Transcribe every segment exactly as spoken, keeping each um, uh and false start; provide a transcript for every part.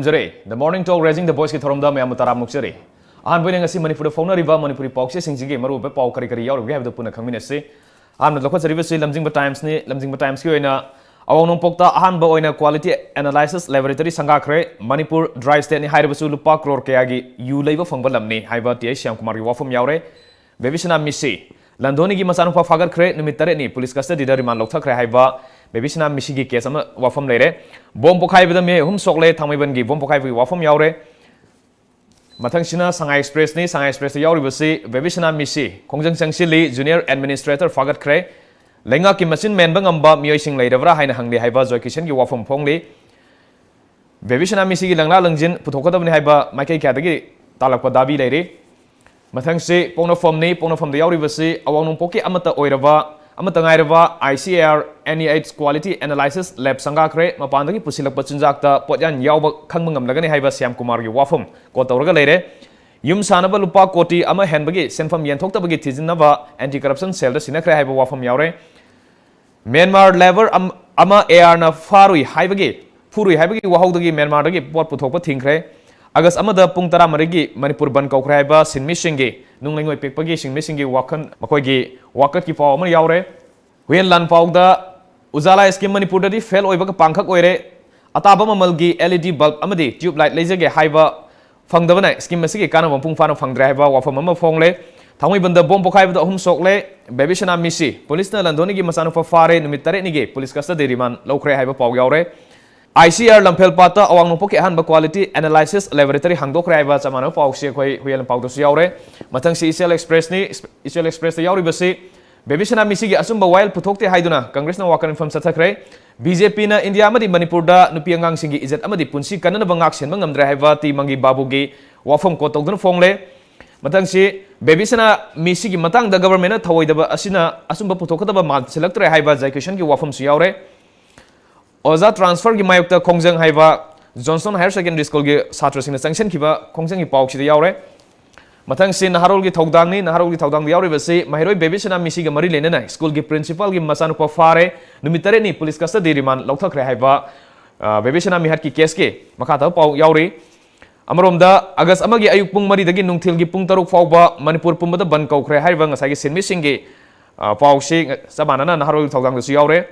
ꯇꯔꯦ꯫ The Morning Talk Raising the Voice ꯀꯤ ꯊꯧꯔꯝꯗ ꯃꯌꯥꯝꯕꯨ ꯇꯔꯥꯝꯅ ꯑꯣꯛꯆꯔꯤ꯫ ꯑꯍꯥꯟꯕ ꯑꯣꯏꯅ ꯉꯁꯤ ꯃꯅꯤꯄꯨꯔꯗ ꯐꯣꯡꯅꯔꯤꯕ ꯃꯅꯤꯄꯨꯔꯤ ꯄꯥꯎꯆꯦꯁꯤꯡꯁꯤꯒꯤ ꯃꯔꯨꯑꯣꯏꯕ ꯄꯥꯎ ꯀꯔꯤ ꯀꯔꯤ ꯌꯥꯎꯔꯤꯕꯒꯦ ꯍꯥꯏꯕꯗꯨ ꯄꯨꯟꯅ ꯈꯪꯃꯤꯟꯅꯁꯤ꯫ ꯑꯍꯥꯟꯕꯗ ꯂꯧꯈꯠꯆꯔꯤꯕꯁꯤ ꯂꯝꯖꯤꯡꯕ ꯇꯥꯏꯝꯁꯅꯤ꯫ ꯂꯝꯖꯤꯡꯕ ꯇꯥꯏꯝꯁꯀꯤ ꯑꯣꯏꯅ ꯑꯋꯥꯡ ꯅꯣꯡꯄꯣꯛꯇ ꯑꯍꯥꯟꯕ ꯑꯣꯏꯅ quality analysis laboratory ꯁꯪꯒꯥꯈ꯭ꯔꯦ꯫ Manipur dry stateꯅꯤ ꯍꯥꯏꯔꯕꯁꯨ ꯂꯨꯄꯥ ꯀ꯭ꯔꯣꯔ ꯀꯌꯥꯒꯤ ꯌꯨ ꯂꯩꯕ ꯐꯪꯕ ꯂꯝꯅꯤ ꯍꯥꯏꯕ ꯇꯤ ꯑꯩꯆ ꯁ꯭ꯌꯥꯝꯀꯨꯃꯥꯔꯒꯤ ꯋꯥꯐꯝ ꯌꯥꯎꯔꯦ꯫ ꯕꯦꯕꯤꯁꯅꯥ ꯃꯤꯁꯤ ꯂꯟꯗꯣꯅꯤꯒꯤ ꯃꯆꯥꯅꯨꯄꯥ ꯐꯥꯒꯠꯈ꯭ꯔꯦ꯫ ꯅꯨꯃꯤꯠ ꯇꯔꯦꯠꯅꯤ ꯄꯨꯂꯤꯁ ꯀꯁꯇꯗꯤꯗ ꯔꯤꯃꯥꯟ ꯂꯧꯊꯈ꯭ꯔꯦ ꯍꯥꯏꯕ ꯕꯦꯕꯤꯁꯅꯥ ꯃꯤꯁꯤꯒꯤ ꯀꯦꯁ ꯑꯃ ꯋꯥꯐꯝ ꯂꯩꯔꯦ꯫ ꯕꯣꯝ ꯄꯣꯈꯥꯏꯕꯗ ꯃꯤꯑꯣꯏ ꯑꯍꯨꯝ ꯁꯣꯛꯂꯦ꯫ ꯊꯥꯡꯃꯩꯕꯟꯒꯤ ꯕꯣꯝ ꯄꯣꯈꯥꯏꯕꯒꯤ ꯋꯥꯐꯝ ꯌꯥꯎꯔꯦ꯫ ꯃꯊꯪꯁꯤꯅ ꯁꯉꯥꯏ ꯑꯦꯛꯁꯄ꯭ꯔꯦꯁꯅꯤ꯫ ꯁꯉꯥꯏ ꯑꯦꯛꯁꯄ꯭ꯔꯦꯁꯇ ꯌꯥꯎꯔꯤꯕꯁꯤ ꯕꯦꯕꯤꯁꯅꯥ ꯃꯤꯁꯤ ꯈꯣꯡꯖꯪ ꯆꯪꯁꯤꯜꯂꯤ, ꯖꯨꯅꯤꯌꯔ ꯑꯦꯗꯃꯤꯅꯤꯁꯇ꯭ꯔꯦꯇꯔ ꯐꯥꯒꯠꯈ꯭ꯔꯦ꯫ ꯂꯩꯉꯥꯛꯀꯤ ꯃꯆꯤꯟ ꯃꯦꯟꯕ ꯉꯝꯕ ꯃꯤꯑꯣꯏꯁꯤꯡ ꯂꯩꯔꯕ꯭ꯔꯥ ꯍꯥꯏꯅ ꯍꯪꯂꯤ ꯍꯥꯏꯕ ꯖꯣꯏ ꯀꯤꯁꯟꯒꯤ ꯋꯥꯐꯝ ꯐꯣꯡꯂꯤ꯫ ꯕꯦꯕꯤꯁꯅꯥ ꯃꯤꯁꯤꯒꯤ ꯂꯪꯂꯥ ꯂꯪꯖꯤꯟ ꯄꯨꯊꯣꯛꯀꯗꯕꯅꯤ ꯍꯥꯏꯕ ꯃꯥꯏꯀꯩ ꯀꯌꯥꯗꯒꯤ ꯇꯥꯜꯂꯛꯄ ꯗꯥꯕꯤ ꯂꯩꯔꯤ꯫ ꯃꯊꯪꯁꯤ ꯄꯣꯛꯅꯐꯝꯅꯤ꯫ ꯄꯣꯛꯅꯐꯝꯗ ꯌꯥꯎꯔꯤꯕꯁꯤ ꯑꯋꯥꯡ ꯅꯣꯡꯄꯣꯛꯀꯤ ꯑꯃꯠꯇ ꯑꯣꯏꯔꯕ, ꯑꯃꯠꯇ ꯉꯥꯏꯔꯕ I C A R N E H quality analysis lab ꯁꯪꯒꯥꯈ꯭ꯔꯦ꯫ ꯃꯄꯥꯟꯗꯒꯤ ꯄꯨꯁꯤꯜꯂꯛꯄ ꯆꯤꯟꯖꯥꯛꯇ ꯄꯣꯠꯌꯥꯟ ꯌꯥꯎꯕ ꯈꯪꯕ ꯉꯝꯂꯒꯅꯤ ꯍꯥꯏꯕ ꯁ꯭ꯌꯥꯝ ꯀꯨꯃꯥꯔꯒꯤ ꯋꯥꯐꯝ ꯀꯣꯠ ꯇꯧꯔꯒ ꯂꯩꯔꯦ꯫ ꯌꯨꯝ ꯁꯥꯅꯕ ꯂꯨꯄꯥ ꯀꯣꯇꯤ ꯑꯃ ꯍꯦꯟꯕꯒꯤ ꯁꯦꯟꯐꯝ ꯌꯦꯟꯊꯣꯛꯇꯕꯒꯤ ꯊꯤꯖꯤꯟꯅꯕ anti corruption cellꯗ ꯁꯤꯟꯅꯈ꯭ꯔꯦ ꯍꯥꯏꯕ ꯋꯥꯐꯝ ꯌꯥꯎꯔꯦ꯫ ꯃ꯭ꯌꯥꯟꯃꯥꯔ ꯂꯦꯕꯔ ꯑꯃ ꯑꯦ ꯑꯥꯔꯅ ꯐꯥꯔꯨꯏ ꯍꯥꯏꯕꯒꯤ, ꯐꯨꯔꯨꯏ ꯍꯥꯏꯕꯒꯤ ꯋꯥꯍꯧꯗꯒꯤ ꯃ꯭ꯌꯥꯟꯃꯥꯔꯗꯒꯤ ꯄꯣꯠ ꯄꯨꯊꯣꯛꯄ ꯊꯤꯡꯈ꯭ꯔꯦ꯫ ꯑꯥꯒꯁ ꯑꯃꯗ ꯄꯨꯡ ꯇꯔꯥꯃꯔꯤꯒꯤ ꯃꯅꯤꯄꯨꯔ ꯕꯟ ꯀꯧꯈ꯭ꯔꯦ ꯍꯥꯏꯕ ꯁꯤꯟꯃꯤꯁꯤꯡꯒꯤ ꯅꯨꯡ ꯂꯩꯉꯣꯏ ꯄꯤꯛꯄꯒꯤ ꯁꯤꯟꯃꯤꯁꯤꯡꯒꯤ ꯋꯥꯈꯜ, ꯃꯈꯣꯏꯒꯤ ꯋꯥꯀꯠꯀꯤ ꯄꯥꯎ ꯑꯃ ꯌꯥꯎꯔꯦ꯫ ꯍꯨꯏꯌꯦꯟ ꯂꯥꯟ ꯄꯥꯎꯗ ꯎꯖꯥꯂꯥ ꯁ꯭ꯀꯤꯝ ꯃꯅꯤꯄꯨꯔꯗꯗꯤ ꯐꯦꯜ ꯑꯣꯏꯕꯒ ꯄꯥꯡꯈꯛ ꯑꯣꯏꯔꯦ꯫ ꯑꯇꯥꯕ ꯃꯃꯜꯒꯤ L E D bulb ꯑꯃꯗꯤ tube light ꯂꯩꯖꯒꯦ ꯍꯥꯏꯕ ꯐꯪꯗꯕꯅ ꯁ꯭ꯀꯤꯝ ꯑꯁꯤꯒꯤ ꯀꯥꯟꯅꯕ ꯃꯄꯨꯡ ꯐꯥꯅ ꯐꯪꯗ꯭ꯔꯦ ꯍꯥꯏꯕ ꯋꯥꯐꯝ ꯑꯃ ꯐꯣꯡꯂꯦ꯫ ꯊꯥꯡꯃꯩꯕꯟꯗ ꯕꯣꯝ ꯄꯣꯈꯥꯏꯕꯗ ꯑꯍꯨꯝ ꯁꯣꯛꯂꯦ꯫ ꯕꯦꯕꯤꯁꯅꯥ ꯃꯤꯁꯤ ꯄꯨꯂꯤꯁꯅ ꯂꯟꯗꯣꯅꯤꯒꯤ ꯃꯆꯥꯅꯨꯄꯥ ꯐꯥꯔꯦ꯫ ꯅꯨꯃꯤꯠ ꯇꯔꯦꯠꯅꯤꯒꯤ ꯄꯨꯂꯤꯁ ꯀꯁꯇꯗꯤ ꯔꯤꯃꯥꯟ ꯂꯧꯈ꯭ꯔꯦ ꯍꯥꯏꯕ ꯄꯥꯎ ꯌꯥꯎꯔꯦ꯫ I C R ꯂꯝꯐꯦꯜ ꯄꯥꯠꯇ ꯑꯋꯥꯡ ꯅꯣꯡꯄꯣꯛꯀꯤ ꯑꯍꯥꯟꯕ quality analysis laboratory ꯍꯥꯡꯗꯣꯛꯈ꯭ꯔꯦ ꯍꯥꯏꯕ ꯆꯞ ꯃꯥꯟꯅꯕ ꯄꯥꯎꯁꯤ ꯑꯩꯈꯣꯏ ꯍꯨꯏꯌꯦꯟ ꯄꯥꯎꯗꯁꯨ ꯌꯥꯎꯔꯦ꯫ ꯃꯊꯪꯁꯤ ꯏꯆꯦꯜ ꯑꯦꯛꯁꯄ꯭ꯔꯦꯁꯅꯤ꯫ ꯏꯆꯦꯜ ꯑꯦꯛꯁꯄ꯭ꯔꯦꯁꯇ ꯌꯥꯎꯔꯤꯕꯁꯤ ꯕꯦꯕꯤꯁꯅꯥ ꯃꯤꯁꯤꯒꯤ ꯑꯆꯨꯝꯕ ꯋꯥꯌꯦꯜ ꯄꯨꯊꯣꯛꯇꯦ ꯍꯥꯏꯗꯨꯅ ꯀꯪꯒ꯭ꯔꯦꯁꯅ ꯋꯥꯀꯠ ꯃꯤꯐꯝ ꯆꯠꯊꯈ꯭ꯔꯦ꯫ ꯕꯤ ꯖꯦ ꯄꯤꯅ ꯏꯟꯗꯤꯌꯥ ꯑꯃꯗꯤ ꯃꯅꯤꯄꯨꯔꯗ ꯅꯨꯄꯤ ꯑꯉꯥꯡꯁꯤꯡꯒꯤ ꯏꯖꯠ ꯑꯃꯗꯤ ꯄꯨꯟꯁꯤ ꯀꯟꯅꯅꯕ ꯉꯥꯛ ꯁꯦꯟꯕ ꯉꯝꯗ꯭ꯔꯦ ꯍꯥꯏꯕ ꯇꯤ ꯃꯪꯒꯤ ꯕꯥꯕꯨꯒꯤ ꯋꯥꯐꯝ ꯀꯣꯠ ꯇꯧꯗꯨꯅ ꯐꯣꯡꯂꯦ꯫ ꯃꯊꯪꯁꯤ ꯕꯦꯕꯤꯁꯅꯥ ꯃꯤꯁꯤꯒꯤ ꯃꯇꯥꯡꯗ ꯒꯕꯔꯃꯦꯟꯅ ꯊꯧꯑꯣꯏꯗꯕ ꯑꯁꯤꯅ ꯑꯆꯨꯝꯕ ꯄꯨꯊꯣꯛꯀꯗꯕ ꯃꯥꯟꯁꯤꯜꯂꯛꯇ꯭ꯔꯦ ꯍꯥꯏꯕ ꯖꯥꯏꯀꯤꯁꯟꯒꯤ ꯋꯥꯐꯝꯁꯨ ꯌꯥꯎꯔꯦ꯫ ꯑꯣꯖꯥ ꯇ꯭ꯔꯥꯟꯁꯐꯔꯒꯤ ꯃꯥꯌꯣꯛꯇ ꯈꯣꯡꯖꯪ ꯍꯥꯏꯕ ꯖꯣꯟꯁꯇꯣꯟ ꯍꯥꯌꯔ ꯁꯦꯀꯦꯟꯗꯔꯤ ꯁ꯭ꯀꯨꯜꯒꯤ ꯁꯥꯇ꯭ꯔꯁꯤꯡꯅ ꯆꯪꯁꯤꯟꯈꯤꯕ ꯈꯣꯡꯖꯪꯒꯤ ꯄꯥꯎꯁꯤꯗ ꯌꯥꯎꯔꯦ꯫ ꯃꯊꯪꯁꯤ ꯅꯍꯥꯔꯣꯜꯒꯤ ꯊꯧꯗꯥꯡꯅꯤ꯫ ꯅꯍꯥꯔꯣꯜꯒꯤ ꯊꯧꯗꯥꯡꯗ ꯌꯥꯎꯔꯤꯕꯁꯤ ꯃꯍꯩꯔꯣꯏ ꯕꯦꯕꯤꯁꯅꯥ ꯃꯤꯁꯤꯒ ꯃꯔꯤ ꯂꯩꯅꯅ ꯁ꯭ꯀꯨꯜꯒꯤ ꯄ꯭ꯔꯤꯟꯁꯤꯄꯥꯜꯒꯤ ꯃꯆꯥꯅꯨꯄꯥ ꯐꯥꯔꯦ꯫ ꯅꯨꯃꯤꯠ ꯇꯔꯦꯠꯅꯤ ꯄꯨꯂꯤꯁ ꯀꯁꯇꯗꯤ ꯔꯤꯃꯥꯟ ꯂꯧꯊꯈ꯭ꯔꯦ ꯍꯥꯏꯕ ꯑ, ꯕꯦꯕꯤꯁꯅꯥ ꯃꯤꯍꯠꯀꯤ ꯀꯦꯁꯀꯤ ꯃꯈꯥ ꯇꯥꯕ ꯄꯥꯎ ꯌꯥꯎꯔꯤ꯫ ꯑꯃꯔꯣꯝꯗ, ꯑꯥꯒꯁ ꯑꯃꯒꯤ ꯑꯌꯨꯛ ꯄꯨꯡ ꯃꯔꯤꯗꯒꯤ ꯅꯨꯡꯊꯤꯜꯒꯤ ꯄꯨꯡ ꯇꯔꯨꯛ ꯐꯥꯎꯕ ꯃꯅꯤꯄꯨꯔ ꯄꯨꯝꯕꯗ ꯕꯟ ꯀꯧꯈ꯭ꯔꯦ ꯍꯥꯏꯔꯤꯕ ꯉꯁꯥꯏꯒꯤ ꯁꯤꯟꯃꯤꯁꯤꯡꯒꯤ, ꯑ, ꯄꯥꯎꯁꯤ ꯆꯞ ꯃꯥꯟꯅꯅ ꯅꯍꯥꯔꯣꯜꯒꯤ ꯊꯧꯗꯥꯡꯗꯁꯨ ꯌꯥꯎꯔꯦ꯫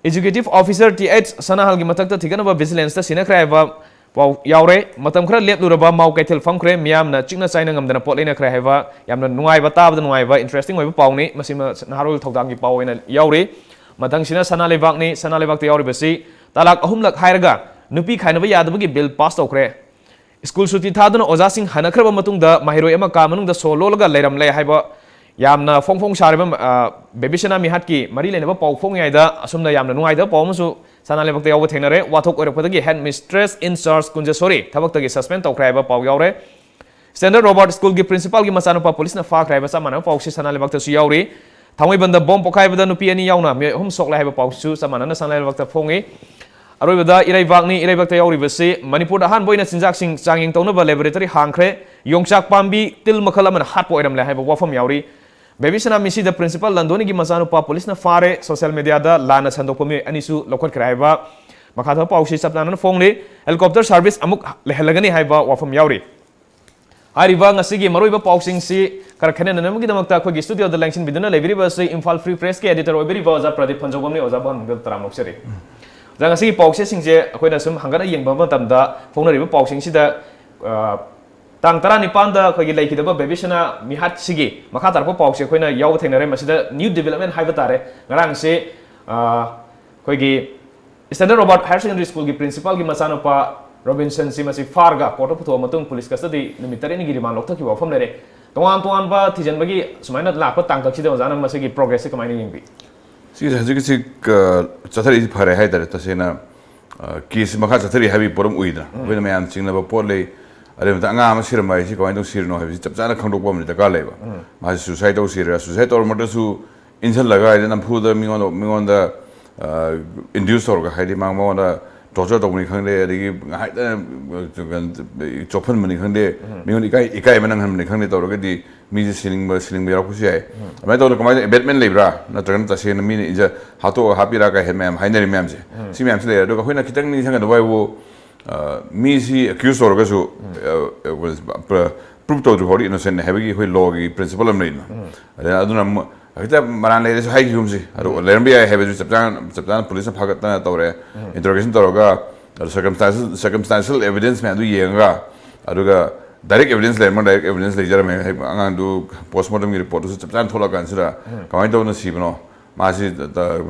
ꯑꯦꯛꯖꯤꯀ꯭ꯌꯨꯇꯤꯚ ꯑꯣꯐꯤꯁꯔ ꯇꯤ ꯑꯩꯆ ꯁꯅꯥꯍꯜꯒꯤ ꯃꯊꯛꯇ ꯊꯤꯒꯠꯅꯕ ꯚꯤꯖꯤꯂꯦꯟꯁꯇ ꯁꯤꯟꯅꯈ꯭ꯔꯦ ꯍꯥꯏꯕ ꯄꯥꯎ ꯌꯥꯎꯔꯦ꯫ ꯃꯇꯝ ꯈꯔ ꯂꯦꯞꯂꯨꯔꯕ ꯃꯥꯎ ꯀꯩꯊꯦꯜ ꯐꯝꯈ꯭ꯔꯦ, ꯃꯤꯌꯥꯝꯅ ꯆꯤꯛꯅ ꯆꯥꯏꯅ ꯉꯝꯗꯅ ꯄꯣꯠ ꯂꯩꯅꯈ꯭ꯔꯦ ꯍꯥꯏꯕ ꯌꯥꯝꯅ ꯅꯨꯡꯉꯥꯏꯕ, ꯇꯥꯕꯗ ꯅꯨꯡꯉꯥꯏꯕ, ꯏꯟꯇꯔꯦꯁꯇꯤꯡ ꯑꯣꯏꯕ ꯄꯥꯎꯅꯤ꯫ ꯃꯁꯤꯃ ꯅꯍꯥꯔꯣꯜ ꯊꯧꯗꯥꯡꯒꯤ ꯄꯥꯎ ꯑꯣꯏꯅ ꯌꯥꯎꯔꯤ꯫ ꯃꯊꯪꯁꯤꯅ ꯁꯅꯥ ꯂꯩꯕꯥꯛꯅꯤ꯫ ꯁꯅꯥ ꯂꯩꯕꯥꯛꯇ ꯌꯥꯎꯔꯤꯕꯁꯤ ꯇꯂꯥꯛ ꯑꯍꯨꯝꯂꯛ ꯍꯥꯏꯔꯒ ꯅꯨꯄꯤ ꯈꯥꯏꯅꯕ ꯌꯥꯗꯕꯒꯤ ꯕꯤꯜ ꯄꯥꯁ ꯇꯧꯈ꯭ꯔꯦ꯫ ꯁ꯭ꯀꯨꯜ ꯁꯨꯇꯤ ꯊꯥꯗꯨꯅ ꯑꯣꯖꯥꯁꯤꯡ ꯍꯟꯅꯈ꯭ꯔꯕ ꯃꯇꯨꯡꯗ ꯃꯍꯩꯔꯣꯏ ꯑꯃ ꯀꯥ ꯃꯅꯨꯡꯗ ꯁꯣ ꯂꯣꯜꯂꯒ ꯂꯩꯔꯝꯂꯦ ꯍꯥꯏꯕ ꯌꯥꯝꯅ ꯐꯣꯡ ꯐꯣꯡ ꯁꯥꯔꯤꯕ, ꯑ, ꯕꯦꯕꯤꯁꯅꯥ ꯃꯤꯍꯥꯠꯀꯤ ꯃꯔꯤ ꯂꯩꯅꯕ ꯄꯥꯎ ꯐꯣꯡꯉꯤꯉꯩꯗ ꯑꯁꯨꯝꯅ ꯌꯥꯝꯅ ꯅꯨꯡꯉꯥꯏꯇꯕ ꯄꯥꯎ ꯑꯃꯁꯨ ꯁꯅꯥ ꯂꯩꯕꯥꯛꯇ ꯌꯥꯎꯕ ꯊꯦꯡꯅꯔꯦ꯫ ꯋꯥꯊꯣꯛ ꯑꯣꯏꯔꯛꯄꯗꯒꯤ head mistress in charge Kunjeshori ꯊꯕꯛꯇꯒꯤ suspend ꯇꯧꯈ꯭ꯔꯦ ꯍꯥꯏꯕ ꯄꯥꯎ ꯌꯥꯎꯔꯦ꯫ ꯁ꯭ꯇꯦꯟꯗꯔꯠ ꯔꯣꯕꯥꯔꯠ ꯁ꯭ꯀꯨꯜꯒꯤ ꯄ꯭ꯔꯤꯟꯁꯤꯄꯥꯜꯒꯤ ꯃꯆꯥꯅꯨꯄꯥ ꯄꯨꯂꯤꯁꯅ ꯐꯥꯈ꯭ꯔꯦ ꯍꯥꯏꯕ ꯆꯞ ꯃꯥꯟꯅꯕ ꯄꯥꯎꯁꯤ ꯁꯅꯥ ꯂꯩꯕꯥꯛꯇꯁꯨ ꯌꯥꯎꯔꯤ꯫ ꯊꯥꯡꯃꯩꯕꯟꯗ ꯕꯣꯝ ꯄꯣꯈꯥꯏꯕꯗ ꯅꯨꯄꯤ ꯑꯅꯤ ꯌꯥꯎꯅ ꯃꯤꯑꯣꯏ ꯑꯍꯨꯝ ꯁꯣꯛꯂꯦ ꯍꯥꯏꯕ ꯄꯥꯎꯁꯤꯁꯨ ꯆꯞ ꯃꯥꯟꯅꯅ ꯁꯅꯥ ꯂꯩꯕꯥꯛꯇ ꯐꯣꯡꯉꯤ꯫ ꯑꯔꯣꯏꯕꯗ ꯏꯔꯩꯕꯥꯛꯅꯤ꯫ ꯏꯔꯩꯕꯥꯛꯇ ꯌꯥꯎꯔꯤꯕꯁꯤ ꯃꯅꯤꯄꯨꯔꯗ ꯑꯍꯥꯟꯕ ꯑꯣꯏꯅ ꯆꯤꯟꯖꯥꯛꯁꯤꯡ ꯆꯥꯡꯌꯦꯡ ꯇꯧꯅꯕ ꯂꯦꯕꯣꯔꯦꯇꯔꯤ ꯍꯥꯡꯈ꯭ꯔꯦ꯫ ꯌꯣꯡꯆꯥꯛ ꯄꯥꯝꯕꯤ ꯇꯤꯜ ꯃꯈꯜ ꯑꯃꯅ ꯍꯥꯠꯄ ꯑꯣꯏꯔꯝꯂꯦ ꯍꯥꯏꯕ ꯋꯥꯐꯝ ꯌꯥꯎꯔꯤ꯫ ꯕꯦꯕꯤꯁꯅꯥ ꯃꯤꯁꯤꯗ ꯄ꯭ꯔꯤꯟꯁꯤꯄꯥꯜ ꯂꯟꯗꯣꯅꯤꯒꯤ ꯃꯆꯥꯅꯨꯄꯥ ꯄꯨꯂꯤꯁꯅ ꯐꯥꯔꯦ꯫ ꯁꯣꯁꯤꯌꯦꯜ ꯃꯤꯗꯤꯌꯥꯗ ꯂꯥꯟꯅ ꯁꯟꯗꯣꯛꯄ ꯃꯤꯑꯣꯏ ꯑꯅꯤꯁꯨ ꯂꯧꯈꯠꯈ꯭ꯔꯦ ꯍꯥꯏꯕ ꯃꯈꯥ ꯊꯪꯕ ꯄꯥꯎꯁꯤ ꯆꯞ ꯃꯥꯟꯅꯅ ꯐꯣꯡꯂꯤ꯫ ꯍꯦꯂꯤꯀꯣꯞꯇꯔ ꯁꯥꯔꯚꯤꯁ ꯑꯃꯨꯛ ꯂꯩꯍꯜꯂꯒꯅꯤ ꯍꯥꯏꯕ ꯋꯥꯐꯝ ꯌꯥꯎꯔꯤ꯫ ꯍꯥꯏꯔꯤꯕ ꯉꯁꯤꯒꯤ ꯃꯔꯨꯑꯣꯏꯕ ꯄꯥꯎꯁꯤꯡꯁꯤ ꯈꯔ ꯈꯟꯅꯅꯕꯒꯤꯗꯃꯛꯇ ꯑꯩꯈꯣꯏꯒꯤ ꯁ꯭ꯇꯨꯗꯤꯑꯣꯗ ꯂꯦꯡꯁꯤꯟꯕꯤꯗꯨꯅ ꯂꯩꯕꯤꯔꯤꯕ ꯑꯁꯤ ꯏꯝꯐꯥꯜ ꯐ꯭ꯔꯤ ꯄ꯭ꯔꯦꯁꯀꯤ ꯑꯦꯗꯤꯇꯔ ꯑꯣꯏꯕꯤꯔꯤꯕ ꯑꯣꯖꯥ ꯄ꯭ꯔꯗꯤꯞ ꯐꯟꯖꯧꯕꯝꯅꯤ꯫ ꯑꯣꯖꯥꯕꯨ ꯍꯥꯟꯅ ꯃꯥꯡꯖꯧ ꯇꯔꯥꯝꯅ ꯑꯣꯛꯆꯔꯤ꯫ ꯑꯣꯖꯥ, ꯉꯁꯤꯒꯤ ꯄꯥꯎꯆꯦꯁꯤꯡꯁꯦ ꯑꯩꯈꯣꯏꯅ ꯁꯨꯝ ꯍꯪꯒꯠꯅ ꯌꯦꯡꯕ ꯃꯇꯝꯗ ꯐꯣꯡꯅꯔꯤꯕ ꯄꯥꯎꯁꯤꯡꯁꯤꯗ, ꯑ, ꯇꯥꯡ ꯇꯔꯥꯅꯤꯄꯥꯟꯗ ꯑꯩꯈꯣꯏꯒꯤ ꯂꯩꯈꯤꯗꯕ ꯕꯦꯕꯤꯁꯅꯥ ꯃꯤꯍꯥꯠꯁꯤꯒꯤ ꯃꯈꯥ ꯇꯥꯔꯛꯄ ꯄꯥꯎꯁꯦ ꯑꯩꯈꯣꯏꯅ ꯌꯥꯎꯕ ꯊꯦꯡꯅꯔꯦ꯫ ꯃꯁꯤꯗ new development ꯍꯥꯏꯕ ꯇꯥꯔꯦ꯫ ꯉꯔꯥꯡꯁꯦ, ꯑ, ꯑꯩꯈꯣꯏꯒꯤ ꯁ꯭ꯇꯦꯟꯗꯔꯠ ꯔꯣꯕꯥꯔꯠ ꯍꯥꯌꯔ ꯁꯦꯀꯦꯟꯗꯔꯤ ꯁ꯭ꯀꯨꯜꯒꯤ ꯄ꯭ꯔꯤꯟꯁꯤꯄꯥꯜꯒꯤ ꯃꯆꯥꯅꯨꯄꯥ ꯔꯣꯕꯤꯟꯁꯟꯁꯤ ꯃꯁꯤ ꯐꯥꯔꯒ ꯀꯣꯔꯠꯇ ꯄꯨꯊꯣꯛꯑ ꯃꯇꯨꯡ ꯄꯨꯂꯤꯁ ꯀꯁꯇꯗꯤ ꯅꯨꯃꯤꯠ ꯇꯔꯦꯠꯅꯤꯒꯤ ꯔꯤꯃꯥꯟ ꯂꯧꯊꯈꯤꯕ ꯋꯥꯐꯝ ꯂꯩꯔꯦ꯫ ꯇꯣꯉꯥꯟ ꯇꯣꯉꯥꯟꯕ ꯊꯤꯖꯤꯟꯕꯒꯤ ꯁꯨꯃꯥꯏꯅ ꯂꯥꯛꯄ ꯇꯥꯡꯀꯛꯁꯤꯗ ꯑꯣꯖꯥꯅ ꯃꯁꯤꯒꯤ ꯄ꯭ꯔꯣꯒ꯭ꯔꯦꯁꯁꯤ ꯀꯃꯥꯏꯅ ꯌꯦꯡꯕꯤ? ꯁꯤꯒꯤꯁꯦ ꯍꯧꯖꯤꯛꯀꯤꯁꯤ, ꯑ, ꯆꯠꯊꯔꯛꯏꯁꯤ ꯐꯔꯦ ꯍꯥꯏꯇꯥꯔꯦ꯫ ꯇꯁꯦꯡꯅ, ꯑ, ꯀꯦꯁꯁꯤ ꯃꯈꯥ ꯆꯠꯊꯔꯤ ꯍꯥꯏꯕꯒꯤ ꯄꯣꯠ ꯑꯃ ꯎꯏꯗꯅ꯫ ꯎꯝ꯫ ꯑꯩꯈꯣꯏꯅ ꯃꯌꯥꯝ ꯆꯤꯡꯅꯕ ꯄꯣꯠ ꯂꯩ꯫ ꯑꯗꯩ ꯃꯊꯪ ꯑꯉꯥꯡ ꯑꯃ ꯁꯤꯔꯝꯕ ꯍꯥꯏꯁꯤ ꯀꯃꯥꯏꯅ ꯇꯧ ꯁꯤꯔꯤꯅꯣ ꯍꯥꯏꯕꯁꯤ ꯆꯞ ꯆꯥꯅ ꯈꯪꯗꯣꯛꯄ ꯑꯃꯗꯤ ꯗꯔꯀꯥꯔ ꯂꯩꯕ꯫ ꯎꯝ꯫ ꯃꯥꯁꯤ suicide ꯇꯧ ꯁꯤꯔꯤꯔꯥ, suicide ꯇꯧꯔꯝꯃꯗ꯭ꯔꯁꯨ ꯏꯟꯁꯤꯜꯂꯒ, ꯍꯥꯏꯗꯤ, ꯅꯝꯐꯨꯗ ꯃꯤꯉꯣꯟꯗ, ꯃꯤꯉꯣꯟꯗ, ꯑ, induce ꯇꯧꯔꯒ, ꯍꯥꯏꯗꯤ, ꯃꯥ-, ꯃꯉꯣꯟꯗ ꯇꯣꯔꯆꯔ ꯇꯧꯕꯅꯤ ꯈꯪꯗꯦ, ꯑꯗꯒꯤ ꯉꯥꯏꯍꯥꯛꯇ ꯆꯣꯞꯍꯟꯕꯅꯤ ꯈꯪꯗꯦ, ꯃꯤꯉꯣꯟꯗ ꯏꯀꯥꯏ ꯏꯀꯥꯏꯕ ꯅꯪꯍꯟꯕꯅꯤ ꯈꯪꯗꯦ ꯇꯧꯔꯒꯗꯤ ꯃꯤꯁꯦ ꯁꯤꯅꯤꯡꯕ ꯁꯤꯅꯤꯡꯕ ꯌꯥꯎꯔꯛꯄꯁꯨ ꯌꯥꯏ꯫ ꯑꯗꯨꯃꯥꯏꯅ ꯇꯧꯗꯅ ꯀꯃꯥꯏꯅ ꯑꯦꯕꯦꯠꯃꯦꯟ ꯂꯩꯕ꯭ꯔꯥ, ꯅꯠꯇ꯭ꯔꯒꯅ ꯇꯁꯦꯡꯅ ꯃꯤꯅ ꯏꯟꯖ ꯍꯥꯠꯇꯣꯛꯑꯒ ꯍꯥꯞꯄꯤꯔꯥ ꯀꯥꯏ ꯍꯦꯟꯅ ꯃꯌꯥꯝ ꯍꯥꯏꯅꯔꯤ ꯃꯌꯥꯝꯁꯦ꯫ ꯁꯤ ꯃꯌꯥꯝꯁꯤ ꯂꯩꯔꯦ꯫ ꯑꯗꯨꯒ ꯑꯩꯈꯣꯏꯅ ꯈꯤꯇꯪ ꯅꯤꯡꯁꯤꯡꯒꯗꯕ ꯍꯥꯏꯕꯨ, ꯑ, ꯃꯤꯁꯤ ꯑꯦꯀ꯭ꯌꯨꯁ ꯇꯧꯔꯒꯁꯨ ꯄ꯭ꯔꯨꯞ ꯇꯧꯗ꯭ꯔꯤ ꯐꯥꯎꯗꯤ ꯏꯅꯣꯁꯦꯟꯅꯦ ꯍꯥꯏꯕꯒꯤ ꯑꯩꯈꯣꯏ ꯂꯣꯒꯤ ꯄ꯭ꯔꯤꯟꯁꯤꯄꯜ ꯑꯃ ꯂꯩꯗꯅ꯫ ꯑꯗꯨꯅ ꯑꯃꯨꯛ ꯍꯦꯛꯇ ꯃꯔꯥꯟ ꯂꯩꯔꯦꯁꯨ ꯍꯥꯏꯈꯤꯒꯨꯝꯁꯤ, ꯑꯗꯨ ꯂꯩꯔꯝꯕ ꯌꯥꯏ ꯍꯥꯏꯕꯁꯨ ꯆꯞ ꯆꯥꯅ ꯆꯞ ꯆꯥꯅ ꯄꯨꯂꯤꯁꯅ ꯐꯥꯒꯠꯇꯅ ꯇꯧꯔꯦ꯫ ꯏꯟꯇꯔꯣꯒꯦꯁꯟ ꯇꯧꯔꯒ, ꯑꯗꯨ ꯁꯔꯀꯝꯁꯇꯥꯟꯁꯤꯌꯦꯜ ꯁꯔꯀꯝꯁꯇꯥꯟꯁꯤꯌꯦꯜ ꯑꯦꯕꯤꯗꯦꯟꯁ ꯃꯌꯥꯝꯗꯨ ꯌꯦꯡꯉꯒ, ꯑꯗꯨꯒ ꯗꯥꯏꯔꯦꯛ ꯑꯦꯕꯤꯗꯦꯟꯁ ꯂꯩꯔꯝꯃ ꯗꯥꯏꯔꯦꯛ ꯑꯦꯕꯤꯗꯦꯟꯁ ꯂꯩꯖꯔꯝꯃꯦ꯫ ꯍꯦꯛ ꯑꯉꯥꯡꯗꯨ ꯄꯣꯁꯃꯣꯔꯇꯝꯒꯤ ꯔꯤꯄꯣꯔꯠꯇꯨꯁꯨ ꯆꯞ ꯆꯥꯅ ꯊꯣꯛꯂꯛꯑꯀꯥꯟꯁꯤꯗ ꯀꯃꯥꯏꯅ ꯇꯧꯗꯅ ꯁꯤꯕꯅꯣ, ꯃꯥꯁꯤ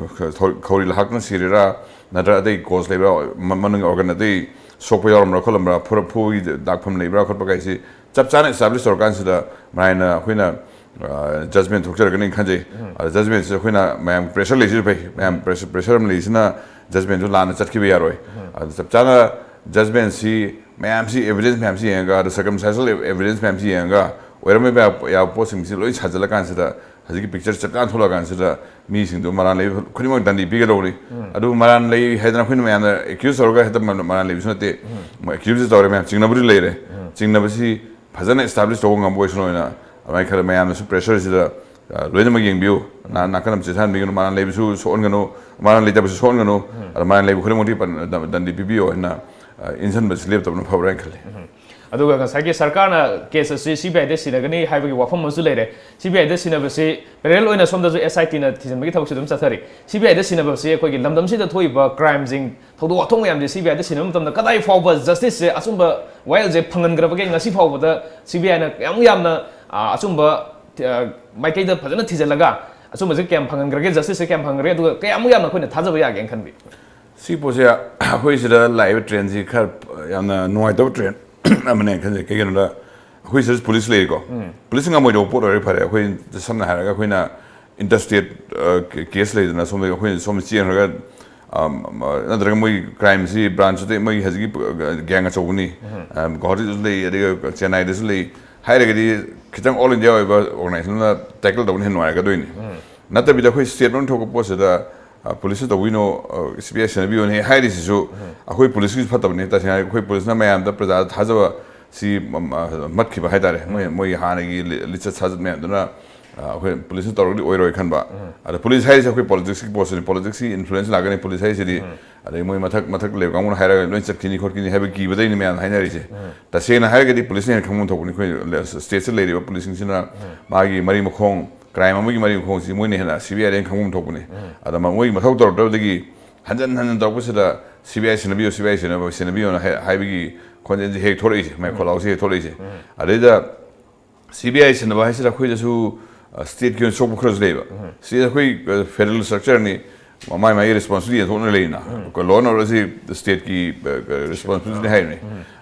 ꯈꯧꯔꯤ ꯂꯍꯥꯛꯇꯅ ꯁꯤꯔꯤꯔꯥ, ꯅꯠꯇ꯭ꯔꯒ ꯑꯇꯩ ꯀꯣꯖ ꯂꯩꯕ꯭ꯔꯥ, ꯃꯅꯨꯡꯒꯤ ꯑꯣꯔꯒꯟ ꯑꯇꯩ ꯁꯣꯛꯄ ꯌꯥꯎꯔꯝꯕ꯭ꯔꯥ ꯈꯣꯠꯂꯝꯕ꯭ꯔꯥ, ꯐꯨꯕꯒꯤ ꯗꯥꯛꯐꯝ ꯂꯩꯕ꯭ꯔꯥ ꯈꯣꯠꯄ ꯀꯥꯏꯁꯤ ꯆꯞ ꯆꯥꯅ ꯑꯦꯁꯇꯥꯕ꯭ꯂꯤꯁ ꯇꯧꯔꯀꯥꯟꯁꯤꯗ ꯃꯔꯥꯏꯅ ꯑꯩꯈꯣꯏꯅ ꯖꯖꯃꯦꯟ ꯊꯣꯛꯆꯔꯒꯅꯤ ꯈꯟꯖꯩ꯫ ꯑꯗ ꯖꯖꯃꯦꯟꯁꯤꯗ ꯑꯩꯈꯣꯏꯅ ꯃꯌꯥꯝ ꯄ꯭ꯔꯦꯁꯔ ꯂꯩꯁꯤꯁꯨ ꯐꯩ, ꯃꯌꯥꯝ ꯄ꯭ꯔꯦꯁꯔ ꯑꯃ ꯂꯩꯁꯤꯅ ꯖꯖꯃꯦꯟꯁꯨ ꯂꯥꯟꯅ ꯆꯠꯈꯤꯕ ꯌꯥꯔꯣꯏ꯫ ꯑꯗ ꯆꯞ ꯆꯥꯅ ꯖꯖꯃꯦꯟꯁꯤ ꯃꯌꯥꯝꯁꯤ ꯑꯦꯕꯤꯗꯦꯟꯁ ꯃꯌꯥꯝꯁꯤ ꯌꯦꯡꯉꯒ, ꯑꯗ ꯁꯔꯀꯝꯁꯇꯥꯟꯁꯤꯌꯦꯜ ꯑꯦꯕꯤꯗꯦꯟꯁ ꯃꯌꯥꯝꯁꯤ ꯌꯦꯡꯉꯒ ꯑꯣꯏꯔꯝꯕ ꯌꯥꯕ ꯄꯣꯠꯁꯤꯡꯁꯤ ꯂꯣꯏ ꯁꯥꯖꯤꯜꯂꯀꯥꯟꯁꯤꯗ ꯍꯧꯖꯤꯛꯀꯤ ꯄꯤꯛꯆꯔ ꯆꯞ ꯆꯥꯅ ꯊꯣꯛꯂꯛꯑꯀꯥꯟꯁꯤꯗ ꯃꯤꯁꯤꯡꯗꯨ ꯃꯔꯥꯟ ꯂꯩꯕ ꯈꯨꯗꯤꯡꯃꯛ ꯗꯟꯗꯤ ꯄꯤꯒꯗꯧꯕꯅꯤ꯫ ꯑꯗꯨꯕꯨ ꯃꯔꯥꯟ ꯂꯩ ꯍꯥꯏꯗꯅ ꯑꯩꯈꯣꯏꯅ ꯃꯌꯥꯝꯅ ꯑꯦꯀ꯭ꯌꯨꯁ ꯇꯧꯔꯒ ꯍꯦꯛꯇ ꯃꯔꯥꯟ ꯂꯩꯕꯁꯨ ꯅꯠꯇꯦ꯫ ꯑꯦꯀ꯭ꯌꯨꯁ ꯇꯧꯔꯦ ꯃꯌꯥꯝ, ꯆꯤꯡꯅꯕꯗꯤ ꯂꯩꯔꯦ꯫ ꯆꯤꯡꯅꯕꯁꯤ ꯐꯖꯅ ꯑꯦꯁꯇꯥꯕ꯭ꯂꯤꯁ ꯇꯧꯕ ꯉꯝꯕ ꯑꯣꯏꯁꯅꯨ ꯍꯥꯏꯅ ꯑꯗꯨꯃꯥꯏꯅ ꯈꯔ ꯃꯌꯥꯝꯅꯁꯨ ꯄ꯭ꯔꯦꯁꯔꯁꯤꯗ ꯂꯣꯏꯅꯃꯛ ꯌꯦꯡꯕꯤꯌꯨ꯫ ꯅꯥꯀꯟ ꯑꯃ ꯆꯦꯊꯍꯟꯕꯤꯒꯅꯨ, ꯃꯔꯥꯟ ꯂꯩꯕꯁꯨ ꯁꯣꯛꯍꯟꯒꯅꯨ, ꯃꯔꯥꯟ ꯂꯩꯇꯕꯁꯨ ꯁꯣꯛꯍꯟꯒꯅꯨ꯫ ꯑꯗ ꯃꯔꯥꯟ ꯂꯩꯕ ꯈꯨꯗꯤꯡꯃꯛꯇꯤ ꯗꯟꯗꯤ ꯄꯤꯕꯤꯌꯨ ꯍꯥꯏꯅ ꯏꯟꯁꯤꯟꯕꯁꯤ ꯂꯦꯞꯇꯕꯅ ꯐꯕ꯭ꯔꯥ ꯍꯥꯏꯅ ꯈꯜꯂꯤ꯫ ꯑꯗꯨꯒ ꯉꯁꯥꯏꯒꯤ ꯁꯔꯀꯥꯔꯅ ꯀꯦꯁ ꯑꯁꯤ ꯁꯤ ꯕꯤ ꯑꯥꯏꯗ ꯁꯤꯟꯅꯒꯅꯤ ꯍꯥꯏꯕꯒꯤ ꯋꯥꯐꯝ ꯑꯃꯁꯨ ꯂꯩꯔꯦ꯫ ꯁꯤ ꯕꯤ ꯑꯥꯏꯗ ꯁꯤꯟꯅꯕꯁꯤ ꯄꯦꯔꯦꯂꯦꯜ ꯑꯣꯏꯅ ꯁꯣꯝꯗꯁꯨ ꯑꯦꯁ ꯑꯥꯏ ꯇꯤꯅ ꯊꯤꯖꯤꯟꯕꯒꯤ ꯊꯕꯛꯁꯨ ꯑꯗꯨꯝ ꯆꯠꯊꯔꯤ꯫ ꯁꯤ ꯕꯤ ꯑꯥꯏꯗ ꯁꯤꯟꯅꯕꯁꯤ ꯑꯩꯈꯣꯏꯒꯤ ꯂꯝꯗꯝꯁꯤꯗ ꯊꯣꯛꯏꯕ ꯀ꯭ꯔꯥꯏꯝꯁꯤꯡ, ꯊꯧꯗꯣꯛ ꯋꯥꯊꯣꯛ ꯃꯌꯥꯝꯁꯦ ꯁꯤ ꯕꯤ ꯑꯥꯏꯗ ꯁꯤꯟꯅꯕ ꯃꯇꯝꯗ ꯀꯗꯥꯏ ꯐꯥꯎꯕ ꯖꯁꯇꯤꯁꯁꯦ, ꯑꯆꯨꯝꯕ ꯋꯥꯌꯦꯜꯁꯦ ꯐꯪꯍꯟꯈ꯭ꯔꯕꯒꯦ? ꯉꯁꯤ ꯐꯥꯎꯕꯗ ꯁꯤ ꯕꯤ ꯑꯥꯏꯅ ꯀꯌꯥꯃꯨꯛ ꯌꯥꯝꯅ ꯑꯆꯨꯝꯕ ꯃꯥꯏꯀꯩꯗ ꯐꯖꯅ ꯊꯤꯖꯤꯜꯂꯒ ꯑꯆꯨꯝꯕꯁꯦ ꯀꯌꯥꯝ ꯐꯪꯍꯟꯈ꯭ꯔꯒꯦ, ꯖꯁꯇꯤꯁꯁꯦ ꯀꯌꯥꯝ ꯐꯪꯍꯟꯈ꯭ꯔꯒꯦ, ꯑꯗꯨꯒ ꯀꯌꯥꯃꯨꯛ ꯌꯥꯝꯅ ꯑꯩꯈꯣꯏꯅ ꯊꯥꯖꯕ ꯌꯥꯒꯦꯅ ꯈꯟꯕꯤ? ꯁꯤ ꯄꯣꯠꯁꯦ ꯑꯩꯈꯣꯏ ꯁꯤꯗ ꯂꯥꯛꯏꯕ ꯇ꯭ꯔꯦꯟꯁꯤ ꯈꯔ ꯌꯥꯝꯅ ꯅꯨꯡꯉꯥꯏꯇꯕ ꯇ꯭ꯔꯦꯟ ꯑꯃꯅꯦ ꯈꯟꯖꯩ꯫ ꯀꯩꯒꯤꯅꯣꯗ ꯑꯩꯈꯣꯏ ꯁꯤꯗ ꯄꯨꯂꯤꯁ ꯂꯩꯔꯤꯀꯣ, ꯄꯨꯂꯤꯁ ꯉꯝꯃꯣꯏꯗꯧꯕ ꯄꯣꯠ ꯑꯣꯏꯔꯦ꯫ ꯐꯔꯦ, ꯑꯩꯈꯣꯏ ꯁꯝꯅ ꯍꯥꯏꯔꯒ ꯑꯩꯈꯣꯏꯅ ꯏꯟꯇꯔ ꯁ꯭ꯇꯦꯠ ꯀꯦꯁ ꯂꯩꯗꯅ, ꯁꯣꯝꯗ ꯑꯩꯈꯣꯏꯅ ꯁꯣꯝꯗ ꯆꯦꯟꯈ꯭ꯔꯒ, ꯅꯠꯇ꯭ꯔꯒ ꯃꯣꯏ ꯀ꯭ꯔꯥꯏꯝꯁꯤ ꯕ꯭ꯔꯥꯟꯁ ꯑꯇꯩ ꯃꯣꯏ ꯍꯧꯖꯤꯛꯀꯤ ꯒꯦꯡ ꯑꯆꯧꯕꯅꯤ, ꯒꯨꯋꯥꯍꯥꯇꯤꯗꯁꯨ ꯂꯩ, ꯑꯗꯨꯒ ꯆꯦꯟꯅꯥꯏꯗꯁꯨ ꯂꯩ ꯍꯥꯏꯔꯒꯗꯤ ꯈꯤꯇꯪ ꯑꯣꯜ ꯏꯟꯗꯤꯌꯥ ꯑꯣꯏꯕ ꯑꯣꯔꯒꯅꯥꯏꯖꯦꯁꯟ ꯑꯃꯅ ꯇꯦꯀꯜ ꯇꯧꯕꯅ ꯍꯦꯟꯅ ꯅꯨꯡꯉꯥꯏꯒꯗꯣꯏꯅꯤ꯫ ꯅꯠꯇꯕꯤꯗ ꯑꯩꯈꯣꯏ ꯁ꯭ꯇꯦꯠ ꯃꯅꯨꯡ ꯊꯣꯛꯄ ꯄꯣꯠꯁꯤꯗ ꯑ, ꯄꯨꯂꯤꯁꯅ ꯇꯧꯕꯤꯅꯣ, ꯑ, ꯁꯤ ꯕꯤ ꯑꯥꯏ ꯁꯤꯟꯅꯕꯤꯌꯣꯅ ꯍꯦꯛ ꯍꯥꯏꯔꯤꯁꯤꯁꯨ ꯑꯩꯈꯣꯏ ꯄꯨꯂꯤꯁꯀꯤꯁꯨ ꯐꯠꯇꯕꯅꯤ꯫ ꯇꯁꯦꯡꯅ ꯍꯥꯏꯔꯗꯤ ꯑꯩꯈꯣꯏ ꯄꯨꯂꯤꯁꯅ ꯃꯌꯥꯝꯗ, ꯄ꯭ꯔꯖꯥꯗ ꯊꯥꯖꯕ ꯁꯤ ꯃ-, ꯃ-, ꯃꯠꯈꯤꯕ ꯍꯥꯏꯇꯥꯔꯦ꯫ ꯃꯣꯏ, ꯃꯣꯏꯒꯤ ꯍꯥꯟꯅꯒꯤ ꯂꯤ-, ꯂꯤꯆꯠ ꯁꯥꯖꯠ ꯃꯌꯥꯝꯗꯨꯅ, ꯑ, ꯑꯩꯈꯣꯏ ꯄꯨꯂꯤꯁꯅ ꯇꯧꯔꯒꯗꯤ ꯑꯣꯏꯔꯣꯏ ꯈꯟꯕ꯫ ꯑꯗ ꯄꯨꯂꯤꯁ ꯍꯥꯏꯔꯤꯁꯦ ꯑꯩꯈꯣꯏ ꯄꯣꯂꯤꯇꯤꯛꯁꯀꯤ ꯄꯣꯁꯇꯨꯅꯤ, ꯄꯣꯂꯤꯇꯤꯛꯁꯀꯤ ꯏꯟꯐ꯭ꯂꯨꯌꯦꯟꯁ ꯂꯥꯛꯀꯅꯤ ꯄꯨꯂꯤꯁ ꯍꯥꯏꯁꯤꯗꯤ꯫ ꯑꯗꯩ ꯃꯣꯏ ꯃꯊꯛ, ꯃꯊꯛ ꯂꯩꯕ ꯀꯥꯡꯕꯨꯅ ꯍꯥꯏꯔꯒ ꯂꯣꯏ ꯆꯠꯈꯤꯅꯤ ꯈꯣꯠꯈꯤꯅꯤ ꯍꯥꯏꯕ ꯀꯤꯕꯗꯩꯅꯤ ꯃꯌꯥꯝꯅ ꯍꯥꯏꯅꯔꯤꯁꯦ꯫ ꯇꯁꯦꯡꯅ ꯍꯥꯏꯔꯒꯗꯤ ꯄꯨꯂꯤꯁꯅ ꯍꯦꯟꯅ ꯈꯪꯐꯝ ꯊꯣꯛꯄꯅꯤ꯫ ꯑꯩꯈꯣꯏ ꯁ꯭ꯇꯦꯠꯁꯤꯗ ꯂꯩꯔꯤꯕ ꯄꯨꯂꯤꯁꯁꯤꯡꯁꯤꯅ ꯃꯥꯒꯤ ꯃꯔꯤ ꯃꯈꯣꯡ, ꯀ꯭ꯔꯥꯏꯝ ꯑꯃꯒꯤ ꯃꯔꯤ ꯃꯈꯣꯡꯁꯤ ꯃꯣꯏꯅ ꯍꯦꯟꯅ ꯁꯤ ꯕꯤ ꯑꯥꯏꯗ ꯍꯦꯟꯅ ꯈꯪꯐꯝ ꯊꯣꯛꯄꯅꯤ꯫ ꯑꯗ ꯃ-, ꯃꯣꯏꯒꯤ ꯃꯊꯧ ꯇꯧꯔꯛꯇꯕꯗꯒꯤ ꯍꯟꯖꯟ ꯍꯟꯖꯟ ꯇꯧꯔꯛꯄꯁꯤꯗ ꯁꯤ ꯕꯤ ꯑꯥꯏ ꯁꯤꯟꯅꯕꯤꯌꯨ, ꯁꯤ ꯕꯤ ꯑꯥꯏ ꯁꯤꯟꯅꯕ-, ꯁꯤꯟꯅꯕꯤꯌꯨꯅ ꯍꯥꯏ-, ꯍꯥꯏꯕꯒꯤ ꯈꯣꯟꯖꯦꯜꯁꯤ ꯍꯦꯛ ꯊꯣꯛꯂꯛꯏꯁꯦ, ꯃꯥꯏ ꯈꯣꯜꯂꯥꯎꯁꯤ ꯍꯦꯛ ꯊꯣꯛꯂꯛꯏꯁꯦ꯫ ꯑꯗꯩꯗ ꯁꯤ ꯕꯤ ꯑꯥꯏ ꯁꯤꯟꯅꯕ ꯍꯥꯏꯁꯤꯗ ꯑꯩꯈꯣꯏꯗꯁꯨ, ꯑ, ꯁ꯭ꯇꯦꯠꯀꯤ ꯑꯣꯏꯅ ꯁꯣꯛꯄ ꯈꯔꯁꯨ ꯂꯩꯕ꯫ ꯁꯤ ꯑꯩꯈꯣꯏ, ꯑ, ꯐꯦꯗꯔꯦꯜ ꯁ꯭ꯇ꯭ꯔꯛꯆꯔꯅꯤ, ꯃꯥꯏ ꯃꯥꯏꯒꯤ ꯔꯦꯁꯄꯣꯟꯁꯤꯕꯤꯂꯤꯇꯤ ꯌꯦꯟꯊꯣꯛꯅ ꯂꯩꯔꯤꯅ꯫ ꯂꯣ ꯑꯦꯟ ꯑꯣꯔꯗꯔꯁꯤ ꯁ꯭ꯇꯦꯠꯀꯤ, ꯑ, ꯑ, ꯔꯦꯁꯄꯣꯟꯁꯤꯕꯤꯂꯤꯇꯤꯅꯤ ꯍꯥꯏꯔꯤꯅꯤ꯫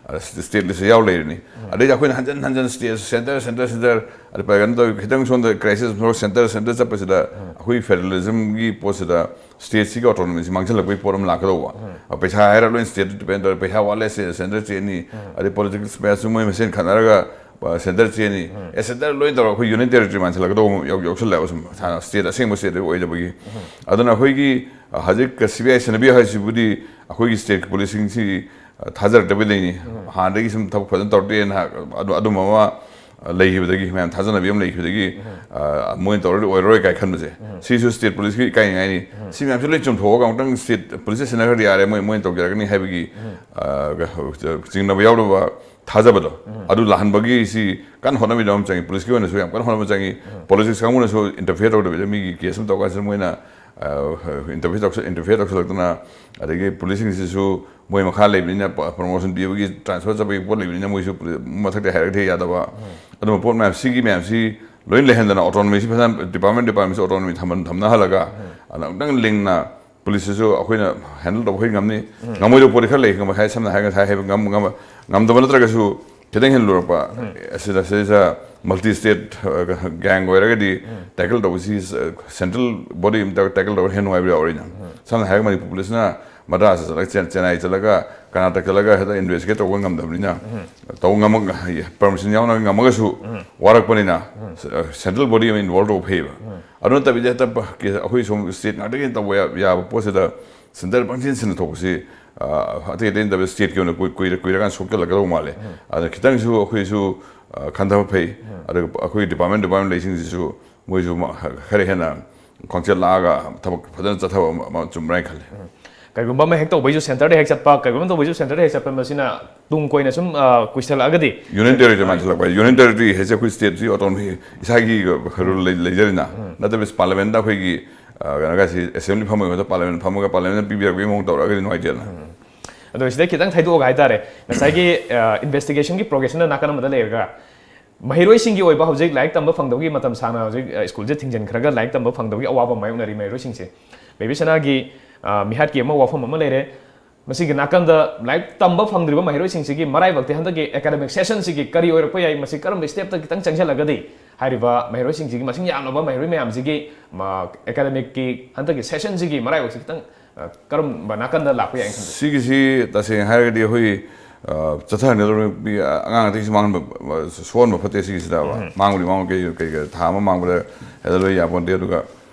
ꯑ, ꯁ꯭ꯇꯦꯠꯇꯁꯨ ꯌꯥꯎ ꯂꯩꯔꯤꯅꯤ꯫ ꯑꯗꯩꯗꯤ ꯑꯩꯈꯣꯏꯅ ꯍꯟꯖꯟ ꯍꯟꯖꯟ ꯁ꯭ꯇꯦꯠ, ꯁꯦꯟꯇꯔ, ꯁꯦꯟꯇꯔ, ꯁꯦꯟꯇꯔ, ꯑꯗ ꯀꯩꯅꯣ ꯇꯧꯋꯤ, ꯈꯤꯇꯪ ꯁꯣꯝꯗ ꯀ꯭ꯔꯥꯏꯁꯤꯁ ꯊꯣꯛꯂꯛ ꯁꯦꯟꯇꯔ, ꯁꯦꯟꯇꯔ ꯆꯠꯄꯁꯤꯗ ꯑꯩꯈꯣꯏꯒꯤ ꯐꯦꯗꯔꯦꯂꯤꯖꯝꯒꯤ ꯄꯣꯠꯁꯤꯗ ꯁ꯭ꯇꯦꯠꯁꯤꯒꯤ ꯑꯣꯇꯣꯅꯣꯃꯤꯁꯤ ꯃꯥꯡꯁꯤꯜꯂꯛꯄꯒꯤ ꯄꯣꯠ ꯑꯃ ꯂꯥꯛꯀꯗꯧꯕ꯫ ꯑ, ꯄꯩꯁꯥ ꯍꯥꯏꯔ ꯂꯣꯏꯅ ꯁ꯭ꯇꯦꯠꯇ ꯗꯤꯄꯦꯟ ꯇꯧꯔꯦ꯫ ꯄꯩꯁꯥ ꯋꯥꯠꯂꯦ, ꯁꯦ-, ꯁꯦꯟꯇꯔ ꯆꯦꯟꯅꯤ꯫ ꯑꯗꯩ ꯄꯣꯂꯤꯇꯤꯀꯦꯜ ꯁ꯭ꯄꯦꯁꯁꯨ ꯃꯣꯏ ꯃꯁꯦꯟ ꯈꯠꯅꯔꯒ, ꯑ, ꯁꯦꯟꯇꯔ ꯆꯦꯟꯅꯤ꯫ ꯑꯦ, ꯁꯦꯟꯇꯔ ꯂꯣꯏꯅ ꯇꯧꯔꯒ ꯑꯩꯈꯣꯏ ꯌꯨꯅꯤꯌꯟ ꯇꯦꯔꯤꯇꯣꯔꯤ ꯃꯥꯟꯁꯤꯜꯂꯛꯀꯗꯧꯕ ꯑꯃ ꯌꯥꯎ-, ꯌꯥꯎꯁꯜꯂꯛꯑꯦꯕ ꯁꯨꯝ꯫ ꯁꯥ-, ꯁ꯭ꯇꯦꯠ ꯑꯁꯦꯡꯕ ꯁ꯭ꯇꯦꯠ ꯑꯣꯏꯗꯕꯒꯤ꯫ ꯑꯗꯨꯅ ꯑꯩꯈꯣꯏꯒꯤ, ꯑ, ꯍꯧꯖꯤꯛ ꯁꯤ ꯕꯤ ꯑꯥꯏ ꯁꯤꯟꯅꯕꯤꯌꯨ ꯍꯥꯏꯁꯤꯕꯨꯗꯤ ꯑꯩꯈꯣꯏꯒꯤ ꯁ꯭ꯇꯦꯠꯀꯤ ꯄꯨꯂꯤꯁꯁꯤꯡꯁꯤ, ꯑ, ꯊꯥꯖꯔꯛꯇꯕꯩ ꯂꯩꯅꯤ꯫ ꯍꯥꯟꯅꯗꯒꯤ ꯁꯨꯝ ꯊꯕꯛ ꯐꯖꯅ ꯇꯧꯔꯛꯇꯦꯅ ꯍꯥꯏ-, ꯑꯗꯨ-, ꯑꯗꯨꯝꯕ ꯑꯃ, ꯑ, ꯂꯩꯈꯤꯕꯗꯒꯤ, ꯃꯌꯥꯝ ꯊꯥꯖꯅꯕꯤ ꯑꯃ ꯂꯩꯈꯤꯕꯗꯒꯤ, ꯑ, ꯃꯣꯏꯅ ꯇꯧꯔꯗꯤ ꯑꯣꯏꯔꯔꯣꯏ ꯀꯥꯏ ꯈꯟꯕꯁꯦ꯫ ꯁꯤꯁꯨ ꯁ꯭ꯇꯦꯠ ꯄꯨꯂꯤꯁꯀꯤ ꯏꯀꯥꯏꯅꯤꯡꯉꯥꯏꯅꯤ꯫ ꯁꯤ ꯃꯌꯥꯝꯁꯦ ꯂꯣꯏ ꯆꯨꯝꯊꯣꯛꯑꯒ ꯑꯃꯨꯛꯇꯪ ꯁ꯭ꯇꯦꯠ ꯄꯨꯂꯤꯁꯇ ꯁꯤꯟꯅꯈ꯭ꯔꯗꯤ ꯌꯥꯔꯦ, ꯃꯣꯏ, ꯃꯣꯏꯅ ꯇꯧꯖꯔꯛꯀꯅꯤ ꯍꯥꯏꯕꯒꯤ, ꯑ, ꯆꯤꯡꯅꯕ ꯌꯥꯎꯗꯕ ꯊꯥꯖꯕꯗꯣ ꯑꯗꯨ ꯂꯥꯛꯍꯟꯕꯒꯤ ꯁꯤ ꯀꯟꯅ ꯍꯣꯠꯅꯕꯤꯗꯕ ꯑꯃ ꯆꯪꯉꯤ꯫ ꯄꯨꯂꯤꯁꯀꯤ ꯑꯣꯏꯅꯁꯨ ꯌꯥꯝ ꯀꯟꯅ ꯍꯣꯠꯅꯕ ꯆꯪꯉꯤ꯫ ꯄꯣꯂꯤꯇꯤꯛꯁ ꯀꯥꯡꯕꯨꯅꯁꯨ ꯏꯟꯇꯔꯐꯤꯌꯔ ꯇꯧꯗꯕꯤꯗ ꯃꯤꯒꯤ ꯀꯦꯁ ꯑꯃ ꯇꯧꯀꯥꯟꯁꯤꯗ ꯃꯣꯏꯅ, ꯑ, ꯏꯟꯇꯔꯐꯤꯌꯔ ꯇꯧꯁꯜ-, ꯏꯟꯇꯔꯐꯤꯌꯔ ꯇꯧꯁꯜꯂꯛꯇꯅ, ꯑꯗꯒꯤ ꯄꯨꯂꯤꯁꯁꯤꯡꯁꯤꯁꯨ ꯃꯣꯏ ꯃꯈꯥ ꯂꯩꯕꯅꯤꯅ ꯄ-, ꯄ꯭ꯔꯃꯣꯁꯟ ꯄꯤꯕꯒꯤ, ꯇ꯭ꯔꯥꯟꯁꯐꯔ ꯆꯠꯄꯒꯤ ꯄꯣꯠ ꯂꯩꯕꯅꯤꯅ ꯃꯣꯏꯁꯨ ꯄꯨꯂꯤ-, ꯃꯊꯛꯇ ꯍꯥꯏꯔꯛꯇ ꯌꯥꯗꯕ꯫ ꯑꯗꯨꯝꯕ ꯄꯣꯠ ꯃꯌꯥꯝ, ꯁꯤꯒꯤ ꯃꯌꯥꯝꯁꯤ ꯂꯣꯏ ꯂꯩꯍꯟꯗꯅ ꯑꯣꯇꯣꯅꯣꯃꯤꯁꯤ ꯐꯖꯅ ꯗꯤꯄꯥꯔꯠꯃꯦꯟ, ꯗꯤꯄꯥꯔꯠꯃꯦꯟꯁꯤ ꯑꯣꯇꯣꯅꯣꯃꯤ ꯊꯝꯍꯟ-, ꯊꯝꯅꯍꯜꯂꯒ ꯑꯗ ꯑꯃꯨꯛꯇꯪ ꯂꯤꯡꯅ ꯄꯨꯂꯤꯁꯁꯤꯁꯨ ꯑꯩꯈꯣꯏꯅ ꯍꯦꯟꯗꯜ ꯇꯧꯕ ꯑꯩꯈꯣꯏ ꯉꯝꯅꯤ꯫ ꯉꯝꯃꯣꯏꯗꯕ ꯄꯣꯠꯇꯤ ꯈꯔ ꯂꯩ꯫ ꯉꯝ-, ꯍꯥꯏ-, ꯁꯝꯅ ꯍꯥꯏꯔꯒ ꯉꯁꯥꯏ ꯍꯥꯏꯕ ꯉꯝ-, ꯉꯝ-, ꯉꯝꯗꯕ ꯅꯠꯇ꯭ꯔꯒꯁꯨ ꯈꯤꯇꯪ ꯍꯦꯟꯅ ꯂꯨꯔꯛꯄ꯫ ꯑꯁꯤꯗ, ꯁꯤꯗ ꯃꯜꯇꯤ ꯁ꯭ꯇꯦꯠ, ꯑ, ꯒꯦꯡ ꯑꯣꯏꯔꯒꯗꯤ ꯇꯦꯀꯜ ꯇꯧꯕꯁꯤ, ꯑ, ꯁꯦꯟꯇ꯭ꯔꯦꯜ ꯕꯣꯗꯤ ꯑꯃ ꯇꯧꯔꯒ ꯇꯦꯀꯜ ꯇꯧꯕ ꯍꯦꯟꯅ ꯅꯨꯡꯉꯥꯏꯕ ꯌꯥꯎꯔꯤꯅ꯫ ꯁꯝꯅ ꯍꯥꯏꯔꯒ ꯃꯅꯤꯄꯨꯔ ꯄꯨꯂꯤꯁꯅ ꯃꯗ꯭ꯔꯥꯁꯇ ꯆꯠꯂꯒ, ꯆꯦꯟ-, ꯆꯦꯟꯅꯥꯏ ꯆꯠꯂꯒ, ꯀꯔꯅꯥꯇꯀ ꯆꯠꯂꯒ ꯍꯦꯛꯇ ꯏꯟꯚꯦꯁꯇꯤꯒꯦꯠ ꯇꯧꯕ ꯉꯝꯗꯕꯅꯤꯅ, ꯇꯧꯕ ꯉꯝꯃ-, ꯄꯔꯃꯤꯁꯟ ꯌꯥꯎꯅ ꯉꯝꯃꯒꯁꯨ ꯋꯥꯔꯛꯄꯅꯤꯅ, ꯑ, ꯁꯦꯟꯇ꯭ꯔꯦꯜ ꯕꯣꯗꯤ ꯑꯃ ꯏꯟꯚꯣꯜꯕ ꯇꯧꯕ ꯐꯩꯌꯦꯕ꯫ ꯑꯗꯨ ꯅꯠꯇꯕꯤꯗ ꯍꯦꯛꯇ ꯄ-, ꯀꯦ-, ꯑꯩꯈꯣꯏ ꯁꯣꯝ state ꯉꯥꯛꯇꯒꯤ ꯇꯧꯕ ꯌꯥ-, ꯌꯥꯕ ꯄꯣꯠꯁꯤꯗ centre ꯄꯪꯁꯤꯟ ꯁꯤꯟꯅ ꯊꯣꯛꯄꯁꯤ, ꯑ, ꯑꯇꯩ ꯑꯇꯩ ꯅꯠꯇꯕ stateꯀꯤ ꯑꯣꯏꯅ ꯀꯨꯏ-, ꯀꯨꯏꯔ-, ꯀꯨꯏꯔꯀꯥꯟꯗ ꯁꯣꯛꯆꯜꯂꯛꯀꯗꯧꯕ ꯃꯥꯜꯂꯦ꯫ ꯑꯗꯨꯅ ꯈꯤꯇꯪꯁꯨ ꯑꯩꯈꯣꯏꯁꯨ, ꯑ, ꯈꯟꯊꯕ ꯐꯩ꯫ ꯑꯗꯨꯒ ꯑꯩꯈꯣꯏ department, department ꯂꯩꯁꯤꯡꯁꯤꯁꯨ ꯃꯣꯏꯁꯨ ꯃ-, ꯈꯔ ꯍꯦꯟꯅ ꯈꯣꯡꯆꯦꯜ ꯂꯥꯛꯑꯒ ꯊꯕꯛ ꯐꯖꯅ ꯆꯠꯊꯕ ꯑꯃ, ꯑꯃ ꯆꯨꯝꯕ꯭ꯔꯥ ꯍꯥꯏꯅ ꯈꯜꯂꯤ꯫ ꯀꯔꯤꯒꯨꯝꯕ ꯑꯃ ꯍꯦꯛ ꯇꯧꯕꯩꯁꯨ centreꯗ ꯍꯦꯛ ꯆꯠꯄ, ꯀꯔꯤꯒꯨꯝꯕ ꯑꯃ ꯇꯧꯕꯩꯁꯨ centreꯗ ꯍꯦꯛ ꯆꯠꯄ, ꯃꯁꯤꯅ ꯇꯨꯡ ꯀꯣꯏꯅ ꯁꯨꯝ, ꯑ, ꯀꯨꯏꯁꯜꯂꯛꯑꯒꯗꯤ꯫ Union territory ꯃꯥꯟꯁꯤꯜꯂꯛꯄ ꯍꯥꯏꯁꯦ, union territory ꯍꯥꯏꯁꯦ ꯑꯩꯈꯣꯏ stateꯁꯤ autonomy ꯏꯁꯥꯒꯤ ꯈꯔ ꯂꯩ-, ꯂꯩꯖꯔꯤꯅ, ꯅꯠꯇꯕ parliamentꯇ ꯑꯩꯈꯣꯏꯒꯤ, ꯑ, ꯀꯩꯅꯣꯒ ꯁꯤ assembly ꯐꯝꯕꯒꯤ ꯃꯍꯨꯠꯇ parliament ꯐꯝꯃꯒ parliamentꯅ ꯄꯤꯕꯤꯔꯛꯄꯒꯤ ꯃꯑꯣꯡ ꯇꯧꯔꯛꯑꯒꯗꯤ ꯅꯨꯡꯉꯥꯏꯇꯦꯗꯅ꯫ ꯑꯗꯣ ꯁꯤꯗ ꯈꯤꯇꯪ ꯊꯩꯗꯣꯛꯑꯒ ꯍꯥꯏꯇꯥꯔꯦ, ꯉꯁꯥꯏꯒꯤ, ꯑ, investigationꯒꯤ progressꯅ ꯅꯥꯀꯟ ꯑꯃꯗ ꯂꯩꯔꯒ, ꯃꯍꯩꯔꯣꯏꯁꯤꯡꯒꯤ ꯑꯣꯏꯕ ꯍꯧꯖꯤꯛ ꯂꯥꯏꯔꯤꯛ ꯇꯝꯕ ꯐꯪꯗꯕꯒꯤ ꯃꯇꯝ ꯁꯥꯡꯅ ꯍꯧꯖꯤꯛ, ꯑ, ꯁ꯭ꯀꯨꯜꯁꯦ ꯊꯤꯡꯖꯤꯟꯈ꯭ꯔꯒ ꯂꯥꯏꯔꯤꯛ ꯇꯝꯕ ꯐꯪꯗꯕꯒꯤ ꯑꯋꯥꯕ ꯃꯥꯌꯣꯛꯅꯔꯤ ꯃꯍꯩꯔꯣꯏꯁꯤꯡꯁꯦ꯫ ꯕꯦꯕꯤ ꯁꯅꯥꯒꯤ, ꯑ, ꯃꯤꯍꯥꯠꯀꯤ ꯑꯃ ꯋꯥꯐꯝ ꯑꯃ ꯂꯩꯔꯦ꯫ ꯃꯁꯤꯒꯤ ꯅꯥꯀꯟꯗ ꯂꯥꯏꯔꯤꯛ ꯇꯝꯕ ꯐꯪꯗ꯭ꯔꯤꯕ ꯃꯍꯩꯔꯣꯏꯁꯤꯡꯁꯤꯒꯤ ꯃꯔꯥꯏꯕꯛꯇꯤ ꯍꯟꯗꯛꯀꯤ academic sessionꯁꯤꯒꯤ ꯀꯔꯤ ꯑꯣꯏꯔꯛꯄ ꯌꯥꯏ, ꯃꯁꯤ ꯀꯔꯝꯕ stepꯇ ꯈꯤꯇꯪ ꯆꯪꯁꯤꯜꯂꯒꯗꯤ ꯍꯥꯏꯔꯤꯕ ꯃꯍꯩꯔꯣꯏꯁꯤꯡꯁꯤꯒꯤ ꯃꯁꯤꯡ ꯌꯥꯝꯂꯕ ꯃꯍꯩꯔꯣꯏ ꯃꯌꯥꯝꯁꯤꯒꯤ, ꯃ-, academicꯀꯤ ꯍꯟꯗꯛꯀꯤ sessionꯁꯤꯒꯤ ꯃꯔꯥꯏꯕꯛꯁꯤ ꯈꯤꯇꯪ, ꯑ, ꯀꯔꯝꯕ ꯅꯥꯀꯟꯗ ꯂꯥꯛꯄ ꯌꯥꯏꯅ ꯈꯟꯕꯒꯦ? ꯁꯤꯒꯤꯁꯤ ꯇꯁꯦꯡꯅ ꯍꯥꯏꯔꯒꯗꯤ ꯑꯩꯈꯣꯏ, ꯑ, ꯆꯠꯊꯍꯟꯒꯗꯧꯔꯤꯕ ꯃꯤ, ꯑ, ꯑꯉꯥꯡ ꯑꯇꯩꯁꯤ ꯃꯥꯡꯍꯟꯕ, ꯑ, ꯁꯣꯛꯍꯟꯕ ꯐꯠꯇꯦ ꯁꯤꯒꯤꯁꯤꯗ꯫ ꯃꯥꯡꯕꯨꯗꯤ ꯃꯥꯡꯕ ꯀꯩ, ꯀꯩ, ꯀꯩ, ꯊꯥ ꯑꯃ ꯃꯥꯡꯕꯗ ꯍꯦꯜꯂ ꯂꯣꯏ ꯌꯥꯄꯣꯟꯇꯦ꯫ ꯑꯗꯨꯒ,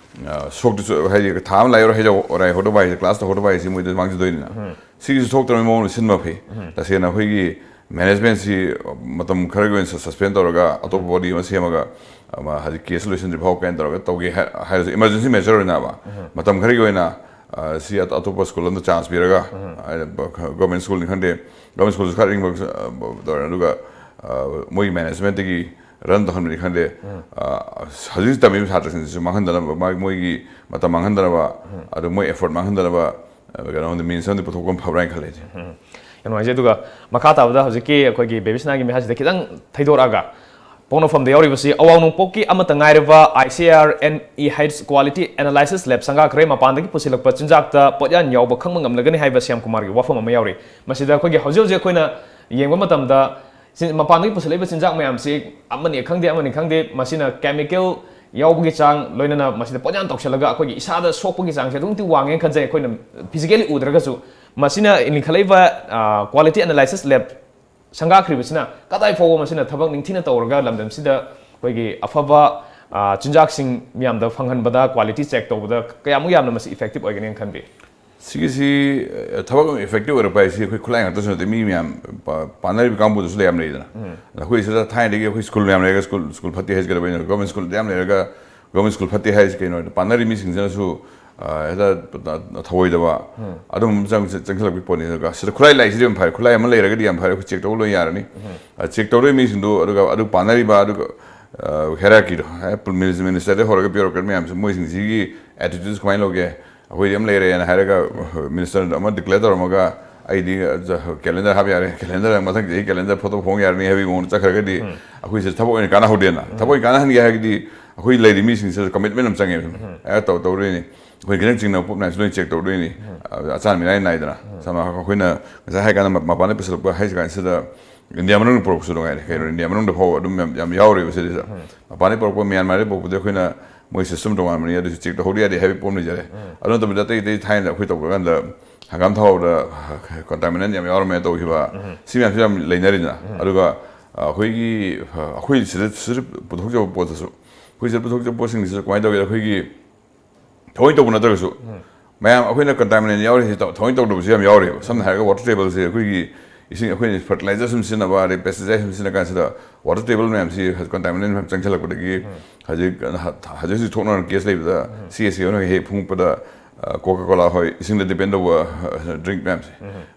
ꯑ, ꯁꯣꯛꯇꯁꯨ ꯍꯥꯏꯗꯤ ꯊꯥ ꯑꯃ ꯂꯥꯏꯔꯤꯛ ꯍꯩꯖꯧ-, ꯍꯩꯍꯧꯗꯕ ꯍꯥꯏꯁꯦ, class ꯇꯧꯍꯧꯗꯕ ꯍꯥꯏꯁꯦ ꯃꯣꯏꯗ ꯃꯥꯡꯖꯗꯣꯏꯅꯤꯅ꯫ ꯁꯤꯒꯤꯁꯨ ꯊꯣꯛꯇꯅꯕ ꯃꯑꯣꯡꯗ ꯁꯤꯟꯕ ꯐꯩ꯫ ꯇꯁꯦꯡꯅ ꯑꯩꯈꯣꯏꯒꯤ managementꯁꯤ ꯃꯇꯝ ꯈꯔꯒꯤ ꯑꯣꯏꯅ sus-, suspend ꯇꯧꯔꯒ ꯑꯇꯣꯞꯄ body ꯑꯃ ꯁꯦꯝꯃꯒ, ꯑꯃ ꯍꯧꯖꯤꯛ case ꯂꯣꯏꯁꯤꯟꯗ꯭ꯔꯤ ꯐꯥꯎ ꯀꯥꯏꯅ ꯇꯧꯔꯒ ꯇꯧꯒꯦ ꯍꯥꯏ-, ꯍꯥꯏꯔꯁꯨ emergency measure ꯑꯣꯏꯅꯕ ꯃꯇꯝ ꯈꯔꯒꯤ ꯑꯣꯏꯅ, ꯑ, ꯁꯤ ꯑꯇꯣꯞꯄ school ꯑꯃꯗ chance ꯄꯤꯔꯒ, ꯑ, government schoolꯅꯤ ꯈꯪꯗꯦ, government schoolꯁꯨ ꯈꯔ ꯏꯪꯕ, ꯑ, ꯇꯧꯔꯦ꯫ ꯑꯗꯨꯒ, ꯑ, ꯃꯣꯏꯒꯤ managementꯇꯒꯤ run ꯇꯧꯍꯟꯕꯅꯤ ꯈꯪꯗꯦ, ꯑ, ꯍꯧꯖꯤꯛ ꯇꯝꯃꯤꯕ ꯁꯥꯇ꯭ꯔꯁꯤꯡꯁꯤꯁꯨ ꯃꯥꯡꯍꯟꯗꯅꯕ, ꯃꯥꯒꯤ, ꯃꯣꯏꯒꯤ ꯃꯇꯝ ꯃꯥꯡꯍꯟꯗꯅꯕ, ꯑꯗꯨ ꯃꯣꯏ effort ꯃꯥꯡꯍꯟꯗꯅꯕ, ꯑ, ꯀꯩꯅꯣ ꯈꯪꯗꯦ, means ꯑꯃꯗꯤ ꯄꯨꯊꯣꯛꯄ ꯑꯃ ꯐꯕ꯭ꯔꯥ ꯍꯥꯏꯅ ꯈꯜꯂꯦ ꯑꯩꯗꯤ꯫ ꯌꯥꯝ ꯅꯨꯡꯉꯥꯏꯖꯩ꯫ ꯑꯗꯨꯒ ꯃꯈꯥ ꯇꯥꯕꯗ ꯍꯧꯖꯤꯛꯀꯤ ꯑꯩꯈꯣꯏꯒꯤ ꯕꯦꯕꯤ ꯁꯅꯥꯒꯤ ꯃꯤꯍꯥꯠꯁꯤꯗ ꯈꯤꯇꯪ ꯊꯩꯗꯣꯔꯛꯑꯒ, ꯄꯣꯛꯅꯐꯝꯗ ꯌꯥꯎꯔꯤꯕꯁꯤ ꯑꯋꯥꯡ ꯅꯣꯡꯄꯣꯛꯀꯤ ꯑꯃꯠꯇ ꯉꯥꯏꯔꯕ ICAR&E Heights Quality Analysis Lab ꯁꯪꯒꯥꯈ꯭ꯔꯦ꯫ ꯃꯄꯥꯟꯗꯒꯤ ꯄꯨꯁꯤꯜꯂꯛꯄ ꯆꯤꯟꯖꯥꯛꯇ ꯄꯣꯠꯌꯥꯟ ꯌꯥꯎꯕ ꯈꯪꯕ ꯉꯝꯂꯒꯅꯤ ꯍꯥꯏꯕ ꯁ꯭ꯌꯥꯝ ꯀꯨꯃꯥꯔꯒꯤ ꯋꯥꯐꯝ ꯑꯃ ꯌꯥꯎꯔꯤ꯫ ꯃꯁꯤꯗ ꯑꯩꯈꯣꯏꯒꯤ ꯍꯧꯖꯤꯛ ꯍꯧꯖꯤꯛ ꯑꯩꯈꯣꯏꯅ ꯌꯦꯡꯕ ꯃꯇꯝꯗ, ꯆꯤꯟ-, ꯃꯄꯥꯟꯗꯒꯤ ꯄꯨꯁꯤꯜꯂꯛꯏꯕ ꯆꯤꯟꯖꯥꯛ ꯃꯌꯥꯝꯁꯤ ꯑꯃꯅꯤ ꯈꯪꯗꯦ, ꯑꯃꯅꯤ ꯈꯪꯗꯦ, ꯃꯁꯤꯅ chemical ꯌꯥꯎꯕꯒꯤ ꯆꯥꯡ, ꯂꯣꯏꯅꯅ ꯃꯁꯤꯗ ꯄꯣꯠꯌꯥꯟ ꯇꯧꯁꯤꯜꯂꯒ ꯑꯩꯈꯣꯏꯒꯤ ꯏꯁꯥꯗ ꯁꯣꯛꯄꯒꯤ ꯆꯥꯡꯁꯦ ꯑꯗꯨꯛꯀꯤ ꯃꯇꯤꯛ ꯋꯥꯡꯉꯦꯅ ꯈꯟꯖꯩ꯫ ꯑꯩꯈꯣꯏꯅ physically ꯎꯗ꯭ꯔꯒꯁꯨ, ꯃꯁꯤꯅ ꯂꯤꯡꯈꯠꯂꯛꯏꯕ, ꯑ, Quality Analysis Lab ꯁꯪꯒꯥꯈ꯭ꯔꯤꯕꯁꯤꯅ ꯀꯗꯥꯏ ꯐꯥꯎꯕ ꯃꯁꯤꯅ ꯊꯕꯛ ꯅꯤꯡꯊꯤꯅ ꯇꯧꯔꯒ ꯂꯝꯗꯝꯁꯤꯗ ꯑꯩꯈꯣꯏꯒꯤ ꯑꯐꯕ, ꯑꯥ, ꯆꯤꯟꯖꯥꯛꯁꯤꯡ ꯃꯤꯌꯥꯝꯗ ꯐꯪꯍꯟꯕꯗ, quality check ꯇꯧꯕꯗ ꯀꯌꯥꯃꯨꯛ ꯌꯥꯝꯅ ꯃꯁꯤ effective ꯑꯣꯏꯒꯅꯤꯅ ꯈꯟꯕꯤ? ꯁꯤꯒꯤꯁꯤ ꯑ, ꯊꯕꯛ ꯑꯃ effective ꯑꯣꯏꯔꯛꯄ ꯍꯥꯏꯁꯤ ꯑꯩꯈꯣꯏ ꯈꯨꯠꯂꯥꯏ ꯉꯥꯛꯇꯁꯨ ꯅꯠꯇꯦ, ꯃꯤ ꯃꯌꯥꯝ ꯄꯥ- ꯄꯥꯟꯅꯔꯤꯕ ꯀꯥꯡꯕꯨꯗꯨꯁꯨ ꯂꯩ ꯌꯥꯝ ꯂꯩꯗꯅ꯫ ꯑꯗ ꯑꯩꯈꯣꯏ ꯁꯤꯗ ꯊꯥꯏꯅꯗꯒꯤ ꯑꯩꯈꯣꯏ ꯁ꯭ꯀꯨꯜ ꯃꯌꯥꯝ ꯂꯩꯔꯒ ꯁ꯭ꯀꯨꯜ ꯁ꯭ꯀꯨꯜ ꯐꯠꯇꯦ ꯍꯥꯏꯁꯤ ꯀꯩꯗꯧꯕꯩꯅꯣ? ꯒꯣꯔꯃꯦꯟ ꯁ꯭ꯀꯨꯜꯗ ꯌꯥꯝ ꯂꯩꯔꯒ ꯒꯣꯔꯃꯦꯟ ꯁ꯭ꯀꯨꯜ ꯐꯠꯇꯦ ꯍꯥꯏꯁꯤ ꯀꯩꯅꯣ ꯍꯥꯏꯗꯤ ꯄꯥꯟꯅꯔꯤ ꯃꯤꯁꯤꯡꯁꯤꯅꯁꯨ ꯑ, ꯍꯦꯛꯇ ꯊꯧꯑꯣꯏꯗꯕ ꯑꯗꯨꯝ ꯆꯪ- ꯆꯪꯁꯤꯜꯂꯛꯄꯒꯤ ꯄꯣꯠꯅꯤ꯫ ꯑꯗꯨꯒ ꯁꯤꯗ ꯈꯨꯠꯂꯥꯏ ꯂꯩꯁꯤꯗꯤ ꯌꯥꯝ ꯐꯔꯦ, ꯈꯨꯠꯂꯥꯏ ꯑꯃ ꯂꯩꯔꯒꯗꯤ ꯌꯥꯝ ꯐꯔꯦ, ꯑꯩꯈꯣꯏ ꯆꯦꯛ ꯇꯧꯕ ꯂꯣꯏ ꯌꯥꯔꯅꯤ꯫ ꯑ, ꯆꯦꯛ ꯇꯧꯔꯤꯕ ꯃꯤꯁꯤꯡꯗꯨ ꯑꯗꯨꯒ ꯑꯗꯨ ꯄꯥꯟꯅꯔꯤꯕ ꯑꯗꯨꯒ ꯍꯦꯔꯥꯔꯀꯤꯗꯣ, ꯃꯤꯅꯤꯁꯇꯔꯗꯩ ꯍꯧꯔꯒ bureaucrat ꯃꯌꯥꯝꯁꯦ ꯃꯣꯏꯁꯤꯡꯁꯤꯒꯤ attitudes ꯀꯃꯥꯏꯅ ꯂꯧꯒꯦ? ꯑꯩꯈꯣꯏꯗꯤ ꯑꯃ ꯂꯩꯔꯦꯅ ꯍꯥꯏꯔꯒ ꯃꯤꯅꯤꯁꯇꯔ ꯑꯃ declare ꯇꯧꯔꯝꯃꯒ ꯑꯩꯗꯤ calendar ꯍꯥꯞ ꯌꯥꯔꯦ, calendar ꯃꯊꯪ ꯆꯍꯤ calendar photo ꯐꯣꯡ ꯌꯥꯔꯅꯤ ꯍꯥꯏꯕꯒꯤ ꯃꯑꯣꯡꯗ ꯆꯠꯈ꯭ꯔꯒꯗꯤ ꯑꯩꯈꯣꯏꯁꯦ ꯊꯕꯛ ꯑꯣꯏꯅ ꯀꯥꯟꯅꯍꯧꯗꯦꯅ꯫ ꯊꯕꯛ ꯑꯣꯏꯅ ꯀꯥꯟꯅꯍꯟꯒꯦ ꯍꯥꯏꯔꯒꯗꯤ ꯑꯩꯈꯣꯏ ꯂꯩꯔꯤ ꯃꯤꯁꯤꯡꯁꯤꯗ commitment ꯑꯃ ꯆꯪꯉꯦꯕ꯫ ꯑꯦ, ꯇꯧ ꯇꯧꯗꯣꯏꯅꯤ, ꯑꯩꯈꯣꯏ ꯈꯤꯇꯪ ꯆꯤꯡꯅꯕ ꯄꯣꯠ ꯃꯌꯥꯝꯁꯨ ꯂꯣꯏ ꯆꯦꯛ ꯇꯧꯗꯣꯏꯅꯤ꯫ ꯑꯆꯥꯟ ꯃꯤꯔꯥꯏ ꯅꯥꯏꯗꯅ ꯁꯝꯅ ꯍꯥꯏꯔꯕꯗ ꯑꯩꯈꯣꯏꯅ ꯉꯁꯥꯏ ꯍꯥꯏ ꯀꯥꯟꯗ ꯃꯄꯥꯟꯗ ꯄꯨꯁꯤꯜꯂꯛꯄ ꯍꯥꯏꯁꯤ ꯀꯥꯟꯁꯤꯗ ꯏꯟꯗꯤꯌꯥ ꯃꯅꯨꯡꯗ ꯄꯨꯔꯛꯄꯁꯨ ꯅꯨꯡꯉꯥꯏꯔꯦ꯫ ꯀꯩꯅꯣ, ꯏꯟꯗꯤꯌꯥ ꯃꯅꯨꯡꯗ ꯐꯥꯎꯕ ꯑꯗꯨꯝ ꯌꯥꯝ ꯌꯥꯝ ꯌꯥꯎꯔꯦꯕ ꯁꯤꯗꯩꯁꯤꯗ꯫ ꯃꯄꯥꯟꯗꯒꯤ ꯄꯨꯔꯛꯄ, ꯃ꯭ꯌꯥꯟꯃꯥꯔꯗꯒꯤ ꯄꯨꯔꯛꯄꯗꯤ ꯑꯩꯈꯣꯏꯅ ꯃꯣꯏ system ꯇꯣꯉꯥꯟꯕꯅꯤ, ꯑꯗꯨꯁꯨ ꯆꯦꯛ ꯇꯧꯍꯧꯗ ꯌꯥꯗꯦ ꯍꯥꯏꯕꯒꯤ ꯄꯣꯠ ꯑꯃ ꯂꯩꯖꯔꯦ꯫ ꯑꯗꯨ ꯅꯠꯇꯕꯤꯗ ꯑꯇꯩ ꯑꯇꯩ ꯊꯥꯏꯅ ꯑꯩꯈꯣꯏ ꯇꯧꯕ ꯀꯥꯟꯗ ꯍꯪꯒꯥꯝ ꯊꯥꯎꯗ contaminant ꯌꯥꯝ ꯌꯥꯎꯔꯝꯃꯦ ꯇꯧꯈꯤꯕ, ꯁꯤ ꯃꯌꯥꯝꯁꯤ ꯌꯥꯝ ꯂꯩꯅꯔꯤꯗꯅ꯫ ꯑꯗꯨꯒ ꯑꯩꯈꯣꯏꯒꯤ ꯑꯩꯈꯣꯏ ꯁꯤꯗ ꯁꯤꯗ ꯄꯨꯊꯣꯛꯆꯕ ꯄꯣꯠꯇꯁꯨ, ꯑꯩꯈꯣꯏ ꯁꯤꯗ ꯄꯨꯊꯣꯛꯆꯕ ꯄꯣꯠꯁꯤꯡꯁꯤꯁꯨ ꯀꯃꯥꯏꯅ ꯇꯧꯒꯦꯗ, ꯑꯩꯈꯣꯏꯒꯤ ꯊꯑꯣꯏ ꯇꯧꯕ ꯅꯠꯇ꯭ꯔꯒꯁꯨ ꯃꯌꯥꯝ ꯑꯩꯈꯣꯏꯅ contaminant ꯌꯥꯎꯔꯤꯁꯦ ꯇꯧ- ꯊꯑꯣꯏ ꯇꯧꯗꯕꯁꯨ ꯌꯥꯝ ꯌꯥꯎꯔꯤꯕ꯫ ꯁꯝꯅ ꯍꯥꯏꯔꯒ water table ꯁꯦ ꯑꯩꯈꯣꯏꯒꯤ ꯏꯁꯤꯡ, ꯑꯩꯈꯣꯏꯅ fertilizer ꯁꯨꯝ ꯁꯤꯖꯤꯟꯅꯕ, ꯑꯗꯩ pesticide ꯁꯨꯝ ꯁꯤꯖꯤꯟꯅ ꯀꯥꯟꯁꯤꯗ water table ꯃꯌꯥꯝꯁꯤ contaminant ꯃꯌꯥꯝ ꯆꯪꯁꯤꯜꯂꯛꯄꯗꯒꯤ ꯍꯧꯖꯤꯛ ꯍꯧꯖꯤꯛ ꯍꯧꯖꯤꯛ ꯊꯣꯛꯅꯔ case ꯂꯩꯕꯗ CSA ꯍꯣꯏꯅ ꯍꯦꯛ ꯐꯣꯡꯉꯛꯄꯗ, Coca Cola ꯍꯣꯏ, ꯏꯁꯤꯡꯗ depend ꯇꯧꯕ drink ꯃꯌꯥꯝꯁꯦ,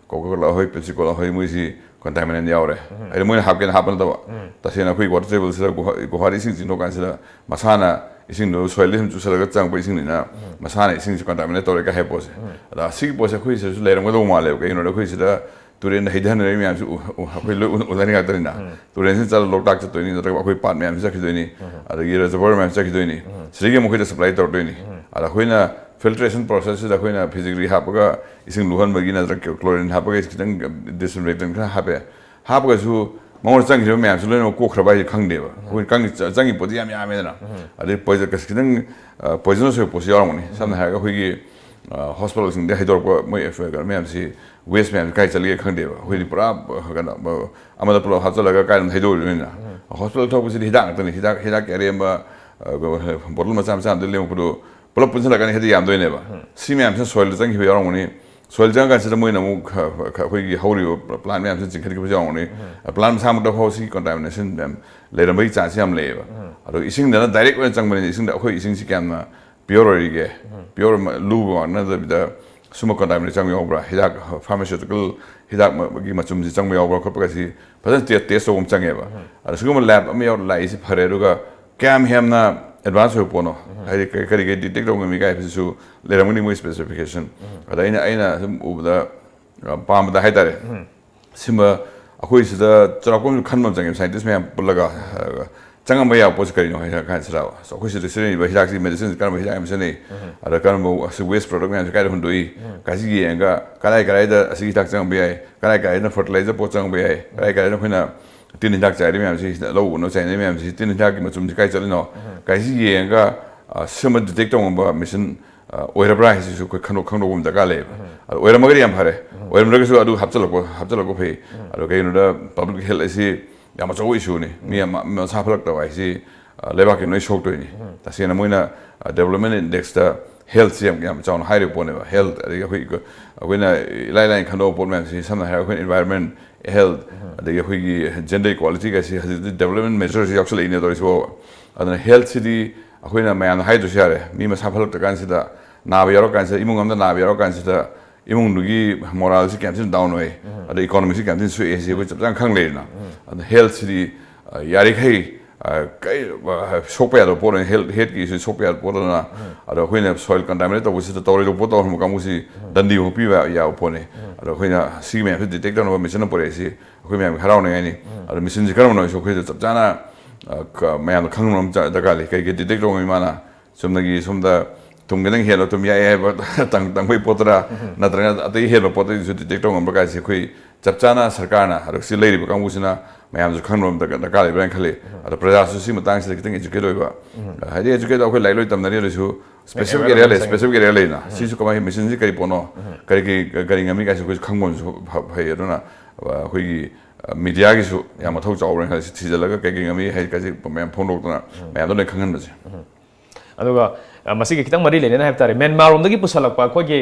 Coca Cola ꯍꯣꯏ, Pepsi Cola ꯍꯣꯏ, ꯃꯣꯏꯁꯤ contaminant ꯌꯥꯎꯔꯦ꯫ ꯍꯥꯏꯗꯤ ꯃꯣꯏꯅ ꯍꯥꯞꯀꯦꯅ ꯍꯥꯞꯄ ꯅꯠꯇꯕ, ꯇꯁꯦꯡꯅ ꯑꯩꯈꯣꯏ water table ꯁꯤꯗ ꯒꯨꯍꯥ- ꯒꯨꯍꯥꯗ ꯏꯁꯤꯡ ꯆꯤꯡꯊꯣꯛ ꯀꯥꯟꯁꯤꯗ ꯃꯁꯥꯅ ꯏꯁꯤꯡꯗꯣ soil ꯗꯒꯤ ꯁꯨꯝ ꯆꯨꯁꯜꯂꯒ ꯆꯪꯉꯛꯄ ꯏꯁꯤꯡꯅꯤꯅ ꯃꯁꯥꯅ ꯏꯁꯤꯡꯁꯤ contaminate ꯇꯧꯔꯦ ꯀꯥꯏ ꯍꯥꯏꯕ ꯄꯣꯠꯁꯦ꯫ ꯑꯗ ꯁꯤꯒꯤ ꯄꯣꯠꯁꯦ ꯑꯩꯈꯣꯏ ꯁꯤꯗꯁꯨ ꯂꯩꯔꯝꯒꯗꯧꯕ ꯃꯥꯜꯂꯦꯕ꯫ ꯀꯩꯒꯤꯅꯣꯗ ꯑꯩꯈꯣꯏ ꯁꯤꯗ ꯇꯨꯔꯦꯟꯗ ꯍꯩꯊꯅꯔꯤꯕ ꯃꯌꯥꯝꯁꯤ ꯎ- ꯎ- ꯑꯩꯈꯣꯏ ꯂꯣꯏ ꯎ- ꯎꯅꯔꯤ ꯉꯥꯛꯇꯅꯤꯅ꯫ ꯇꯨꯔꯦꯟꯁꯤꯗ ꯆꯠꯂ ꯂꯣꯛꯇꯥꯛ ꯆꯠꯇꯣꯏꯅꯤ, ꯅꯠꯇ꯭ꯔꯒ ꯑꯩꯈꯣꯏ ꯄꯥꯠ ꯃꯌꯥꯝꯁꯤ ꯆꯠꯈꯤꯗꯣꯏꯅꯤ, ꯑꯗꯒꯤ reservoir ꯃꯌꯥꯝ ꯆꯠꯈꯤꯗꯣꯏꯅꯤ꯫ ꯁꯤꯗꯒꯤ ꯑꯃꯨꯛ ꯑꯩꯈꯣꯏꯗ supply ꯇꯧꯔꯛꯇꯣꯏꯅꯤ꯫ ꯑꯗ ꯑꯩꯈꯣꯏꯅ filtration process ꯁꯤꯗ ꯑꯩꯈꯣꯏꯅ ꯐꯤꯖꯤꯒ꯭ꯔꯤ ꯍꯥꯞꯄꯒ ꯏꯁꯤꯡ ꯂꯨꯍꯟꯕꯒꯤ ꯅꯠꯇ꯭ꯔꯒ chlorine ꯍꯥꯞꯄꯒ ꯈꯤꯇꯪ disinfectant ꯈꯔ ꯍꯥꯞꯄꯦ꯫ ꯍꯥꯞꯄꯒꯁꯨ ꯃꯉꯣꯟꯗ ꯆꯪꯈꯤꯕ ꯃꯌꯥꯝꯁꯤ ꯂꯣꯏꯅꯃꯛ ꯀꯣꯛꯈ꯭ꯔꯕ ꯍꯥꯏꯁꯦ ꯈꯪꯗꯦꯕ꯫ ꯑꯩꯈꯣꯏ ꯆꯪꯉꯤ- ꯆ- ꯆꯪꯉꯤ ꯄꯣꯠꯇꯤ ꯌꯥꯝ ꯌꯥꯝꯃꯦꯗꯅ꯫ ꯑꯗꯩ poison ꯈꯤꯇꯪ poisonous ꯑꯣꯏꯕ ꯄꯣꯠꯁꯨ ꯌꯥꯎꯔꯝꯒꯅꯤ꯫ ꯁꯝꯅ ꯍꯥꯏꯔꯒ ꯑꯩꯈꯣꯏꯒꯤ hospital ꯁꯤꯡꯗ ꯍꯩꯗꯣꯔꯛꯄ ꯃꯣꯏ ꯀꯩꯅꯣ ꯃꯌꯥꯝꯁꯤ, waste ꯃꯌꯥꯝꯁꯤ ꯀꯥꯏ ꯆꯠꯂꯤꯒꯦ ꯈꯪꯗꯦꯕ꯫ ꯑꯩꯈꯣꯏꯗꯤ ꯄꯨꯔꯥ ꯀꯩꯅꯣ ꯑꯃꯗ ꯄꯨꯂꯞ ꯍꯥꯞꯆꯤꯜꯂꯒ ꯀꯥꯏꯗ ꯊꯩꯗꯣꯛꯏꯕꯅꯤꯅ꯫ Hospital ꯊꯣꯛꯄꯁꯤꯗꯤ ꯍꯤꯗꯥꯛ ꯉꯥꯛꯇꯅꯤ꯫ ꯍꯤꯗꯥꯛ ꯍꯤꯗꯥꯛꯀꯤ ꯑꯔꯦꯝꯕ ꯕꯣꯇꯜ ꯃꯆꯥ ꯃꯆꯥ ꯑꯝꯗ ꯂꯦꯝꯃꯛꯄꯗꯨ ꯄꯨꯂꯞ ꯄꯨꯟꯁꯤꯜꯂꯛꯀꯥꯟꯗ ꯍꯦꯛꯇ ꯌꯥꯝꯗꯣꯏꯅꯦꯕ꯫ ꯁꯤ ꯃꯌꯥꯝꯁꯤꯅ ꯁꯣꯏꯜꯗ ꯆꯪꯈꯤꯕ ꯌꯥꯎꯔꯝꯒꯅꯤ꯫ ꯁꯣꯏꯜ ꯆꯪꯉꯀꯥꯟꯁꯤꯗ ꯃꯣꯏꯅ ꯑꯃꯨꯛ ꯈ- ꯈ- ꯑꯩꯈꯣꯏꯒꯤ ꯍꯧꯔꯤꯕ ꯄ꯭ꯂꯥꯟ ꯃꯌꯥꯝꯁꯤꯅ ꯆꯤꯡꯈꯠꯈꯤꯕꯁꯨ ꯌꯥꯎꯔꯝꯒꯅꯤ꯫ ꯄ꯭ꯂꯥꯟ ꯃꯁꯥꯃꯛꯇ ꯐꯥꯎ ꯁꯤꯒꯤ ꯀꯣꯟꯇꯥꯃꯤꯅꯦꯁꯟ ꯃꯌꯥꯝ ꯂꯩꯔꯝꯕꯒꯤ ꯆꯥꯟꯁ ꯌꯥꯝ ꯂꯩꯌꯦꯕ꯫ ꯑꯗꯣ ꯏꯁꯤꯡꯗꯅ ꯗꯥꯏꯔꯦꯛ ꯑꯣꯏꯅ ꯆꯪꯕꯅꯤꯅ ꯏꯁꯤꯡꯗ ꯑꯩꯈꯣꯏ ꯏꯁꯤꯡꯁꯤ ꯀꯌꯥꯝꯅ ꯄꯤꯌꯣꯔ ꯑꯣꯏꯔꯤꯒꯦ? ꯄꯤꯌꯣꯔ ꯂꯨꯕ ꯉꯥꯛ ꯅꯠꯇꯕꯤꯗ ꯁꯨꯝꯕ ꯀꯣꯟꯇꯥꯃꯤꯅꯦꯁꯟ ꯆꯪꯕ ꯌꯥꯎꯕ꯭ꯔꯥ? ꯍꯤꯗꯥꯛ, ꯐꯥꯔꯃꯥꯁꯤꯌꯨꯇꯤꯀꯦꯜ ꯍꯤꯗꯥꯛ ꯃ- ꯒꯤ ꯃꯆꯨꯝꯁꯤ ꯆꯪꯕ ꯌꯥꯎꯕ꯭ꯔꯥ ꯈꯣꯠꯄꯒꯁꯤ ꯐꯖꯅ ꯇꯦꯁ ꯇꯧꯕ ꯑꯃ ꯆꯪꯉꯦꯕ꯫ ꯑꯗꯣ ꯁꯤꯒꯨꯝꯕ ꯂꯦꯕ ꯑꯃ ꯌꯥꯎ ꯂꯥꯛꯏꯁꯤ ꯐꯔꯦ꯫ ꯑꯗꯨꯒ ꯀꯌꯥꯝ ꯍꯦꯟꯅ ꯑꯦꯗꯚꯥꯟꯁ ꯑꯣꯏꯕ ꯄꯣꯠꯅꯣ, ꯍꯥꯏꯗꯤ ꯀꯔꯤ ꯀꯔꯤ ꯀꯔꯤ ꯗꯤꯇꯦꯛ ꯇꯧꯕ ꯉꯝꯃꯤ ꯀꯥꯏ ꯍꯥꯏꯕꯁꯤꯁꯨ ꯂꯩꯔꯝꯒꯅꯤ ꯃꯣꯏ ꯁ꯭ꯄꯦꯁꯤꯐꯤꯀꯦꯁꯟ꯫ ꯑꯗ ꯑꯩꯅ ꯑꯩꯅ ꯁꯨꯝ ꯎꯕꯗ, ꯑ, ꯄꯥꯝꯕꯗ ꯍꯥꯏꯇꯥꯔꯦ, ꯁꯤꯃ ꯑꯩꯈꯣꯏ ꯁꯤꯗ ꯆꯥꯎꯔꯥꯛꯄ ꯑꯃꯁꯨ ꯈꯟꯕ ꯑꯃ ꯆꯪꯉꯦꯕ, ꯁꯥꯏꯟꯇꯤꯁ ꯃꯌꯥꯝ ꯄꯨꯜꯂꯒ꯫ ꯑ, ꯆꯪꯉꯝꯕ ꯌꯥꯕ ꯄꯣꯠꯁꯤ ꯀꯔꯤꯅꯣ ꯍꯥꯏ ꯀꯥꯟꯁꯤꯗ ꯑꯩꯈꯣꯏ ꯁꯤꯗ ꯁꯤꯖꯤꯟꯅꯔꯤꯕ ꯍꯤꯗꯥꯛꯁꯤ, ꯃꯦꯗꯤꯁꯤꯟꯁꯤ ꯀꯔꯝꯕ ꯍꯤꯗꯥꯛ ꯌꯥꯝ ꯁꯤꯖꯤꯟꯅꯩ, ꯑꯗ ꯀꯔꯝꯕ ꯑꯁꯤ ꯋꯦꯁ ꯄ꯭ꯔꯗꯛ ꯃꯌꯥꯝꯁꯤ ꯀꯥꯏꯗ ꯍꯨꯟꯗꯣꯛꯏ, ꯀꯥꯏꯁꯤ ꯌꯦꯡꯉꯒ ꯀꯗꯥꯏ ꯀꯗꯥꯏꯗ ꯑꯁꯤ ꯍꯤꯗꯥꯛ ꯆꯪꯕ ꯌꯥꯏ, ꯀꯗꯥꯏ ꯀꯗꯥꯏꯗ ꯐꯔꯇꯤꯂꯥꯏꯖꯔ ꯄꯣꯠ ꯆꯪꯕ ꯌꯥꯏ, ꯀꯗꯥꯏ ꯀꯗꯥꯏꯗ ꯑꯩꯈꯣꯏꯅ ꯇꯤꯟ ꯍꯤꯗꯥꯛ ꯆꯥꯏꯔꯤ ꯃꯌꯥꯝꯁꯤ, ꯂꯧ ꯎꯅꯕ ꯆꯥꯏꯅꯔꯤ ꯃꯌꯥꯝꯁꯤ, ꯇꯤꯟ ꯍꯤꯗꯥꯛꯀꯤ ꯃꯆꯨꯝꯁꯤ ꯀꯥꯏ ꯆꯠꯂꯤꯅꯣ, ꯀꯥꯏꯁꯤ ꯌꯦꯡꯉꯒ, ꯑ, ꯁꯤꯃ ꯗꯤꯇꯦꯛ ꯇꯧꯉꯝꯕ ꯃꯦꯁꯤꯟ, ꯑ, ꯑꯣꯏꯔꯕ꯭ꯔꯥ ꯍꯥꯏꯁꯤꯁꯨ ꯑꯩꯈꯣꯏ ꯈꯟꯗꯣꯛ-, ꯈꯪꯗꯣꯛꯄ ꯑꯃ ꯗꯔꯀꯥꯔ ꯂꯩꯌꯦꯕ꯫ ꯑꯗꯣ ꯑꯣꯏꯔꯝꯃꯒꯗꯤ ꯌꯥꯝ ꯐꯔꯦ, ꯑꯣꯏꯔꯝꯗ꯭ꯔꯒꯁꯨ ꯑꯗꯨ ꯍꯥꯞꯆꯤꯜꯂꯛꯄ ꯍꯥꯞꯆꯤꯜꯂꯛꯄ ꯐꯩ꯫ ꯑꯗꯣ ꯀꯩꯒꯤꯅꯣꯗ ꯄꯕ꯭ꯂꯤꯛ ꯍꯦꯜꯊ ꯑꯁꯤ ꯌꯥꯝ ꯑꯆꯧꯕ ꯏꯁꯨꯅꯤ꯫ ꯃꯤ ꯑꯃ ꯃꯁꯥ ꯐꯠꯂꯛꯇꯕ ꯍꯥꯏꯁꯤ, ꯑ, ꯂꯩꯕꯥꯛꯀꯤ ꯂꯣꯏ ꯁꯣꯛꯇꯣꯏꯅꯤ꯫ ꯇꯁꯦꯡꯅ ꯃꯣꯏꯅ, ꯑ, ꯗꯦꯕꯂꯞꯃꯦꯟ ꯏꯟꯗꯦꯛꯁꯇ ꯍꯦꯜꯊꯁꯤ ꯌꯥꯝ ꯌꯥꯝ ꯆꯥꯎꯅ ꯍꯥꯏꯔꯤꯕ ꯄꯣꯠꯅꯦꯕ꯫ ꯍꯦꯜꯊ ꯑꯗꯒꯤ ꯑꯩꯈꯣꯏ ꯑꯩꯈꯣꯏꯅ ꯏꯂꯥꯏ ꯂꯥꯏꯅ ꯈꯟꯗꯣꯛꯄ ꯄꯣꯠ ꯃꯌꯥꯝꯁꯤ, ꯁꯝꯅ ꯍꯥꯏꯔꯒ ꯑꯩꯈꯣꯏꯅ ꯏꯟꯚꯥꯏꯔꯟꯃꯦꯟ, ꯍꯦꯜꯊ, ꯑꯗꯒꯤ ꯑꯩꯈꯣꯏꯒꯤ ꯖꯦꯟꯗꯔ ꯏꯀ꯭ꯋꯥꯂꯤꯇꯤꯒꯁꯤ ꯍꯧꯖꯤꯛꯇꯤ ꯗꯦꯕꯂꯞꯃꯦꯟ ꯃꯦꯖꯔꯁꯤ ꯌꯥꯎꯁꯜꯂꯛꯏꯅꯦ ꯇꯧꯔꯤꯁꯤꯕꯣ꯫ ꯑꯗꯨꯅ ꯍꯦꯜꯊꯁꯤꯗꯤ ꯑꯩꯈꯣꯏꯅ ꯃꯌꯥꯝꯅ ꯍꯥꯏꯗ꯭ꯔꯁꯨ ꯌꯥꯔꯦ꯫ ꯃꯤ ꯃꯁꯥ ꯐꯠꯂꯛꯇ꯭ꯔꯀꯥꯟꯁꯤꯗ, ꯅꯥꯕ ꯌꯥꯎꯔꯀꯥꯟꯁꯤꯗ, ꯏꯃꯨꯡ ꯑꯃꯗ ꯅꯥꯕ ꯌꯥꯎꯔꯀꯥꯟꯁꯤꯗ ꯏꯃꯨꯡꯗꯨꯒꯤ ꯃꯣꯔꯥꯜꯁꯤ ꯀꯌꯥꯝ ꯊꯤꯅ ꯗꯥꯎꯟ ꯑꯣꯏ, ꯑꯗꯩ ꯏꯀꯣꯅꯣꯃꯤꯁꯤ ꯀꯌꯥꯝ ꯊꯤꯅ ꯁꯣꯛꯑꯦ ꯁꯤ ꯑꯩꯈꯣꯏ ꯆꯞ ꯆꯥꯅ ꯈꯪ ꯂꯩꯔꯦꯅ꯫ ꯑꯗꯨꯅ ꯍꯦꯜꯊꯁꯤꯗꯤ, ꯑ, ꯌꯥꯔꯤꯈꯩ, ꯑ, ꯀꯩ, ꯑ, ꯁꯣꯛꯄ ꯌꯥꯗꯕ ꯄꯣꯠ ꯑꯣꯏꯅ, ꯍꯦꯜꯊ, ꯍꯦꯜꯊꯀꯤ ꯏꯁꯨ ꯁꯣꯛꯄ ꯌꯥꯗꯕ ꯄꯣꯠ ꯑꯣꯏꯅ, ꯑꯗꯣ ꯑꯩꯈꯣꯏꯅ ꯁꯣꯏꯜ ꯀꯟꯇꯥꯃꯤꯅꯦꯠ ꯇꯧꯕꯁꯤꯗ ꯇꯧꯔꯣꯏꯗꯕ ꯄꯣꯠ ꯇꯧꯍꯟꯕ ꯀꯥꯡꯕꯨꯁꯤ ꯗꯟꯗꯤ ꯐꯥꯎ ꯄꯤꯕ ꯌꯥꯕ ꯄꯣꯠꯅꯤ꯫ ꯑꯗꯣ ꯑꯩꯈꯣꯏꯅ ꯁꯤꯒꯤ ꯃꯌꯥꯝꯁꯤ ꯗꯤꯇꯦꯛ ꯇꯧꯅꯕ ꯃꯦꯁꯤꯟ ꯑꯃ ꯄꯨꯔꯛꯏꯁꯤ ꯑꯩꯈꯣꯏ ꯃꯌꯥꯝꯒꯤ ꯍꯔꯥꯎꯅꯤꯡꯉꯥꯏꯅꯤ꯫ ꯑꯗꯣ ꯃꯦꯁꯤꯟꯁꯤ ꯀꯔꯝꯕꯅꯣ ꯍꯥꯏꯁꯨ ꯑꯩꯈꯣꯏꯗ ꯆꯞ ꯆꯥꯅ, ꯑ, ꯀ-, ꯃꯌꯥꯝꯅ ꯈꯪꯕ ꯑꯃ ꯆ-, ꯗꯔꯀꯥꯔ ꯂꯩ꯫ ꯀꯩ ꯀꯩ ꯗꯤꯇꯦꯛ ꯇꯧꯕ ꯉꯝꯃꯤ ꯃꯥꯅ? ꯆꯨꯝꯅꯒꯤ ꯁꯣꯝꯗ ꯊꯨꯝ ꯈꯤꯇꯪ ꯍꯦꯜꯂꯣ, ꯊꯨꯝ ꯌꯥꯛꯑꯦ ꯍꯥꯏꯕ ꯇꯪ-, ꯇꯪꯕꯩ ꯄꯣꯠꯇꯔꯥ, ꯅꯠꯇ꯭ꯔꯒꯅ ꯑꯇꯩ ꯍꯦꯟꯕ ꯄꯣꯠꯇꯒꯤꯁꯨ ꯗꯤꯇꯦꯛ ꯇꯧ ꯉꯝꯕ꯭ꯔꯥ ꯀꯥꯏꯁꯦ ꯑꯩꯈꯣꯏ ꯆꯞ ꯆꯥꯅ ꯁꯔꯀꯥꯔꯅ, ꯑꯗꯣ ꯁꯤ ꯂꯩꯔꯤꯕ ꯀꯥꯡꯕꯨꯁꯤꯅ ꯃꯌꯥꯝꯁꯨ ꯈꯪꯅꯕ ꯑꯃ ꯗꯔꯀꯥꯔ ꯂꯩꯕ꯭ꯔꯥ ꯍꯥꯏꯅ ꯈꯜꯂꯤ꯫ ꯑꯗꯣ ꯄ꯭ꯔꯖꯥꯁꯨ ꯁꯤ ꯃꯇꯥꯡꯁꯤꯗ ꯈꯤꯇꯪ ꯑꯦꯖꯨꯀꯦꯠ ꯑꯣꯏꯕ, ꯍꯥꯏꯗꯤ ꯑꯦꯖꯨꯀꯦꯠ ꯑꯩꯈꯣꯏ ꯂꯥꯏꯔꯤꯛ ꯂꯣꯏ ꯇꯝꯅꯔꯤ ꯑꯗꯨꯁꯨ ꯁ꯭ꯄꯦꯁꯤꯐꯤꯛ ꯑꯦꯔꯤꯌꯥ ꯂꯩ, ꯁ꯭ꯄꯦꯁꯤꯐꯤꯛ ꯑꯦꯔꯤꯌꯥ ꯂꯩꯅ꯫ ꯁꯤꯁꯨ ꯀꯃꯥꯏꯅ, ꯃꯦꯁꯤꯟꯁꯤ ꯀꯔꯤ ꯄꯣꯠꯅꯣ, ꯀꯔꯤ ꯀꯔꯤ ꯀꯔꯤ ꯉꯝꯃꯤ ꯀꯥꯏꯁꯦ ꯑꯩꯈꯣꯏꯁꯨ ꯈꯪꯕ ꯑꯃꯁꯨ ꯐ-, ꯐꯩ꯫ ꯑꯗꯨꯅ, ꯑ, ꯑꯩꯈꯣꯏꯒꯤ ꯃꯤꯗꯤꯌꯥꯒꯤꯁꯨ ꯌꯥꯝ ꯃꯊꯧ ꯆꯥꯎꯔꯦꯅ ꯈꯜꯂꯤ꯫ ꯁꯤ ꯊꯤꯖꯤꯜꯂꯒ ꯀꯩ ꯀꯩ ꯉꯝꯃꯤ ꯍꯥꯏ ꯀꯩꯁꯤ ꯃꯌꯥꯝ ꯐꯣꯡꯗꯣꯛꯇꯅ ꯃꯌꯥꯝꯗ ꯂꯣꯏ ꯈꯪꯍꯟꯕꯁꯦ꯫ ꯑꯗꯨꯒ ꯑ, ꯃꯁꯤꯒꯤ ꯈꯤꯇꯪ ꯃꯔꯤ ꯂꯩꯅꯅ ꯍꯥꯏꯕ ꯇꯥꯔꯦ, ꯃ꯭ꯌꯥꯟꯃꯥꯔꯔꯣꯝꯗꯒꯤ ꯄꯨꯁꯜꯂꯛꯄ ꯑꯩꯈꯣꯏꯒꯤ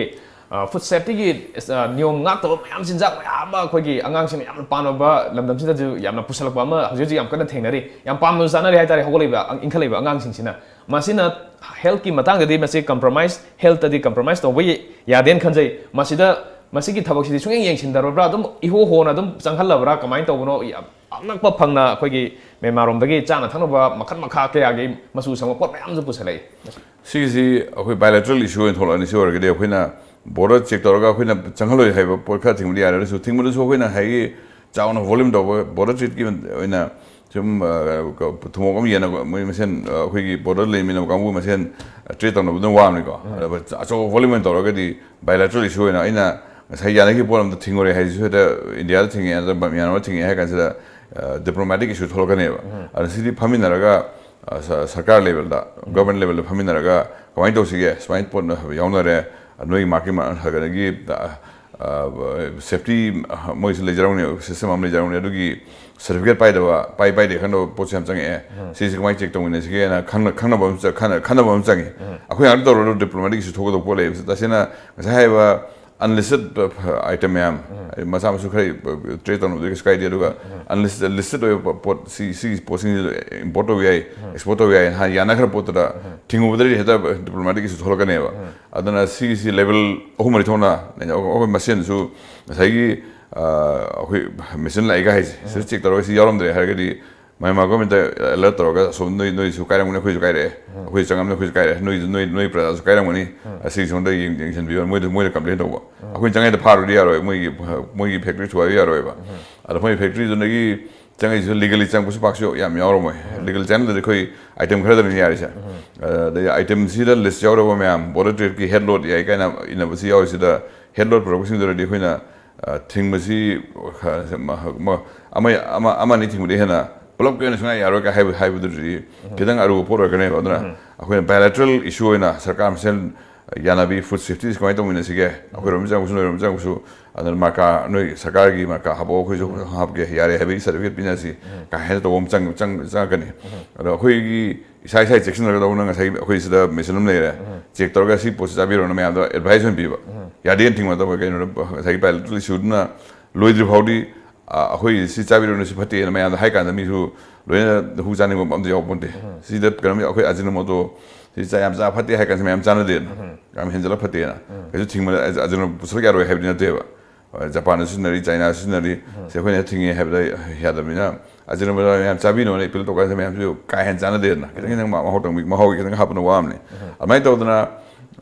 ꯐꯨꯗ ꯁꯦꯐꯇꯤꯒꯤ ꯅꯤꯌꯣꯝ ꯉꯥꯛꯇꯕ ꯃꯌꯥꯝ, ꯆꯤꯟꯖꯥꯛ ꯃꯌꯥꯝ ꯑꯃ ꯑꯩꯈꯣꯏꯒꯤ ꯑꯉꯥꯡꯁꯤꯡꯅ ꯌꯥꯝꯅ ꯄꯥꯝꯅꯕ ꯂꯝꯗꯝꯁꯤꯗꯁꯨ ꯌꯥꯝꯅ ꯄꯨꯁꯜꯂꯛꯄ ꯑꯃ ꯍꯧꯖꯤꯛ ꯍꯧꯖꯤꯛ ꯌꯥꯝ ꯀꯟꯅ ꯊꯦꯡꯅꯔꯤ, ꯌꯥꯝ ꯄꯥꯝꯅꯁꯨ ꯆꯥꯅꯔꯤ ꯍꯥꯏ ꯇꯥꯔꯦ꯫ ꯍꯧꯒꯠꯂꯛꯏꯕ ꯑ, ꯏꯟꯈꯠꯂꯛꯏꯕ ꯑꯉꯥꯡꯁꯤꯡꯁꯤꯅ꯫ ꯃꯁꯤꯅ ꯍꯦꯜꯊꯀꯤ ꯃꯇꯥꯡꯗꯗꯤ ꯃꯁꯤ ꯀꯝꯄ꯭ꯔꯣꯃꯥꯏꯁ, ꯍꯦꯜꯊꯇꯗꯤ ꯀꯝꯄ꯭ꯔꯣꯃꯥꯏꯁ ꯇꯧꯕ ꯌꯥꯗꯦꯅ ꯈꯟꯖꯩ꯫ ꯃꯁꯤꯗ ꯃꯁꯤꯒꯤ ꯊꯕꯛꯁꯤꯗꯤ ꯁꯨꯡꯌꯦꯡ ꯌꯦꯡꯁꯤꯟꯗꯔꯕ꯭ꯔꯥ, ꯑꯗꯨꯝ ꯏꯍꯣ ꯍꯣꯅ ꯑꯗꯨꯝ ꯆꯪꯍꯜꯂꯕ꯭ꯔꯥ, ꯀꯃꯥꯏꯅ ꯇꯧꯕꯅꯣ? ꯌꯥꯝ ꯑꯉꯛꯄ ꯐꯪꯅ ꯑꯩꯈꯣꯏꯒꯤ ꯃ꯭ꯌꯥꯟꯃꯥꯔꯔꯣꯝꯗꯒꯤ ꯆꯥꯅ ꯊꯛꯅꯕ ꯃꯈꯜ ꯃꯈꯥ ꯀꯌꯥꯒꯤ ꯃꯆꯨ ꯁꯪꯕ ꯄꯣꯠ ꯃꯌꯥꯝꯁꯨ ꯄꯨꯁꯜꯂꯛꯏ꯫ ꯁꯤꯒꯤꯁꯤ ꯑꯩꯈꯣꯏ ꯕꯥꯏꯂꯦꯇ꯭ꯔꯦꯜ ꯏꯁꯨ ꯑꯣꯏꯅ ꯊꯣꯛꯂꯛꯑꯅꯤ꯫ ꯁꯤ ꯑꯣꯏꯔꯒꯗꯤ ꯑꯩꯈꯣꯏꯅ ꯕꯣꯔꯗꯔ ꯆꯦꯛ ꯇꯧꯔꯒ ꯑꯩꯈꯣꯏꯅ ꯆꯪꯍꯜꯂꯣꯏ ꯍꯥꯏꯕ ꯄꯣꯠ ꯈꯔ ꯊꯤꯡꯕꯗꯤ ꯌꯥꯔꯦ꯫ ꯑꯗꯨꯁꯨ ꯊꯤꯡꯕꯗꯨꯁꯨ ꯑꯩꯈꯣꯏꯅ ꯉꯁꯥꯏꯒꯤ ꯆꯥꯎꯅ ꯚꯣꯂ꯭ꯌꯨꯝ ꯇꯧꯕ ꯕꯣꯔꯗꯔ ꯇ꯭ꯔꯦꯗꯀꯤ ꯑꯣꯏꯅ ꯁꯨꯝ, ꯑ, ꯊꯨꯝꯃꯣꯛ ꯑꯃ ꯌꯦꯟꯅ ꯃꯣꯏ ꯃꯁꯦꯟ, ꯑ, ꯑꯩꯈꯣꯏꯒꯤ ꯕꯣꯔꯗꯔ ꯂꯩꯃꯤꯟꯅꯕ ꯀꯥꯡꯕꯨ ꯃꯁꯦꯟ, ꯑ, ꯇ꯭ꯔꯦꯗ ꯇꯧꯅꯕꯗꯨꯅ ꯋꯥꯕꯅꯤꯀꯣ꯫ ꯑꯗꯨꯒ ꯑꯆꯧꯕ ꯚꯣꯂ꯭ꯌꯨꯝ ꯑꯣꯏꯅ ꯇꯧꯔꯒꯗꯤ ꯕꯥꯏꯂꯦꯇ꯭ꯔꯦꯜ ꯏꯁꯨ ꯑꯣꯏꯅ ꯑꯩꯅ ꯉꯁꯥꯏ ꯌꯥꯅꯈꯤꯕ ꯄꯣꯠ ꯑꯝꯗ ꯊꯤꯡꯉꯨꯔꯦ ꯍꯥꯏꯁꯤꯁꯨ ꯍꯦꯛꯇ ꯏꯟꯗꯤꯌꯥꯗ ꯊꯤꯡꯉꯦ, ꯑꯗ ꯃ꯭ꯌꯥꯟꯃꯥꯔ ꯊꯤꯡꯉꯦ ꯍꯥꯏ ꯀꯥꯟꯁꯤꯗ, ꯑ, ꯗꯤꯄ꯭ꯂꯣꯃꯦꯇꯤꯛ ꯏꯁꯨ ꯊꯣꯛꯂꯛꯀꯅꯦꯕ꯫ ꯑꯗ ꯁꯤꯗꯤ ꯐꯝꯃꯤꯟꯅꯔꯒ, ꯑ, ꯁ-, ꯁꯔꯀꯥꯔ ꯂꯦꯚꯦꯜꯗ, ꯒꯚꯔꯟꯃꯦꯟ ꯂꯦꯚꯦꯜꯗ ꯐꯝꯃꯤꯟꯅꯔꯒ ꯀꯃꯥꯏꯅ ꯇꯧꯁꯤꯒꯦ? ꯁꯨꯃꯥꯏꯅ ꯄꯣꯠ ꯌꯥꯎꯅꯔꯦ, ꯅꯣꯏꯒꯤ ꯃꯥꯔꯀꯦꯠ ꯃꯥ-, ꯀꯩꯅꯣꯒꯤ, ꯑ, ꯑ, ꯁꯦꯐꯇꯤ, ꯑ, ꯃꯣꯏꯁꯨ ꯂꯩꯖꯔꯝꯒꯅꯤ, ꯁꯤꯁꯇꯦꯝ ꯑꯃ ꯂꯩꯖꯔꯝꯒꯅꯤ꯫ ꯑꯗꯨꯒꯤ ꯁꯔꯇꯤꯐꯤꯀꯦꯠ ꯄꯥꯏꯗꯕ, ꯄꯥꯏ-, ꯄꯥꯏꯗꯦ ꯈꯟꯗꯕ ꯄꯣꯠꯁꯨ ꯌꯥꯝ ꯆꯪꯉꯛꯑꯦ꯫ ꯁꯤꯁꯦ ꯀꯃꯥꯏꯅ ꯆꯦꯛ ꯇꯧꯃꯤꯟꯅꯁꯤꯒꯦꯅ ꯈꯪꯅ-, ꯈꯪꯅꯕ ꯑꯃ ꯆ-, ꯈꯟꯅ-, ꯈꯟꯅꯕ ꯑꯃ ꯆꯪꯉꯤ꯫ ꯑꯩꯈꯣꯏ ꯉꯥꯛꯇ ꯇꯧꯔꯒ ꯗꯤꯄ꯭ꯂꯣꯃꯦꯇꯤꯛ ꯏꯁꯨ ꯊꯣꯛꯀꯗꯧꯕ ꯄꯣꯠ ꯂꯩꯌꯦꯕ꯫ ꯇꯁꯦꯡꯅ ꯉꯁꯥꯏ ꯍꯥꯏꯕ ꯑꯟꯂꯤꯁꯇꯦꯠ ꯑꯥꯏꯇꯦꯝ ꯃꯌꯥꯝ, ꯍꯥꯏꯗꯤ ꯃꯆꯥ ꯃꯁꯨ ꯈꯔ ꯇ꯭ꯔꯦꯗ ꯇꯧꯅꯕꯗꯤ ꯀꯩꯁꯨ ꯀꯥꯏꯗꯦ꯫ ꯑꯗꯨꯒ ꯑꯟꯂꯤꯁꯇꯦꯠ, ꯂꯤꯁꯇꯦꯠ ꯑꯣꯏꯕ ꯄꯣꯠ, ꯁꯤ, ꯁꯤꯒꯤ ꯄꯣꯠꯁꯤꯡꯁꯤ ꯏꯝꯄꯣꯔꯠ ꯇꯧꯕ ꯌꯥꯏ, ꯑꯦꯛꯁꯄꯣꯔꯠ ꯇꯧꯕ ꯌꯥꯏ ꯍꯥꯏꯅ ꯌꯥꯅꯈ꯭ꯔ ꯄꯣꯠꯇꯨꯗ ꯊꯤꯡꯉꯨꯕꯗꯗꯤ ꯍꯦꯛꯇ ꯗꯤꯄ꯭ꯂꯣꯃꯦꯇꯤꯛ ꯏꯁꯨ ꯊꯣꯛꯂꯛꯀꯅꯦꯕ꯫ ꯑꯗꯨꯅ ꯁꯤꯒꯤꯁꯤ ꯂꯦꯚꯦꯜ ꯑꯍꯨꯝ ꯃꯔꯤ ꯊꯣꯛꯅ ꯑꯩꯈꯣꯏ ꯃꯁꯦꯟꯁꯨ ꯉꯁꯥꯏꯒꯤ, ꯑ, ꯑꯩꯈꯣꯏ ꯃꯦꯆꯤꯟ ꯂꯥꯛꯏꯒ ꯍꯥꯏꯁꯦ, ꯁꯤꯗ ꯆꯦꯛ ꯇꯧꯔꯒ ꯁꯤ ꯌꯥꯎꯔꯝꯗ꯭ꯔꯦ ꯍꯥꯏꯔꯒꯗꯤ ꯃꯌꯥꯟꯃꯥꯔ ꯒꯣꯔꯃꯦꯟꯇ ꯑꯦꯂꯔꯠ ꯇꯧꯔꯒ, "ꯑꯁꯣꯝ ꯅꯣꯏ, ꯅꯣꯏꯁꯨ ꯀꯥꯏꯔꯝꯒꯅꯤ, ꯑꯩꯈꯣꯏꯁꯨ ꯀꯥꯏꯔꯛꯑꯦ, ꯑꯩꯈꯣꯏ ꯆꯪꯉꯝꯅꯤ, ꯑꯩꯈꯣꯏꯁꯨ ꯀꯥꯏꯔꯛꯑꯦ, ꯅꯣꯏ, ꯅꯣꯏ, ꯅꯣꯏ ꯄ꯭ꯔꯖꯥꯁꯨ ꯀꯥꯏꯔꯝꯒꯅꯤ, ꯑꯁꯤꯒꯤ ꯁꯣꯝꯗ ꯌꯦꯡ-, ꯌꯦꯡꯁꯤꯟꯕꯤꯌꯨ", ꯃꯣꯏꯗ, ꯃꯣꯏꯗ ꯀꯝꯄ꯭ꯂꯦꯟ ꯇꯧꯕ꯫ ꯑꯩꯈꯣꯏꯅ ꯆꯪꯉꯩꯗ ꯐꯥꯔꯨꯗꯤ ꯌꯥꯔꯣꯏ, ꯃꯣꯏꯒꯤ, ꯃꯣꯏꯒꯤ ꯐꯦꯛꯇ꯭ꯔꯤ ꯊꯨꯒꯥꯏꯕ ꯌꯥꯔꯣꯏꯕ꯫ ꯑꯗ ꯃꯣꯏ ꯐꯦꯛꯇ꯭ꯔꯤꯗꯨꯗꯒꯤ ꯆꯪꯉꯛꯏꯁꯤꯁꯨ ꯂꯤꯒꯦꯜꯂꯤ ꯆꯪꯕꯁꯨ ꯄꯥꯛꯁꯨ ꯌꯥꯝ ꯌꯥꯎꯔꯝꯃꯣꯏ꯫ ꯂꯤꯒꯦꯜ ꯆꯦꯅꯦꯜꯗꯗꯤ ꯑꯩꯈꯣꯏ ꯑꯥꯏꯇꯦꯝ ꯈꯔꯗꯅꯤ ꯌꯥꯔꯤꯁꯦ꯫ ꯑꯗꯩ ꯑꯥꯏꯇꯦꯝꯁꯤꯗ ꯂꯤꯁ ꯌꯥꯎꯔꯕ ꯃꯌꯥꯝ, ꯕꯣꯔꯗꯔ ꯇ꯭ꯔꯦꯗꯀꯤ ꯍꯦꯗ ꯂꯣꯠ ꯌꯥꯏ ꯀꯥꯏꯅ ꯏꯅꯕꯁꯤ ꯌꯥꯎꯔꯤꯁꯤꯗ, ꯍꯦꯗ ꯂꯣꯠ ꯄꯨꯔꯛꯄꯁꯤꯡꯗꯨꯗꯗꯤ ꯑꯩꯈꯣꯏꯅ, ꯑ, ꯊꯤꯡꯕꯁꯤ, ꯑ, ꯃ-, ꯃ-, ꯑꯃ, ꯑꯃ, ꯑꯃ ꯑꯅꯤ ꯊꯤꯡꯕꯗꯤ ꯍꯦꯟꯅ ꯄꯨꯂꯞꯀꯤ ꯑꯣꯏꯅ ꯁꯨꯡꯌꯥ ꯌꯥꯔꯣꯏ ꯀꯥꯏ ꯍꯥꯏꯕ, ꯍꯥꯏꯕꯗꯨꯗꯤ ꯈꯤꯇꯪ ꯑꯔꯨꯕ ꯄꯣꯠ ꯑꯣꯏꯔꯛꯀꯅꯦꯕ꯫ ꯑꯗꯨꯅ ꯑꯩꯈꯣꯏꯅ ꯕꯥꯏꯂꯦꯇ꯭ꯔꯦꯜ ꯏꯁꯨ ꯑꯣꯏꯅ ꯁꯔꯀꯥꯔ ꯃꯁꯦꯜ ꯌꯥꯅꯕꯤ ꯐꯨꯗ ꯁꯦꯐꯇꯤꯁꯤ ꯀꯃꯥꯏꯅ ꯇꯧꯃꯤꯟꯅꯁꯤꯒꯦ? ꯑꯩꯈꯣꯏꯔꯣꯝ ꯆꯪꯕꯁꯨ, ꯅꯣꯏꯔꯣꯝ ꯆꯪꯕꯁꯨ, ꯑꯗꯨꯅ ꯃꯥꯔꯀꯥ, ꯅꯣꯏ ꯁꯔꯀꯥꯔꯒꯤ ꯃꯥꯔꯀꯥ ꯍꯥꯞꯄꯛꯑꯣ, ꯑꯩꯈꯣꯏꯁꯨ ꯍꯥꯞꯀꯦ, ꯌꯥꯔꯦ ꯍꯥꯏꯕꯒꯤ ꯁꯥꯔꯇꯤꯐꯤꯀꯦꯠ ꯄꯤꯅꯁꯤ ꯀꯥ ꯍꯦꯟꯅ ꯇꯧꯕ ꯑꯃ ꯆꯪ-, ꯆꯪ-, ꯆꯪꯉꯛꯀꯅꯤ꯫ ꯑꯗꯣ ꯑꯩꯈꯣꯏꯒꯤ ꯏꯁꯥ ꯏꯁꯥ ꯆꯦꯛꯁꯤꯟꯅꯒꯗꯧꯕꯅ ꯉꯁꯥꯏꯒꯤ ꯑꯩꯈꯣꯏ ꯁꯤꯗ ꯃꯦꯆꯤꯟ ꯑꯃ ꯂꯩꯔꯦ, ꯆꯦꯛ ꯇꯧꯔꯒ ꯁꯤ ꯄꯣꯠꯁꯤ ꯆꯥꯕꯤꯔꯣꯅ ꯃꯌꯥꯝꯗ ꯑꯦꯗꯚꯥꯏꯁ ꯑꯣꯏꯅ ꯄꯤꯕ꯫ ꯌꯥꯗꯦꯅ ꯊꯤꯡꯕ ꯅꯠꯇꯕ, ꯀꯩꯅꯣꯗ ꯉꯁꯥꯏꯒꯤ ꯄꯥꯏꯂꯦꯠꯇꯨ ꯏꯁꯨꯗꯨꯅ ꯂꯣꯏꯗ꯭ꯔꯤ ꯐꯥꯎꯗꯤ, ꯑ, ꯑꯩꯈꯣꯏ ꯁꯤ ꯆꯥꯕꯤꯔꯨꯅꯨ, ꯁꯤ ꯐꯠꯇꯦꯅ ꯃꯌꯥꯝꯗ ꯍꯥꯏ ꯀꯥꯟꯗ ꯃꯤꯁꯨ ꯂꯣꯏꯅ ꯍꯨ ꯆꯥꯅꯤꯡꯕ ꯑꯝꯇ ꯌꯥꯎꯕ ꯄꯣꯟꯇꯦ꯫ ꯁꯤꯗ ꯀꯩꯅꯣꯝ ꯑꯩꯈꯣꯏ ꯑꯖꯤꯅꯣꯃꯣꯇꯣ ꯁꯤ ꯆꯥ ꯌꯥꯝ ꯆꯥ ꯐꯠꯇꯦ ꯍꯥꯏ ꯀꯥꯟꯗ ꯃꯌꯥꯝ ꯆꯥꯟꯅꯗꯦꯅ꯫ ꯌꯥꯝ ꯍꯦꯟꯖꯜꯂ ꯐꯠꯇꯦꯅ꯫ ꯀꯩꯁꯨ ꯊꯤꯡꯕ, ꯑꯖꯤꯅꯣꯃꯣꯇꯣ ꯄꯨꯁꯜꯂꯛ ꯌꯥꯔꯣꯏ ꯍꯥꯏꯕꯗꯤ ꯅꯠꯇꯦꯕ꯫ ꯑ, ꯖꯄꯥꯟꯗꯁꯨ ꯁꯤꯖꯤꯟꯅꯔꯤ, ꯆꯥꯏꯅꯥꯁꯨ ꯁꯤꯖꯤꯟꯅꯔꯤ꯫ ꯁꯤ ꯑꯩꯈꯣꯏꯅ ꯊꯤꯡꯉꯦ ꯍꯥꯏꯕꯗ ꯌꯥꯗꯕꯅꯤꯅ ꯑꯖꯤꯅꯣꯃꯣꯇꯣ ꯃꯌꯥꯝ ꯆꯥꯕꯤꯅꯣꯅ ꯑꯦꯄꯤꯜ ꯇꯧꯀꯥꯟꯗ ꯃꯌꯥꯝꯁꯨ ꯀꯥ ꯍꯦꯟꯅ ꯆꯥꯟꯅꯗꯦꯗꯅ꯫ ꯈꯤꯇꯪ ꯈꯤꯇꯪ ꯃꯍꯥꯎ ꯇꯪꯕꯤ-, ꯃꯍꯥꯎꯒꯤ ꯈꯤꯇꯪ ꯍꯥꯞꯄꯅ ꯋꯥ ꯑꯃꯅꯤ꯫ ꯑꯗꯨꯃꯥꯏꯅ ꯇꯧꯗꯅ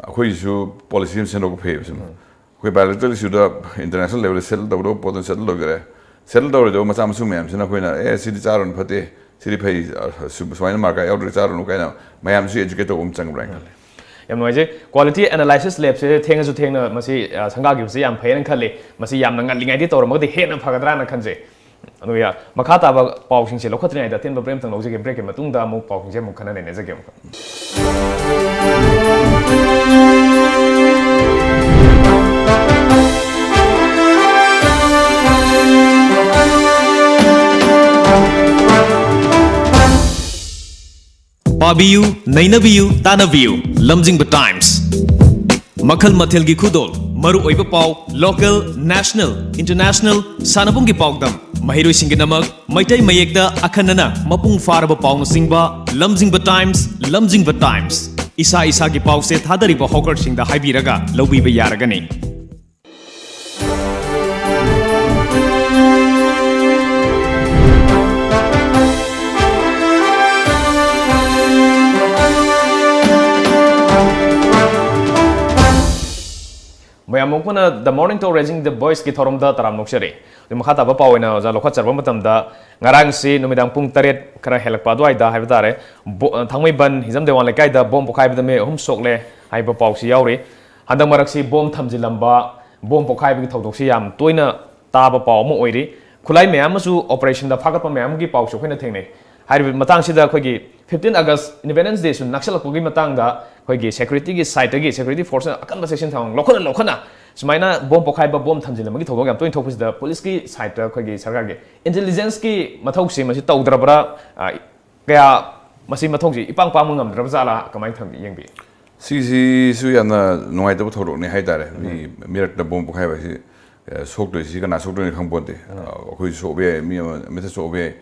ꯑꯩꯈꯣꯏꯁꯨ ꯄꯣꯂꯤꯁꯤ ꯑꯃ ꯁꯦꯝꯗꯣꯛꯄ ꯐꯩꯌꯦꯕ ꯁꯨꯝ꯫ ꯑꯩꯈꯣꯏ ꯕꯥꯏꯂꯦꯇꯔꯦꯜ ꯏꯁꯨꯗ ꯏꯟꯇꯔꯅꯦꯁꯅꯦꯜ ꯂꯦꯚꯦꯜꯗ ꯁꯦꯇꯜ ꯇꯧꯒꯗꯧꯕ ꯄꯣꯠꯇꯨ ꯁꯦꯇꯜ ꯇꯧꯖꯔꯦ꯫ ꯁꯦꯇꯜ ꯇꯧꯔꯣꯏꯗꯧꯕ ꯃꯆꯥ ꯃꯁꯨ ꯃꯌꯥꯝꯁꯤꯅ ꯑꯩꯈꯣꯏꯅ, "ꯑꯦ, ꯁꯤꯗꯤ ꯆꯥꯔꯨꯅꯨ, ꯐꯠꯇꯦ, ꯁꯤꯗꯤ ꯐꯩ, ꯑ, ꯁꯨ-, ꯁꯨꯃꯥꯏꯅ ꯃꯥꯔꯀꯥ ꯌꯥꯎꯗ꯭ꯔꯗꯤ ꯆꯥꯔꯨꯅꯨ" ꯀꯥꯏꯅ ꯃꯌꯥꯝꯁꯨ ꯑꯦꯖꯨꯀꯦꯠ ꯇꯧꯕ ꯑꯃ ꯆꯪꯕ꯭ꯔꯥ ꯍꯥꯏꯅ ꯈꯜꯂꯦ꯫ ꯌꯥꯝ ꯅꯨꯡꯉꯥꯏꯖꯩ꯫ ꯀ꯭ꯋꯥꯂꯤꯇꯤ ꯑꯦꯅꯥꯂꯥꯏꯁꯤꯁ ꯂꯦꯕꯁꯦ ꯊꯦꯡꯉꯁꯨ ꯊꯦꯡꯅ ꯃꯁꯤ, ꯑ, ꯁꯪꯒꯥꯈꯤꯕꯁꯦ ꯌꯥꯝ ꯐꯩꯌꯦꯅ ꯈꯜꯂꯤ꯫ ꯃꯁꯤ ꯌꯥꯝꯅ ꯉꯜꯂꯤꯉꯩꯗꯒꯤ ꯇꯧꯔꯝꯃꯒꯗꯤ ꯍꯦꯟꯅ ꯐꯒꯗ꯭ꯔꯥꯅ ꯈꯟꯖꯩ꯫ ꯑꯗꯨꯒ ꯃꯈꯥ ꯇꯥꯕ ꯄꯥꯎꯁꯤꯡꯁꯦ ꯂꯧꯈꯠꯇ꯭ꯔꯤꯉꯩꯗ ꯑꯇꯦꯟꯕ ꯕ꯭ꯔꯦꯛ ꯑꯝꯇꯪ ꯂꯧꯖꯒꯦ꯫ ꯕ꯭ꯔꯦꯛꯀꯤ ꯃꯇꯨꯡꯗ ꯑꯃꯨꯛ ꯄꯥꯎꯁꯤꯡꯁꯦ ꯑꯃꯨꯛ ꯈꯟꯅ ꯅꯩꯅꯖꯒꯦ ꯑꯃꯨꯛꯀ꯫ ꯄꯥꯕꯤꯌꯨ, ꯅꯩꯅꯕꯤꯌꯨ, ꯇꯥꯟꯅꯕꯤꯌꯨ꯫ ꯂꯝꯖꯤꯡꯕ ꯇꯥꯏꯝꯁ꯫ ꯃꯈꯜ ꯃꯊꯦꯜꯒꯤ ꯈꯨꯗꯣꯜ, ꯃꯔꯨꯑꯣꯏꯕ ꯄꯥꯎ, ꯂꯣꯀꯦꯜ, ꯅꯦꯁꯅꯦꯜ, ꯏꯟꯇꯔꯅꯦꯁꯅꯦꯜ, ꯁꯥꯟꯅꯕꯨꯡꯒꯤ ꯄꯥꯎꯗꯝ, ꯃꯍꯩꯔꯣꯏꯁꯤꯡꯒꯤꯗꯃꯛ ꯃꯩꯇꯩ ꯃꯌꯦꯛꯇ ꯑꯈꯟꯅꯅ ꯃꯄꯨꯡ ꯐꯥꯔꯕ ꯄꯥꯎꯅꯆꯤꯡꯕ, ꯂꯝꯖꯤꯡꯕ ꯇꯥꯏꯝꯁ, ꯂꯝꯖꯤꯡꯕ ꯇꯥꯏꯝꯁ꯫ ꯏꯁꯥ ꯏꯁꯥꯒꯤ ꯄꯥꯎꯁꯦ ꯊꯥꯗꯔꯤꯕ ꯍꯣꯀꯔꯁꯤꯡꯗ ꯍꯥꯏꯕꯤꯔꯒ ꯂꯧꯕꯤꯕ ꯌꯥꯔꯒꯅꯤ꯫ ꯃꯌꯥꯝ ꯃꯄꯨꯅ The Morning Talk Raising the Voice ꯀꯤ ꯊꯧꯔꯝꯗ ꯇꯔꯥꯝꯅ ꯑꯣꯛꯆꯔꯤ꯫ ꯑꯗꯨ ꯃꯈꯥ ꯇꯥꯕ ꯄꯥꯎ ꯑꯣꯏꯅ ꯑꯣꯖꯥ ꯂꯧꯈꯠꯆꯔꯕ ꯃꯇꯝꯗ, ꯉꯔꯥꯡꯁꯤ ꯅꯨꯃꯤꯗꯥꯡ ꯄꯨꯡ ꯇꯔꯦꯠ ꯈꯔ ꯍꯦꯜꯂꯛꯄ ꯑꯗꯨꯋꯥꯏꯗ ꯍꯥꯏꯕ ꯇꯥꯔꯦ, ꯕꯣ-, ꯊꯥꯡꯃꯩꯕꯟ ꯍꯤꯖꯝ ꯗꯦꯋꯥꯟ ꯂꯩꯀꯥꯏꯗ ꯕꯣꯝ ꯄꯣꯈꯥꯏꯕꯗ ꯃꯤꯑꯣꯏ ꯑꯍꯨꯝ ꯁꯣꯛꯂꯦ ꯍꯥꯏꯕ ꯄꯥꯎꯁꯤ ꯌꯥꯎꯔꯤ꯫ ꯍꯟꯗꯛ ꯃꯔꯛꯁꯤ ꯕꯣꯝ ꯊꯝꯖꯤꯜꯂꯝꯕ, ꯕꯣꯝ ꯄꯣꯈꯥꯏꯕꯒꯤ ꯊꯧꯗꯣꯛꯁꯤ ꯌꯥꯝ ꯇꯣꯏꯅ ꯇꯥꯕ ꯄꯥꯎ ꯑꯃ ꯑꯣꯏꯔꯤ꯫ ꯈꯨꯠꯂꯥꯏ ꯃꯌꯥꯝ ꯑꯃꯁꯨ ꯑꯣꯄꯔꯦꯁꯟꯗ ꯐꯥꯒꯠꯄ ꯃꯌꯥꯝ ꯑꯃꯒꯤ ꯄꯥꯎꯁꯨ ꯑꯩꯈꯣꯏꯅ ꯊꯦꯡꯅꯩ꯫ ꯍꯥꯏꯔꯤꯕ ꯃꯇꯥꯡꯁꯤꯗ ꯑꯩꯈꯣꯏꯒꯤ fifteen August Independence Day ꯁꯨ ꯅꯛꯁꯜꯂꯛꯄꯒꯤ ꯃꯇꯥꯡꯗ ꯑꯩꯈꯣꯏꯒꯤ security ꯒꯤ side ꯇꯒꯤ, security force ꯅ ꯑꯀꯟꯕ ꯆꯦꯛꯁꯤꯟ ꯊꯧꯔꯥꯡ ꯂꯧꯈꯠꯅ ꯂꯧꯈꯠꯅ ꯁꯨꯃꯥꯏꯅ ꯕꯣꯝ ꯄꯣꯈꯥꯏꯕ, ꯕꯣꯝ ꯊꯝꯖꯤꯟꯕꯒꯤ ꯊꯧꯗꯣꯛ ꯌꯥꯝ ꯇꯣꯏꯅ ꯊꯣꯛꯄꯁꯤꯗ, ꯄꯨꯂꯤꯁꯀꯤ side ꯇ ꯑꯩꯈꯣꯏꯒꯤ ꯁꯔꯀꯥꯔꯒꯤ intelligence ꯀꯤ ꯃꯊꯧꯁꯤ ꯃꯁꯤ ꯇꯧꯗ꯭ꯔꯕ꯭ꯔꯥ? ꯑ, ꯀꯌꯥ ꯃꯁꯤ ꯃꯊꯧꯁꯤ ꯏꯄꯥꯡ ꯄꯥꯡꯕ ꯉꯝꯗ꯭ꯔꯕ ꯖꯥꯠꯂꯥ? ꯀꯃꯥꯏꯅ ꯊꯝꯕꯤ, ꯌꯦꯡꯕꯤ? ꯁꯤꯁꯤꯁꯨ ꯌꯥꯝꯅ ꯅꯨꯡꯉꯥꯏꯇꯕ ꯊꯧꯗꯣꯛꯅꯤ ꯍꯥꯏꯇꯥꯔꯦ꯫ ꯃꯤ ꯃꯤꯔꯛꯇ ꯕꯣꯝ ꯄꯣꯈꯥꯏꯕ ꯍꯥꯏꯁꯤ, ꯑ, ꯁꯣꯛꯇꯣꯏꯁꯤ ꯀꯅꯥ ꯁꯣꯛꯇꯣꯏꯅꯣ ꯈꯪꯄꯣꯟꯇꯦ꯫ ꯑ, ꯑꯩꯈꯣꯏꯁꯨ ꯁꯣꯛꯄ ꯌꯥꯏ, ꯃꯤ ꯑꯃ, ꯑꯃꯗ ꯁꯣꯛꯄ ꯌꯥꯏ꯫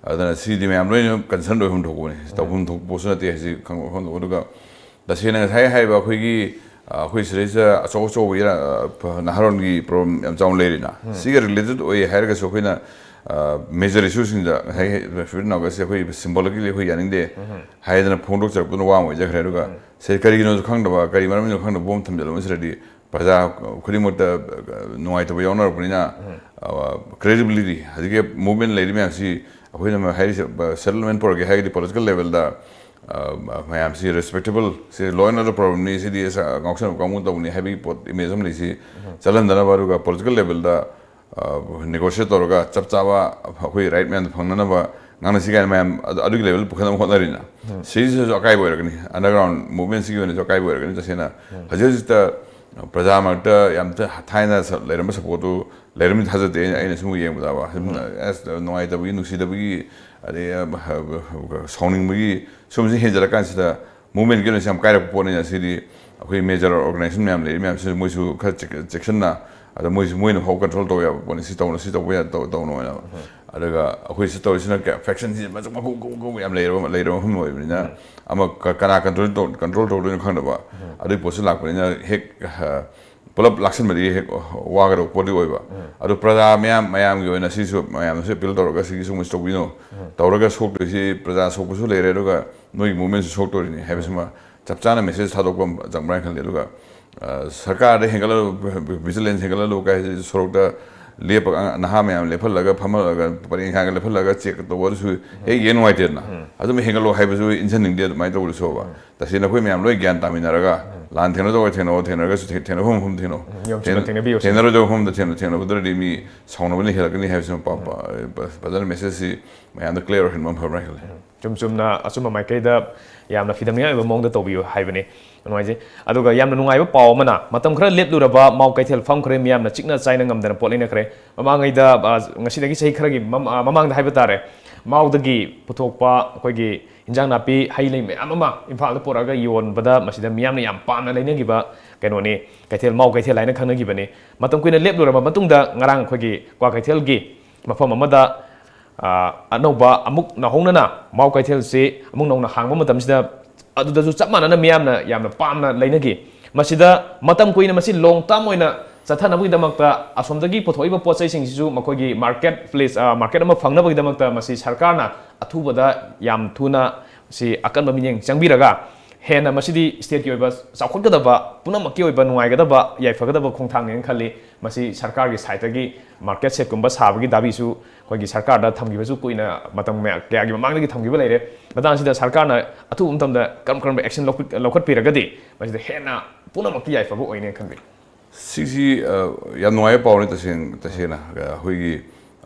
ꯑꯗꯨꯅ ꯁꯤꯗꯤ ꯃꯌꯥꯝ ꯂꯣꯏꯅ concern ꯑꯣꯏꯐꯝ ꯊꯣꯛꯄꯅꯤ꯫ ꯇꯧꯐꯝ ꯊꯣꯛꯄꯁꯨ ꯅꯠꯇꯦ ꯍꯥꯏꯁꯤ ꯈꯪꯕ ꯃꯐꯝꯗ꯫ ꯑꯗꯨꯒ ꯇꯁꯦꯡꯅ ꯉꯁꯥꯏ ꯍꯥꯏꯔꯤꯕ ꯑꯩꯈꯣꯏꯒꯤ, ꯑ, ꯑꯩꯈꯣꯏ ꯁꯤꯗꯩꯁꯤꯗ ꯑꯆꯧ ꯑꯆꯧꯕ ꯏꯔꯥ-, ꯑ, ꯅꯍꯥꯔꯣꯜꯒꯤ problem ꯌꯥꯝ ꯆꯥꯎꯅ ꯂꯩꯔꯤꯅ꯫ ꯁꯤꯒ related ꯑꯣꯏ ꯍꯥꯏꯔꯒꯁꯨ ꯑꯩꯈꯣꯏꯅ, ꯑ, major issue ꯁꯤꯡꯗ ꯉꯁꯥꯏ fifteen August ꯁꯦ ꯑꯩꯈꯣꯏ symbolically ꯑꯩꯈꯣꯏ ꯌꯥꯅꯤꯡꯗꯦ ꯍꯥꯏꯗꯅ ꯐꯣꯡꯗꯣꯛꯆꯔꯛꯄꯗꯨꯅ ꯋꯥ ꯑꯃ ꯑꯣꯏꯖꯈ꯭ꯔꯦ꯫ ꯑꯗꯨꯒ ꯁꯤ ꯀꯔꯤꯒꯤꯅꯣꯁꯨ ꯈꯪꯗꯕ, ꯀꯔꯤ ꯃꯔꯝꯒꯤꯅꯣ ꯈꯪꯗꯕ ꯕꯣꯝ ꯊꯝꯖꯤꯜꯂꯝꯕꯁꯤꯗꯗꯤ ꯄ꯭ꯔꯖꯥ ꯈꯨꯗꯤꯡꯃꯛꯇ, ꯑ, ꯅꯨꯡꯉꯥꯏꯇꯕ ꯌꯥꯎꯅꯔꯛꯄꯅꯤꯅ, ꯑ, credibility, ꯍꯧꯖꯤꯛꯀꯤ movement ꯂꯩꯔꯤ ꯃꯌꯥꯝꯁꯤ, ꯑꯩꯈꯣꯏꯅ ꯍꯥꯏꯔꯤꯁꯦ, ꯑ, settlement ꯄꯨꯔꯛꯀꯦ ꯍꯥꯏꯔꯒꯗꯤ political level ꯗ, ꯑ, ꯃꯌꯥꯝꯁꯤ respectable, ꯁꯤ law and order problem ꯅꯤ, ꯁꯤꯗꯤ ꯉꯥꯎꯁꯟꯅꯕ ꯀꯥꯡꯕꯨ ꯇꯧꯕꯅꯤ ꯍꯥꯏꯕꯒꯤ ꯄꯣꯠ, image ꯑꯃ ꯂꯩꯁꯤ ꯆꯠꯍꯟꯗꯅꯕ, ꯑꯗꯨꯒ political level ꯗ, ꯑ, negotiate ꯇꯧꯔꯒ ꯆꯞ ꯆꯥꯕ ꯑꯩꯈꯣꯏ right ꯃꯌꯥꯝꯗꯣ ꯐꯪꯅꯅꯕ ꯉꯥꯡꯅꯁꯤ ꯀꯥꯏꯅ ꯃꯌꯥꯝ ꯑꯗꯨ, ꯑꯗꯨꯒꯤ level ꯄꯨꯈꯠꯅꯕ ꯍꯣꯠꯅꯔꯤꯅ꯫ ꯁꯤꯁꯤꯁꯨ ꯑꯀꯥꯏꯕ ꯑꯣꯏꯔꯛꯀꯅꯤ, underground movement ꯁꯤꯒꯤ ꯑꯣꯏꯅꯁꯨ ꯑꯀꯥꯏꯕ ꯑꯣꯏꯔꯛꯀꯅꯤ ꯇꯁꯦꯡꯅ꯫ ꯍꯧꯖꯤꯛ ꯍꯧꯖꯤꯛꯇ ꯄ꯭ꯔꯖꯥ ꯃꯔꯛꯇ ꯌꯥꯝ ꯊ-, ꯊꯥꯏꯅ ꯁ-, ꯂꯩꯔꯝꯕ support ꯇꯨ ꯂꯩꯔꯝꯅꯤ ꯊꯥꯖꯗꯦ꯫ ꯑꯩꯅ, ꯑꯩꯅ ꯁꯨꯝ ꯌꯦꯡꯕꯗꯕ, ꯁꯨꯝ, ꯑꯁ, ꯅꯨꯡꯉꯥꯏꯇꯕꯒꯤ, ꯅꯨꯡꯁꯤꯗꯕꯒꯤ, ꯑꯗꯩ, ꯑ, ꯁꯥꯎꯅꯤꯡꯕꯒꯤ ꯁꯨꯝꯕꯁꯤ ꯍꯦꯟꯖꯜꯂꯛꯀꯥꯟꯁꯤꯗ movement ꯀꯤ ꯑꯣꯏꯅꯁꯨ ꯌꯥꯝ ꯀꯥꯏꯔꯛꯄ ꯄꯣꯠꯅꯤꯅ꯫ ꯁꯤꯗꯤ ꯑꯩꯈꯣꯏ major organization ꯃꯌꯥꯝ ꯂꯩꯔꯤ ꯃꯌꯥꯝꯁꯤꯅ ꯃꯣꯏꯁꯨ ꯈꯔ ꯆꯦꯛ-, ꯆꯦꯛꯁꯤꯟꯅ, ꯑꯗ ꯃꯣꯏꯁꯨ ꯃꯣꯏꯅ ꯐꯥꯎ control ꯇꯧꯕ ꯌꯥꯕ ꯄꯣꯠꯅꯤ꯫ ꯁꯤ ꯇꯧꯅ, ꯁꯤ ꯇꯧꯕ ꯌꯥ-, ꯇꯧ-, ꯇꯧꯅꯣ ꯍꯥꯏꯅ꯫ ꯑꯗꯨꯒ ꯑꯩꯈꯣꯏ ꯁꯤ ꯇꯧꯔꯤꯁꯤꯅ ꯀꯌꯥ faction ꯁꯤ ꯃꯆꯨ ꯃꯀꯨ ꯀꯨ ꯀꯨ ꯌꯥꯝ ꯂꯩꯔꯕ, ꯂꯩꯔꯕ ꯃꯐꯝ ꯑꯣꯏꯕꯅꯤꯅ, ꯑꯃ ꯀ-, ꯀꯅꯥ control ꯇꯧ-, control ꯇꯧꯗꯣꯏꯅꯣ ꯈꯪꯗꯕ ꯑꯗꯨꯒꯤ ꯄꯣꯠꯁꯨ ꯂꯥꯛꯄꯅꯤꯅ ꯍꯦꯛ, ꯑ, ꯄꯨꯂꯞ ꯂꯥꯛꯁꯟꯕꯗꯤ ꯍꯦꯛ ꯋꯥꯒꯗꯧꯕ ꯄꯣꯠꯇꯤ ꯑꯣꯏꯕ꯫ ꯑꯗꯨ ꯄ꯭ꯔꯖꯥ ꯃꯌꯥꯝ, ꯃꯌꯥꯝꯒꯤ ꯑꯣꯏꯅ ꯁꯤꯁꯨ ꯃꯌꯥꯝꯅꯁꯨ appeal ꯇꯧꯔꯒ ꯁꯤꯒꯤ ꯁꯨꯝꯕꯁꯤ ꯇꯧꯕꯤꯅꯣ, ꯇꯧꯔꯒ ꯁꯣꯛꯇꯣꯏꯁꯤ ꯄ꯭ꯔꯖꯥ ꯁꯣꯛꯄꯁꯨ ꯂꯩꯔꯦ, ꯑꯗꯨꯒ ꯅꯣꯏꯒꯤ movement ꯁꯨ ꯁꯣꯛꯇꯣꯔꯤꯅꯤ ꯍꯥꯏꯕꯁꯤꯃ ꯆꯞ ꯆꯥꯅ message ꯊꯥꯗꯣꯛꯄ ꯑꯃ ꯆꯪꯕ꯭ꯔꯥ ꯍꯥꯏꯅ ꯈꯜꯂꯤ꯫ ꯑꯗꯨꯒ, ꯑ, ꯁꯔꯀꯥꯔꯗ ꯍꯦꯟꯒꯠꯍꯜꯂꯨ, vigilance ꯍꯦꯟꯒꯠꯍꯜꯂꯨ ꯀꯥꯏ ꯍꯥꯏꯁꯤ ꯁꯣꯔꯣꯛꯇ ꯂꯦꯞꯄꯒ, ꯑꯉꯥꯡ, ꯅꯍꯥ ꯃꯌꯥꯝ ꯂꯦꯞꯍꯜꯂꯒ, ꯐꯝꯍꯜꯂꯒ, ꯄꯔꯦꯡ ꯁꯥꯡꯅ ꯂꯦꯞꯍꯜꯂꯒ check ꯇꯧꯕ ꯑꯗꯨꯁꯨ ꯍꯦꯛ ꯌꯦꯡ ꯅꯨꯡꯉꯥꯏꯇꯦꯗꯅ꯫ ꯑꯗꯨꯝ ꯍꯦꯟꯒꯠꯂꯣ ꯍꯥꯏꯕꯁꯨ ꯏꯟꯖꯟꯅꯤꯡꯗꯦ ꯑꯗꯨꯃꯥꯏꯅ ꯇꯧꯕꯗꯨꯁꯨꯕ꯫ ꯇꯁꯦꯡꯅ ꯑꯩꯈꯣꯏ ꯃꯌꯥꯝ ꯂꯣꯏ ꯒ꯭ꯌꯥꯟ ꯇꯥꯃꯤꯟꯅꯔꯒ, ꯂꯥꯟ ꯊꯦꯡꯅꯗꯧꯕ ꯊꯦꯡꯅꯧ, ꯊꯦꯡꯅꯔꯒꯁꯨ ꯊꯦꯡ- ꯊꯦꯡꯅꯐꯝ ꯃꯐꯝꯗ ꯊꯦꯡꯅꯧ꯫ ꯅꯤꯌꯣꯝ ꯆꯨꯝꯅ ꯊꯦꯡꯅꯕꯤꯌꯨ꯫ ꯊꯦꯡꯅꯔꯣꯏꯗꯧꯕ ꯃꯐꯝꯗ ꯊꯦꯡꯅꯧ, ꯊꯦꯡꯅꯕꯗꯨꯅꯗꯤ ꯃꯤ ꯁꯥꯎꯅꯕꯅ ꯍꯦꯜꯂꯛꯀꯅꯤ ꯍꯥꯏꯕꯁꯤꯃ ꯄ- ꯄ- ꯐꯖꯅ ꯃꯦꯁꯦꯖꯁꯤ ꯃꯌꯥꯝꯗ ꯀ꯭ꯂꯤꯌꯥꯔ ꯑꯣꯏꯍꯟꯕ ꯑꯃ ꯐꯕ꯭ꯔꯥ ꯈꯜꯂꯤ꯫ ꯆꯨꯝ ꯆꯨꯝꯅ ꯑꯆꯨꯝꯕ ꯃꯥꯏꯀꯩꯗ ꯌꯥꯝꯅ ꯐꯤꯗꯝꯅꯤꯡꯉꯥꯏ ꯑꯣꯏꯕ ꯃꯑꯣꯡꯗ ꯇꯧꯕꯤꯌꯨ ꯍꯥꯏꯕꯅꯤ꯫ ꯅꯨꯡꯉꯥꯏꯖꯩ꯫ ꯑꯗꯨꯒ ꯌꯥꯝꯅ ꯅꯨꯡꯉꯥꯏꯕ ꯄꯥꯎ ꯑꯃꯅ, ꯃꯇꯝ ꯈꯔ ꯂꯦꯞꯂꯨꯔꯕ ꯃꯥꯎ ꯀꯩꯊꯦꯜ ꯐꯝꯈ꯭ꯔꯦ, ꯃꯤꯌꯥꯝꯅ ꯆꯤꯛꯅ ꯆꯥꯏꯅ ꯉꯝꯗꯅ ꯄꯣꯠ ꯂꯩꯅꯈ꯭ꯔꯦ꯫ ꯃꯃꯥꯡꯉꯩꯗ, ꯑ, ꯉꯁꯤꯗꯒꯤ ꯆꯍꯤ ꯈꯔꯒꯤ ꯃꯃ-, ꯑ, ꯃꯃꯥꯡꯗ ꯍꯥꯏꯕ ꯇꯥꯔꯦ, ꯃꯥꯎꯗꯒꯤ ꯄꯨꯊꯣꯛꯄ ꯑꯩꯈꯣꯏꯒꯤ ꯏꯟꯖꯥꯡ ꯅꯥꯄꯤ, ꯍꯩ ꯂꯩ ꯃꯌꯥꯝ ꯑꯃ ꯏꯝꯐꯥꯜꯗ ꯄꯨꯔꯛꯑꯒ ꯌꯣꯟꯕꯗ ꯃꯁꯤꯗ ꯃꯤꯌꯥꯝꯅ ꯌꯥꯝ ꯄꯥꯝꯅ ꯂꯩꯅꯈꯤꯕ ꯀꯩꯅꯣꯅꯤ, ꯀꯩꯊꯦꯜ, ꯃꯥꯎ ꯀꯩꯊꯦꯜ ꯍꯥꯏꯅ ꯈꯪꯅꯈꯤꯕꯅꯤ꯫ ꯃꯇꯝ ꯀꯨꯏꯅ ꯂꯦꯞꯂꯨꯔꯕ ꯃꯇꯨꯡꯗ ꯉꯔꯥꯡ ꯑꯩꯈꯣꯏꯒꯤ ꯀ꯭ꯋꯥꯀꯩꯊꯦꯜꯒꯤ ꯃꯐꯝ ꯑꯃꯗ, ꯑ, ꯑꯅꯧꯕ ꯑꯃꯨꯛ ꯅꯧꯍꯧꯅꯅ ꯃꯥꯎ ꯀꯩꯊꯦꯜꯁꯤ ꯑꯃꯨꯛ ꯅꯧꯅ ꯍꯥꯡꯕ ꯃꯇꯝꯁꯤꯗ, ꯑꯗꯨꯗꯁꯨ ꯆꯞ ꯃꯥꯟꯅꯅ ꯃꯤꯌꯥꯝꯅ ꯌꯥꯝꯅ ꯄꯥꯝꯅ ꯂꯩꯅꯈꯤ꯫ ꯃꯁꯤꯗ ꯃꯇꯝ ꯀꯨꯏꯅ ꯃꯁꯤ ꯂꯣꯡ ꯇꯥꯔꯝ ꯑꯣꯏꯅ ꯆꯠꯊꯅꯕꯒꯤꯗꯃꯛꯇ, ꯑꯁꯣꯝꯗꯒꯤ ꯄꯨꯊꯣꯛꯏꯕ ꯄꯣꯠ ꯆꯩꯁꯤꯡꯁꯤꯁꯨ ꯃꯈꯣꯏꯒꯤ ꯃꯥꯔꯀꯦꯠ ꯄ꯭ꯂꯦꯁ, ꯑ, ꯃꯥꯔꯀꯦꯠ ꯑꯃ ꯐꯪꯅꯕꯒꯤꯗꯃꯛꯇ ꯃꯁꯤ ꯁꯔꯀꯥꯔꯅ ꯑꯊꯨꯕꯗ ꯌꯥꯝ ꯊꯨꯅ ꯁꯤ ꯑꯀꯟꯕ ꯃꯤꯠꯌꯦꯡ ꯆꯪꯕꯤꯔꯒ, ꯍꯦꯟꯅ ꯃꯁꯤꯗꯤ ꯁ꯭ꯇꯦꯠꯀꯤ ꯑꯣꯏꯕ ꯆꯥꯎꯈꯠꯀꯗꯕ, ꯄꯨꯝꯅꯃꯛꯀꯤ ꯑꯣꯏꯕ ꯅꯨꯡꯉꯥꯏꯒꯗꯕ, ꯌꯥꯏꯐꯒꯗꯕ ꯈꯣꯡꯊꯥꯡꯅꯦꯅ ꯈꯜꯂꯤ꯫ ꯃꯁꯤ ꯁꯔꯀꯥꯔꯒꯤ ꯁꯥꯏꯠꯇꯒꯤ ꯃꯥꯔꯀꯦꯠ ꯁꯦꯠꯀꯨꯝꯕ ꯁꯥꯕꯒꯤ ꯗꯥꯕꯤꯁꯨ ꯑꯩꯈꯣꯏꯒꯤ ꯁꯔꯀꯥꯔꯗ ꯊꯝꯈꯤꯕꯁꯨ ꯀꯨꯏꯅ, ꯃꯇꯝ ꯃꯌꯥ-, ꯀꯌꯥꯒꯤ ꯃꯃꯥꯡꯗꯒꯤ ꯊꯝꯈꯤꯕ ꯂꯩꯔꯦ꯫ ꯃꯇꯥꯡ ꯑꯁꯤꯗ ꯁꯔꯀꯥꯔꯅ ꯑꯊꯨꯕ ꯃꯇꯝꯗ ꯀꯔꯝ ꯀꯔꯝꯕ ꯑꯦꯛꯁꯟ ꯂꯧꯈꯠ-, ꯂꯧꯈꯠꯄꯤꯔꯒꯗꯤ ꯃꯁꯤꯗ ꯍꯦꯟꯅ ꯄꯨꯝꯅꯃꯛꯀꯤ ꯌꯥꯏꯐꯕ ꯑꯣꯏꯅꯦꯅ ꯈꯟꯕꯤ? ꯁꯤꯁꯤ, ꯑ, ꯌꯥꯝ ꯅꯨꯡꯉꯥꯏꯕ ꯄꯥꯎꯅꯤ ꯇꯁꯦꯡ-, ꯇꯁꯦꯡꯅ꯫ ꯑ, ꯑꯩꯈꯣꯏꯒꯤ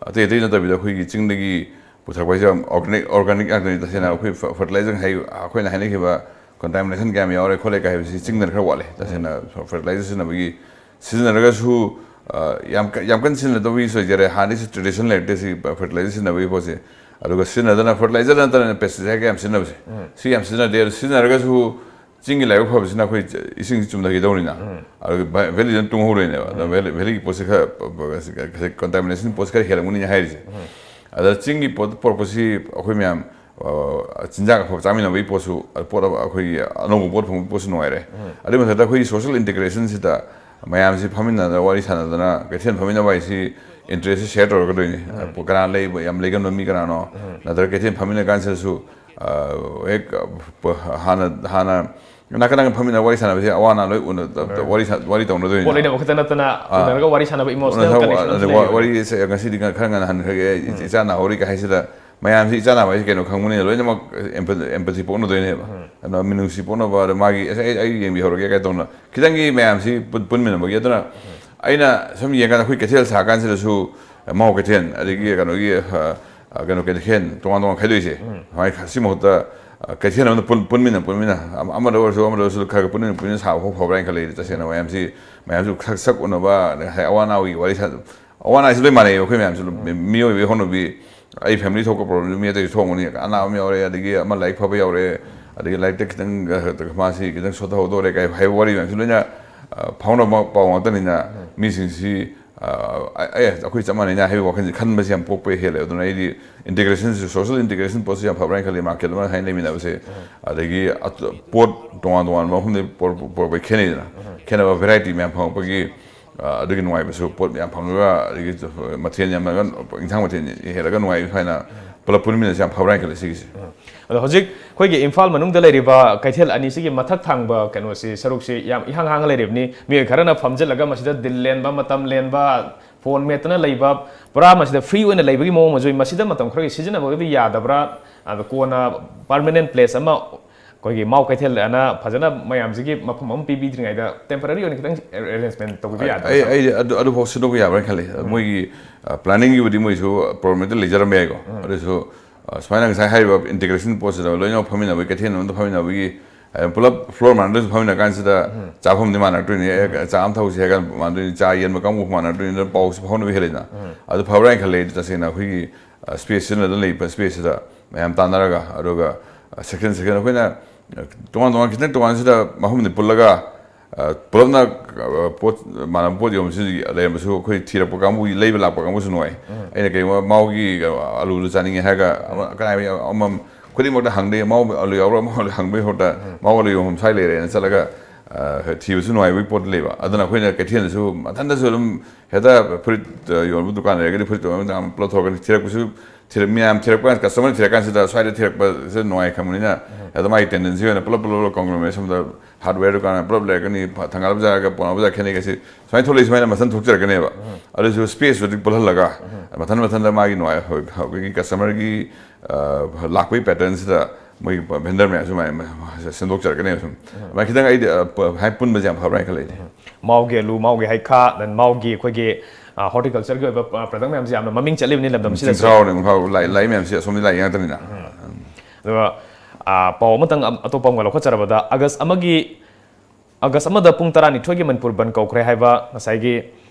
ꯑꯇꯩ ꯑꯇꯩ ꯅꯠꯇꯕꯤꯗ ꯑꯩꯈꯣꯏꯒꯤ ꯆꯤꯡꯗꯒꯤ ꯄꯨꯊꯔꯛꯄ ꯍꯥꯏꯁꯦ ꯌꯥꯝ organic, organic ꯉꯥꯛꯇꯅꯤ꯫ ꯇꯁꯦꯡꯅ ꯑꯩꯈꯣꯏ ꯐ-, fertilizer ꯍꯥꯏ-, ꯑꯩꯈꯣꯏꯅ ꯍꯥꯏꯅꯈꯤꯕ contamination ꯀꯌꯥꯝ ꯌꯥꯎꯔꯦ ꯈꯣꯠꯂꯦ ꯀꯥꯏ ꯍꯥꯏꯕꯁꯤ ꯆꯤꯡꯗꯅ ꯈꯔ ꯋꯥꯠꯂꯦ꯫ ꯇꯁꯦꯡꯅ fertilizer ꯁꯤꯖꯤꯟꯅꯕꯒꯤ, ꯁꯤꯖꯤꯟꯅꯔꯒꯁꯨ, ꯑ, ꯌꯥꯝ ꯀ-, ꯌꯥꯝ ꯀꯟꯅ ꯁꯤꯖꯤꯟꯅꯗꯕꯒꯤꯁꯨ ꯂꯩꯖꯔꯦ꯫ ꯍꯥꯟꯅꯗꯩꯁꯨ tradition ꯂꯩꯔꯛꯇꯦ ꯁꯤ fertilizer ꯁꯤꯖꯤꯟꯅꯕꯒꯤ ꯄꯣꯠꯁꯦ꯫ ꯑꯗꯨꯒ ꯁꯤꯖꯤꯟꯅꯗꯅ fertilizer ꯅꯠꯇꯅ pesticide ꯀꯌꯥꯝ ꯁꯤꯖꯤꯟꯅꯕꯁꯦ, ꯁꯤ ꯌꯥꯝ ꯁꯤꯖꯤꯟꯅꯗꯦ꯫ ꯑꯗꯨ ꯁꯤꯖꯤꯟꯅꯔꯒꯁꯨ ꯆꯤꯡꯒꯤ ꯂꯥꯏꯕꯛ ꯐꯕꯁꯤꯅ ꯑꯩꯈꯣꯏ ꯏꯁꯤꯡꯁꯤ ꯆꯨꯝꯊꯈꯤꯗꯧꯅꯤꯅ꯫ ꯑꯗꯨꯒ valley ꯗꯅ ꯇꯨꯡꯍꯧꯔꯣꯏꯅꯦꯕ꯫ ꯑꯗꯣ valley, valley ꯒꯤ ꯄꯣꯠꯁꯦ ꯈꯔ, ꯈꯔ contamination ꯄꯣꯠꯁꯦ ꯈꯔ ꯍꯦꯜꯂꯝꯒꯅꯤ ꯍꯥꯏꯔꯤꯁꯦ꯫ ꯑꯗ ꯆꯤꯡꯒꯤ ꯄꯣꯠ ꯄꯨꯔꯛꯄꯁꯤ ꯑꯩꯈꯣꯏ ꯃꯌꯥꯝ, ꯑ, ꯆꯤꯟꯖꯥꯛ ꯑꯐꯕ ꯆꯥꯃꯤꯟꯅꯕꯒꯤ ꯄꯣꯠꯁꯨ, ꯄꯣꯠ ꯑꯃ, ꯑꯩꯈꯣꯏꯒꯤ ꯑꯅꯧꯕ ꯄꯣꯠ ꯐꯪꯕꯒꯤ ꯄꯣꯠꯁꯨ ꯅꯨꯡꯉꯥꯏꯔꯦ꯫ ꯑꯗꯨꯒꯤ ꯃꯊꯛꯇ ꯑꯩꯈꯣꯏꯒꯤ social integration ꯁꯤꯗ ꯃꯌꯥꯝꯁꯤ ꯐꯝꯃꯤꯟꯅꯗꯅ ꯋꯥꯔꯤ ꯁꯥꯟꯅꯗꯅ ꯀꯩꯊꯦꯜ ꯐꯝꯃꯤꯟꯅꯕ ꯍꯥꯏꯁꯤ interest ꯁꯤ share ꯇꯧꯔꯛꯀꯗꯣꯏꯅꯤ꯫ ꯀꯅꯥ ꯂꯩꯕ, ꯌꯥꯝ ꯂꯩꯒꯟꯕ ꯃꯤ ꯀꯅꯥꯅꯣ? ꯅꯠꯇ꯭ꯔꯒ ꯀꯩꯊꯦꯜ ꯐꯝꯃꯤꯟꯅ ꯀꯥꯟꯁꯤꯗꯁꯨ, ꯑ, ꯍꯦꯛ, ꯑ, ꯍꯥꯟꯅ, ꯍꯥꯟꯅ ꯅꯥꯀꯟ ꯅꯥꯀꯟ ꯐꯝꯃꯤꯟꯅꯔ ꯋꯥꯔꯤ ꯁꯥꯟꯅꯕꯁꯦ ꯑꯋꯥ ꯑꯅꯥ ꯂꯣꯏ ꯎꯅ-, ꯋꯥꯔꯤ ꯁꯥ-, ꯋꯥꯔꯤ ꯇꯧꯅꯗꯣꯏꯅꯤ꯫ ꯄꯣꯠ ꯂꯩꯅꯕ ꯈꯛꯇ ꯅꯠꯇꯅ, ꯑꯥ꯫ ꯎꯅꯔꯒ ꯋꯥꯔꯤ ꯁꯥꯟꯅꯕ emotional ꯎꯅꯔꯒ connection ꯑꯃꯁꯨ ꯑꯗꯩ ꯋꯥ-, ꯂꯩꯌꯦꯕ꯫ ꯋꯥꯔꯤꯁꯦ ꯉꯁꯤꯗꯤ ꯈꯔ ꯉꯟꯅ ꯍꯟꯈ꯭ꯔꯒꯦ, ꯏꯆꯥ ꯅꯥꯍꯧꯔꯤ ꯀꯥꯏ ꯍꯥꯏꯁꯤꯗ ꯃꯌꯥꯝꯁꯤ ꯏꯆꯥꯟꯅꯕ ꯍꯥꯏꯁꯤ ꯀꯩꯅꯣ ꯈꯪꯕꯅꯤꯅ ꯂꯣꯏꯅꯃꯛ empathy ꯄꯣꯛꯅꯗꯣꯏꯅꯦꯕ꯫ ꯑꯗꯨꯅ ꯃꯤꯅꯨꯡꯁꯤ ꯄꯣꯛꯅꯕ, ꯑꯗ ꯃꯥꯒꯤ "ꯑꯁ, ꯑꯩ ꯑꯩ ꯌꯦꯡꯕꯤꯍꯧꯔꯒꯦ" ꯀꯥꯏ ꯇꯧꯅ ꯈꯤꯇꯪꯒꯤ ꯃꯌꯥꯝꯁꯤ ꯄꯨꯟ- ꯄꯨꯟꯃꯤꯟꯅꯕꯒꯤ꯫ ꯑꯗꯨꯅ ꯑꯩꯅ ꯁꯨꯝ ꯌꯦꯡꯀꯥꯟꯗ ꯑꯩꯈꯣꯏ ꯀꯩꯊꯦꯜ ꯁꯥꯀꯥꯟꯁꯤꯗꯁꯨ ꯃꯥꯎ ꯀꯩꯊꯦꯜ, ꯑꯗꯒꯤ ꯀꯩꯅꯣꯒꯤ ꯑ, ꯑ, ꯀꯩꯅꯣ ꯀꯩꯊꯦꯜ ꯇꯣꯉꯥꯟ ꯇꯣꯉꯥꯟ ꯈꯥꯏꯗꯣꯛꯏꯁꯦ꯫ ꯁꯨꯃꯥꯏꯅ ꯁꯤ ꯃꯍꯨꯠꯇ ꯑ, ꯀꯩꯊꯦꯜ ꯑꯃꯗ ꯄꯨꯟ- ꯄꯨꯟꯃꯤꯟꯅ ꯄꯨꯟꯃꯤꯟꯅ ꯑꯃ- ꯑꯃꯗ ꯑꯣꯏꯔꯁꯨ ꯑꯃꯗ ꯑꯣꯏꯔꯁꯨ ꯈꯔ ꯈꯔ ꯄꯨꯟꯃꯤꯟꯅ ꯄꯨꯟꯃꯤꯟꯅ ꯁꯥꯕ ꯐꯥꯎ ꯐꯕ꯭ꯔꯥ ꯍꯥꯏꯅ ꯈꯜꯂꯤ꯫ ꯇꯁꯦꯡꯅ ꯃꯌꯥꯝꯁꯤ ꯃꯌꯥꯝꯁꯨ ꯈꯔ ꯁꯛ ꯎꯅꯕ, ꯑꯗꯩ ꯉꯁꯥꯏ ꯑꯋꯥ ꯑꯅꯥꯒꯤ ꯋꯥꯔꯤ ꯁꯥ- ꯑꯋꯥ ꯑꯅꯥꯁꯤ ꯂꯣꯏ ꯃꯥꯟꯅꯩꯌꯦꯕ꯫ ꯑꯩꯈꯣꯏ ꯃꯌꯥꯝꯁꯨ ꯑꯗꯨꯝ ꯃꯤ- ꯃꯤꯑꯣꯏꯕꯒꯤ ꯍꯧꯅꯕꯤ, ꯑꯩ family ꯊꯣꯛꯄ problemꯗꯨ ꯃꯤ ꯑꯇꯩꯁꯨ ꯊꯣꯛꯑꯝꯒꯅꯤ꯫ ꯑꯅꯥꯕ ꯑꯃ ꯌꯥꯎꯔꯦ, ꯑꯗꯒꯤ ꯑꯃ ꯂꯥꯏꯔꯤꯛ ꯐꯕ ꯌꯥꯎꯔꯦ, ꯑꯗꯒꯤ ꯂꯥꯏꯔꯤꯛꯇ ꯈꯤꯇꯪ ꯑ, ꯃꯥꯁꯤ ꯈꯤꯇꯪ ꯁꯣꯠꯊꯍꯧꯗꯧꯔꯦ ꯀꯥꯏ ꯍꯥꯏꯕ ꯋꯥꯔꯤ ꯃꯌꯥꯝꯁꯤ ꯂꯣꯏꯅ ꯑ, ꯐꯥꯎꯅꯕ ꯄꯥꯎ ꯉꯥꯛꯇꯅꯤꯅ ꯃꯤꯁꯤꯡꯁꯤ ꯑ, ꯑ, ꯑꯦ, ꯑꯩꯈꯣꯏ ꯆꯞ ꯃꯥꯟꯅꯩꯅ ꯍꯥꯏꯕꯒꯤ ꯋꯥꯈꯜꯁꯦ ꯈꯟꯕꯁꯦ ꯌꯥꯝ ꯄꯣꯛꯄ ꯍꯦꯜꯂꯦ꯫ ꯑꯗꯨꯅ ꯑꯩꯗꯤ integrationꯁꯦ, social integration ꯄꯣꯠꯁꯤ ꯌꯥꯝ ꯐꯕ꯭ꯔꯥ ꯍꯥꯏꯅ ꯈꯜꯂꯤ꯫ Market ꯑꯃ ꯍꯥꯏꯅ ꯂꯩꯃꯤꯟꯅꯕꯁꯦ, ꯑꯗꯒꯤ ꯑꯇꯣ- ꯄꯣꯠ ꯇꯣꯉꯥꯟ ꯇꯣꯉꯥꯟꯕ ꯃꯐꯝꯗꯒꯤ ꯄꯣꯔꯛꯄ ꯄꯣꯔꯛꯄꯒꯤ ꯈꯦꯠꯅꯩꯗꯅ, ꯈꯦꯠꯅꯕ variety ꯃꯌꯥꯝ ꯐꯪꯉꯛꯄꯒꯤ ꯑ, ꯑꯗꯨꯒꯤ ꯅꯨꯡꯉꯥꯏꯕꯁꯨ, ꯄꯣꯠ ꯃꯌꯥꯝ ꯐꯪꯉꯒ, ꯑꯗꯒꯤ ꯃꯊꯦꯜ ꯌꯥꯝꯅꯒ, ꯏꯟꯁꯥꯡ ꯃꯊꯦꯜ ꯍꯦꯜꯂꯒ ꯅꯨꯡꯉꯥꯏꯕ ꯁꯨꯃꯥꯏꯅ ꯄꯨꯂꯞ ꯄꯨꯟꯃꯤꯟꯅꯁꯦ ꯌꯥꯝ ꯐꯕ꯭ꯔꯥ ꯍꯥꯏꯅ ꯈꯜꯂꯦ ꯁꯤꯒꯤꯁꯦ꯫ ꯑꯗꯣ ꯍꯧꯖꯤꯛ ꯑꯩꯈꯣꯏꯒꯤ ꯏꯝꯐꯥꯜ ꯃꯅꯨꯡꯗ ꯂꯩꯔꯤꯕ ꯀꯩꯊꯦꯜ ꯑꯅꯤꯁꯤꯒꯤ ꯃꯊꯛ ꯊꯪꯕ ꯀꯩꯅꯣꯁꯤ, ꯁꯔꯨꯛꯁꯤ ꯌꯥꯝ ꯏꯍꯥꯡ ꯍꯥꯡꯉ ꯂꯩꯔꯤꯕꯅꯤ꯫ ꯃꯤꯑꯣꯏ ꯈꯔꯅ ꯐꯝꯖꯤꯜꯂꯒ ꯃꯁꯤꯗ ꯗꯤꯜ ꯂꯦꯟꯕ, ꯃꯇꯝ ꯂꯦꯟꯕ, ꯐꯣꯟ ꯃꯦꯠꯇꯅ ꯂꯩꯕ, ꯄꯨꯔꯥ ꯃꯁꯤꯗ free ꯑꯣꯏꯅ ꯂꯩꯕꯒꯤ ꯃꯑꯣꯡ ꯑꯃꯁꯨ ꯎꯏ꯫ ꯃꯁꯤꯗ ꯃꯇꯝ ꯈꯔꯒꯤ ꯁꯤꯖꯤꯟꯅꯕꯒꯗꯤ ꯌꯥꯗꯕ꯭ꯔꯥ? ꯑꯗꯣ ꯀꯣꯟꯅ permanent place ꯑꯃ ꯑꯩꯈꯣꯏꯒꯤ ꯃꯥꯎ ꯀꯩꯊꯦꯜ ꯑꯅ ꯐꯖꯅ ꯃꯌꯥꯝꯁꯤꯒꯤ ꯃꯐꯝ ꯑꯃ ꯄꯤꯕꯤꯗ꯭ꯔꯤꯉꯩꯗ temporary ꯑꯣꯏꯅ ꯈꯤꯇꯪ arrangement ꯇꯧꯕꯤꯕ ꯌꯥꯗꯕ꯭ꯔꯥ, ꯑꯩ sir? ꯑꯩ ꯑꯗꯨ ꯑꯗꯨꯐꯥꯎ ꯁꯤꯟꯗꯣꯛꯄ ꯌꯥꯕ꯭ꯔꯥ ꯈꯜꯂꯤ꯫ ꯃꯣꯏꯒꯤ ꯑ, planningꯒꯤꯕꯨꯗꯤ ꯃꯣꯏꯁꯨ problemꯗꯤ ꯂꯩꯖꯔꯝꯕ ꯌꯥꯏꯀꯣ꯫ ꯑꯗꯨꯁꯨ ꯑ, ꯁꯨꯃꯥꯏꯅ ꯉꯁꯥꯏ ꯍꯥꯏꯔꯤꯕ integration ꯄꯣꯠꯁꯤꯗ ꯂꯣꯏꯅꯃꯛ ꯐꯝꯃꯤꯟꯅꯕꯒꯤ, ꯀꯩꯊꯦꯜ ꯑꯃꯗ ꯐꯝꯃꯤꯟꯅꯕꯒꯤ, ꯑ, ꯄꯨꯂꯞ floor ꯃꯥꯟꯅꯗ꯭ꯔꯁꯨ ꯐꯝꯃꯤꯟꯅ ꯀꯥꯟꯁꯤꯗ ꯆꯥꯐꯝꯗꯤ ꯃꯥꯟꯅꯔꯛꯇꯣꯏꯅꯤ꯫ ꯑꯦ, ꯆꯥ ꯑꯃ ꯊꯛꯎꯁꯤ ꯍꯥꯏꯔ ꯀꯥꯟꯗ ꯃꯥꯟꯅꯗꯣꯏꯅꯤ, ꯆꯥ ꯌꯦꯟꯕ ꯀꯥꯡꯕꯨ ꯃꯥꯟꯅꯔꯛꯇꯣꯏꯅꯤ꯫ ꯑꯗꯨꯅ ꯄꯥꯎꯁꯤ ꯐꯥꯎꯅꯕ ꯍꯦꯜꯂꯤꯗꯅ꯫ ꯑꯗꯨ ꯐꯕ꯭ꯔꯥ ꯍꯥꯏꯅ ꯈꯜꯂꯦ ꯑꯩꯗꯤ ꯇꯁꯦꯡꯅ꯫ ꯑꯩꯈꯣꯏꯒꯤ ꯑ, space ꯁꯤꯖꯤꯟꯅꯗꯅ ꯂꯩꯕ spaceꯁꯤꯗ ꯃꯌꯥꯝ ꯇꯥꯟꯅꯔꯒ, ꯑꯗꯨꯒ ꯑ, section section ꯑꯩꯈꯣꯏꯅ ꯑ, ꯇꯣꯉꯥꯟ ꯇꯣꯉꯥꯟ ꯈꯤꯇꯪ ꯇꯣꯉꯥꯟꯁꯤꯗ ꯃꯐꯝꯗ ꯄꯨꯜꯂꯒ ꯑ, ꯄꯨꯂꯞꯅ ꯑ, ꯄꯣꯠ ꯃꯥꯟꯅꯕ ꯄꯣꯠ ꯌꯣꯟꯕꯁꯤ ꯂꯩꯔꯝꯕꯁꯨ ꯑꯩꯈꯣꯏ ꯊꯤꯔꯛꯄ ꯀꯥꯡꯕꯨꯒꯤ ꯂꯩꯕ ꯂꯥꯛꯄ ꯀꯥꯡꯕꯨꯁꯨ ꯅꯨꯡꯉꯥꯏ꯫ ꯑꯩꯅ ꯀꯩꯒꯨꯝꯕ ꯃꯥꯎꯒꯤ ꯑ, ꯑꯂꯨꯗꯨ ꯆꯥꯅꯤꯡꯉꯦ ꯍꯥꯏꯔꯒ ꯑꯃ, ꯀꯅꯥ ꯑꯃꯃꯝ ꯈꯨꯗꯤꯡꯃꯛꯇ ꯍꯪꯗꯦ, ꯃꯥꯎ ꯑꯂꯨ ꯌꯥꯎꯕ꯭ꯔꯥ, ꯃꯥꯎ ꯑꯂꯨ ꯍꯪꯕꯒꯤ ꯃꯍꯨꯠꯇ ꯃꯥꯎ ꯑꯂꯨ ꯌꯣꯟꯐꯝ ꯁ꯭ꯋꯥꯏ ꯂꯩꯔꯦꯅ ꯆꯠꯂꯒ ꯑ, ꯊꯤꯕꯁꯨ ꯅꯨꯡꯉꯥꯏꯕꯒꯤ ꯄꯣꯠꯇꯨ ꯂꯩꯕ꯫ ꯑꯗꯨꯅ ꯑꯩꯈꯣꯏꯅ ꯀꯩꯊꯦꯜꯗꯁꯨ ꯃꯊꯟꯇꯁꯨ ꯑꯗꯨꯝ ꯍꯦꯛꯇ ꯐꯨꯔꯤꯠ ꯑ, ꯌꯣꯟꯕ ꯗꯨꯀꯥꯟ ꯂꯩꯔꯒꯗꯤ ꯐꯨꯔꯤꯠ ꯌꯣꯟꯕ ꯗꯨꯀꯥꯟ ꯄꯨꯂꯞ ꯊꯣꯛꯑꯒ ꯊꯤꯔꯛꯄꯁꯨ ꯊꯤꯔꯛ- ꯃꯌꯥꯝ ꯊꯤꯔꯛꯄ ꯀꯥꯟꯗ, customer ꯊꯤꯔꯛꯀꯥꯟꯁꯤꯗ ꯁ꯭ꯋꯥꯏꯗ ꯊꯤꯔꯛꯄꯁꯦ ꯅꯨꯡꯉꯥꯏ ꯈꯪꯕꯅꯤꯅ ꯑꯗꯣ ꯃꯥꯒꯤ ꯇꯦꯟꯗꯦꯟꯁꯤ ꯑꯣꯏꯅ ꯄꯨꯂꯞ ꯄꯨꯂꯞ ꯄꯨꯂꯞ ꯀꯣꯡꯒ꯭ꯂꯣꯃꯦꯔꯦꯁꯟꯗ ꯍꯥꯔꯗꯋꯦꯌꯔ ꯗꯨꯀꯥꯟ ꯄꯨꯂꯞ ꯂꯩꯔꯛꯀꯅꯤ, ꯊꯪꯒꯥꯜ ꯕꯖꯥꯔꯒ ꯄꯥꯎꯅꯥ ꯕꯖꯥꯔ ꯈꯦꯠꯅꯩꯒ ꯁꯤ ꯁꯨꯃꯥꯏꯅ ꯊꯣꯛꯂꯛꯏ, ꯁꯨꯃꯥꯏꯅ ꯃꯊꯟ ꯊꯣꯛꯆꯔꯛꯀꯅꯦꯕ꯫ ꯑꯗꯨꯁꯨ ꯁ꯭ꯄꯦꯁꯇꯨꯗꯤ ꯄꯨꯜꯍꯜꯂꯒ ꯃꯊꯟ ꯃꯊꯟꯗ ꯃꯥꯒꯤ ꯅꯨꯡꯉꯥꯏ-, ꯑꯩꯈꯣꯏꯒꯤ ꯀꯁꯇꯃꯔꯒꯤ, ꯑ, ꯂꯥꯛꯄꯒꯤ ꯄꯦꯇꯔꯟꯁꯤꯗ ꯃꯣꯏꯒꯤ ꯚꯦꯟꯗꯔ ꯃꯌꯥꯝꯁꯨ ꯃꯌꯥꯝ ꯁꯦꯝꯗꯣꯛꯆꯔꯛꯀꯅꯦꯕ ꯁꯨꯝ꯫ ꯑꯗꯨꯃꯥꯏꯅ ꯈꯤꯇꯪ ꯑꯩꯗꯤ, ꯑ, ꯄ-, ꯍꯥꯏ ꯄꯨꯟꯕꯁꯦ ꯌꯥꯝ ꯐꯕ꯭ꯔꯥ ꯍꯥꯏꯅ ꯈꯜꯂꯦ ꯑꯩꯗꯤ꯫ ꯃꯥꯎꯒꯤ ꯑꯂꯨ, ꯃꯥꯎꯒꯤ ꯍꯩꯈꯥ, then ꯃꯥꯎꯒꯤ ꯑꯩꯈꯣꯏꯒꯤ, ꯑ, ꯍꯣꯔꯇꯤꯀꯜꯆꯔꯒꯤ ꯑꯣꯏꯕ, ꯑ, ꯄ꯭ꯔꯗꯛ ꯃꯌꯥꯝꯁꯦ ꯌꯥꯝꯅ ꯃꯃꯤꯡ ꯆꯠꯂꯤꯕꯅꯤ ꯂꯝꯗꯝꯁꯤꯗꯁꯨ꯫ ꯆꯤꯡꯊ꯭ꯔꯥꯎꯅꯦ, ꯏꯝꯐꯥꯜ ꯂꯥꯏ, ꯂꯥꯏ ꯃꯌꯥꯝꯁꯦ ꯑꯁꯣꯝꯗꯤ ꯂꯥꯏ ꯉꯥꯛꯇꯅꯤꯅ꯫ ꯑꯗꯨꯒ, ꯑ, ꯄꯥꯎ ꯑꯃꯇꯪ ꯑꯝ-, ꯑꯇꯣꯞꯄ ꯑꯃꯒ ꯂꯧꯈꯠꯆꯔꯕꯗ, ꯑꯥꯒꯁ ꯑꯃꯒꯤ, ꯑꯥꯒꯁ ꯑꯃꯗ ꯄꯨꯡ ꯇꯔꯥꯅꯤꯊꯣꯏꯒꯤ ꯃꯅꯤꯄꯨꯔ ꯕꯟ ꯀꯧꯈ꯭ꯔꯦ ꯍꯥꯏꯕ ꯉꯁꯥꯏꯒꯤ,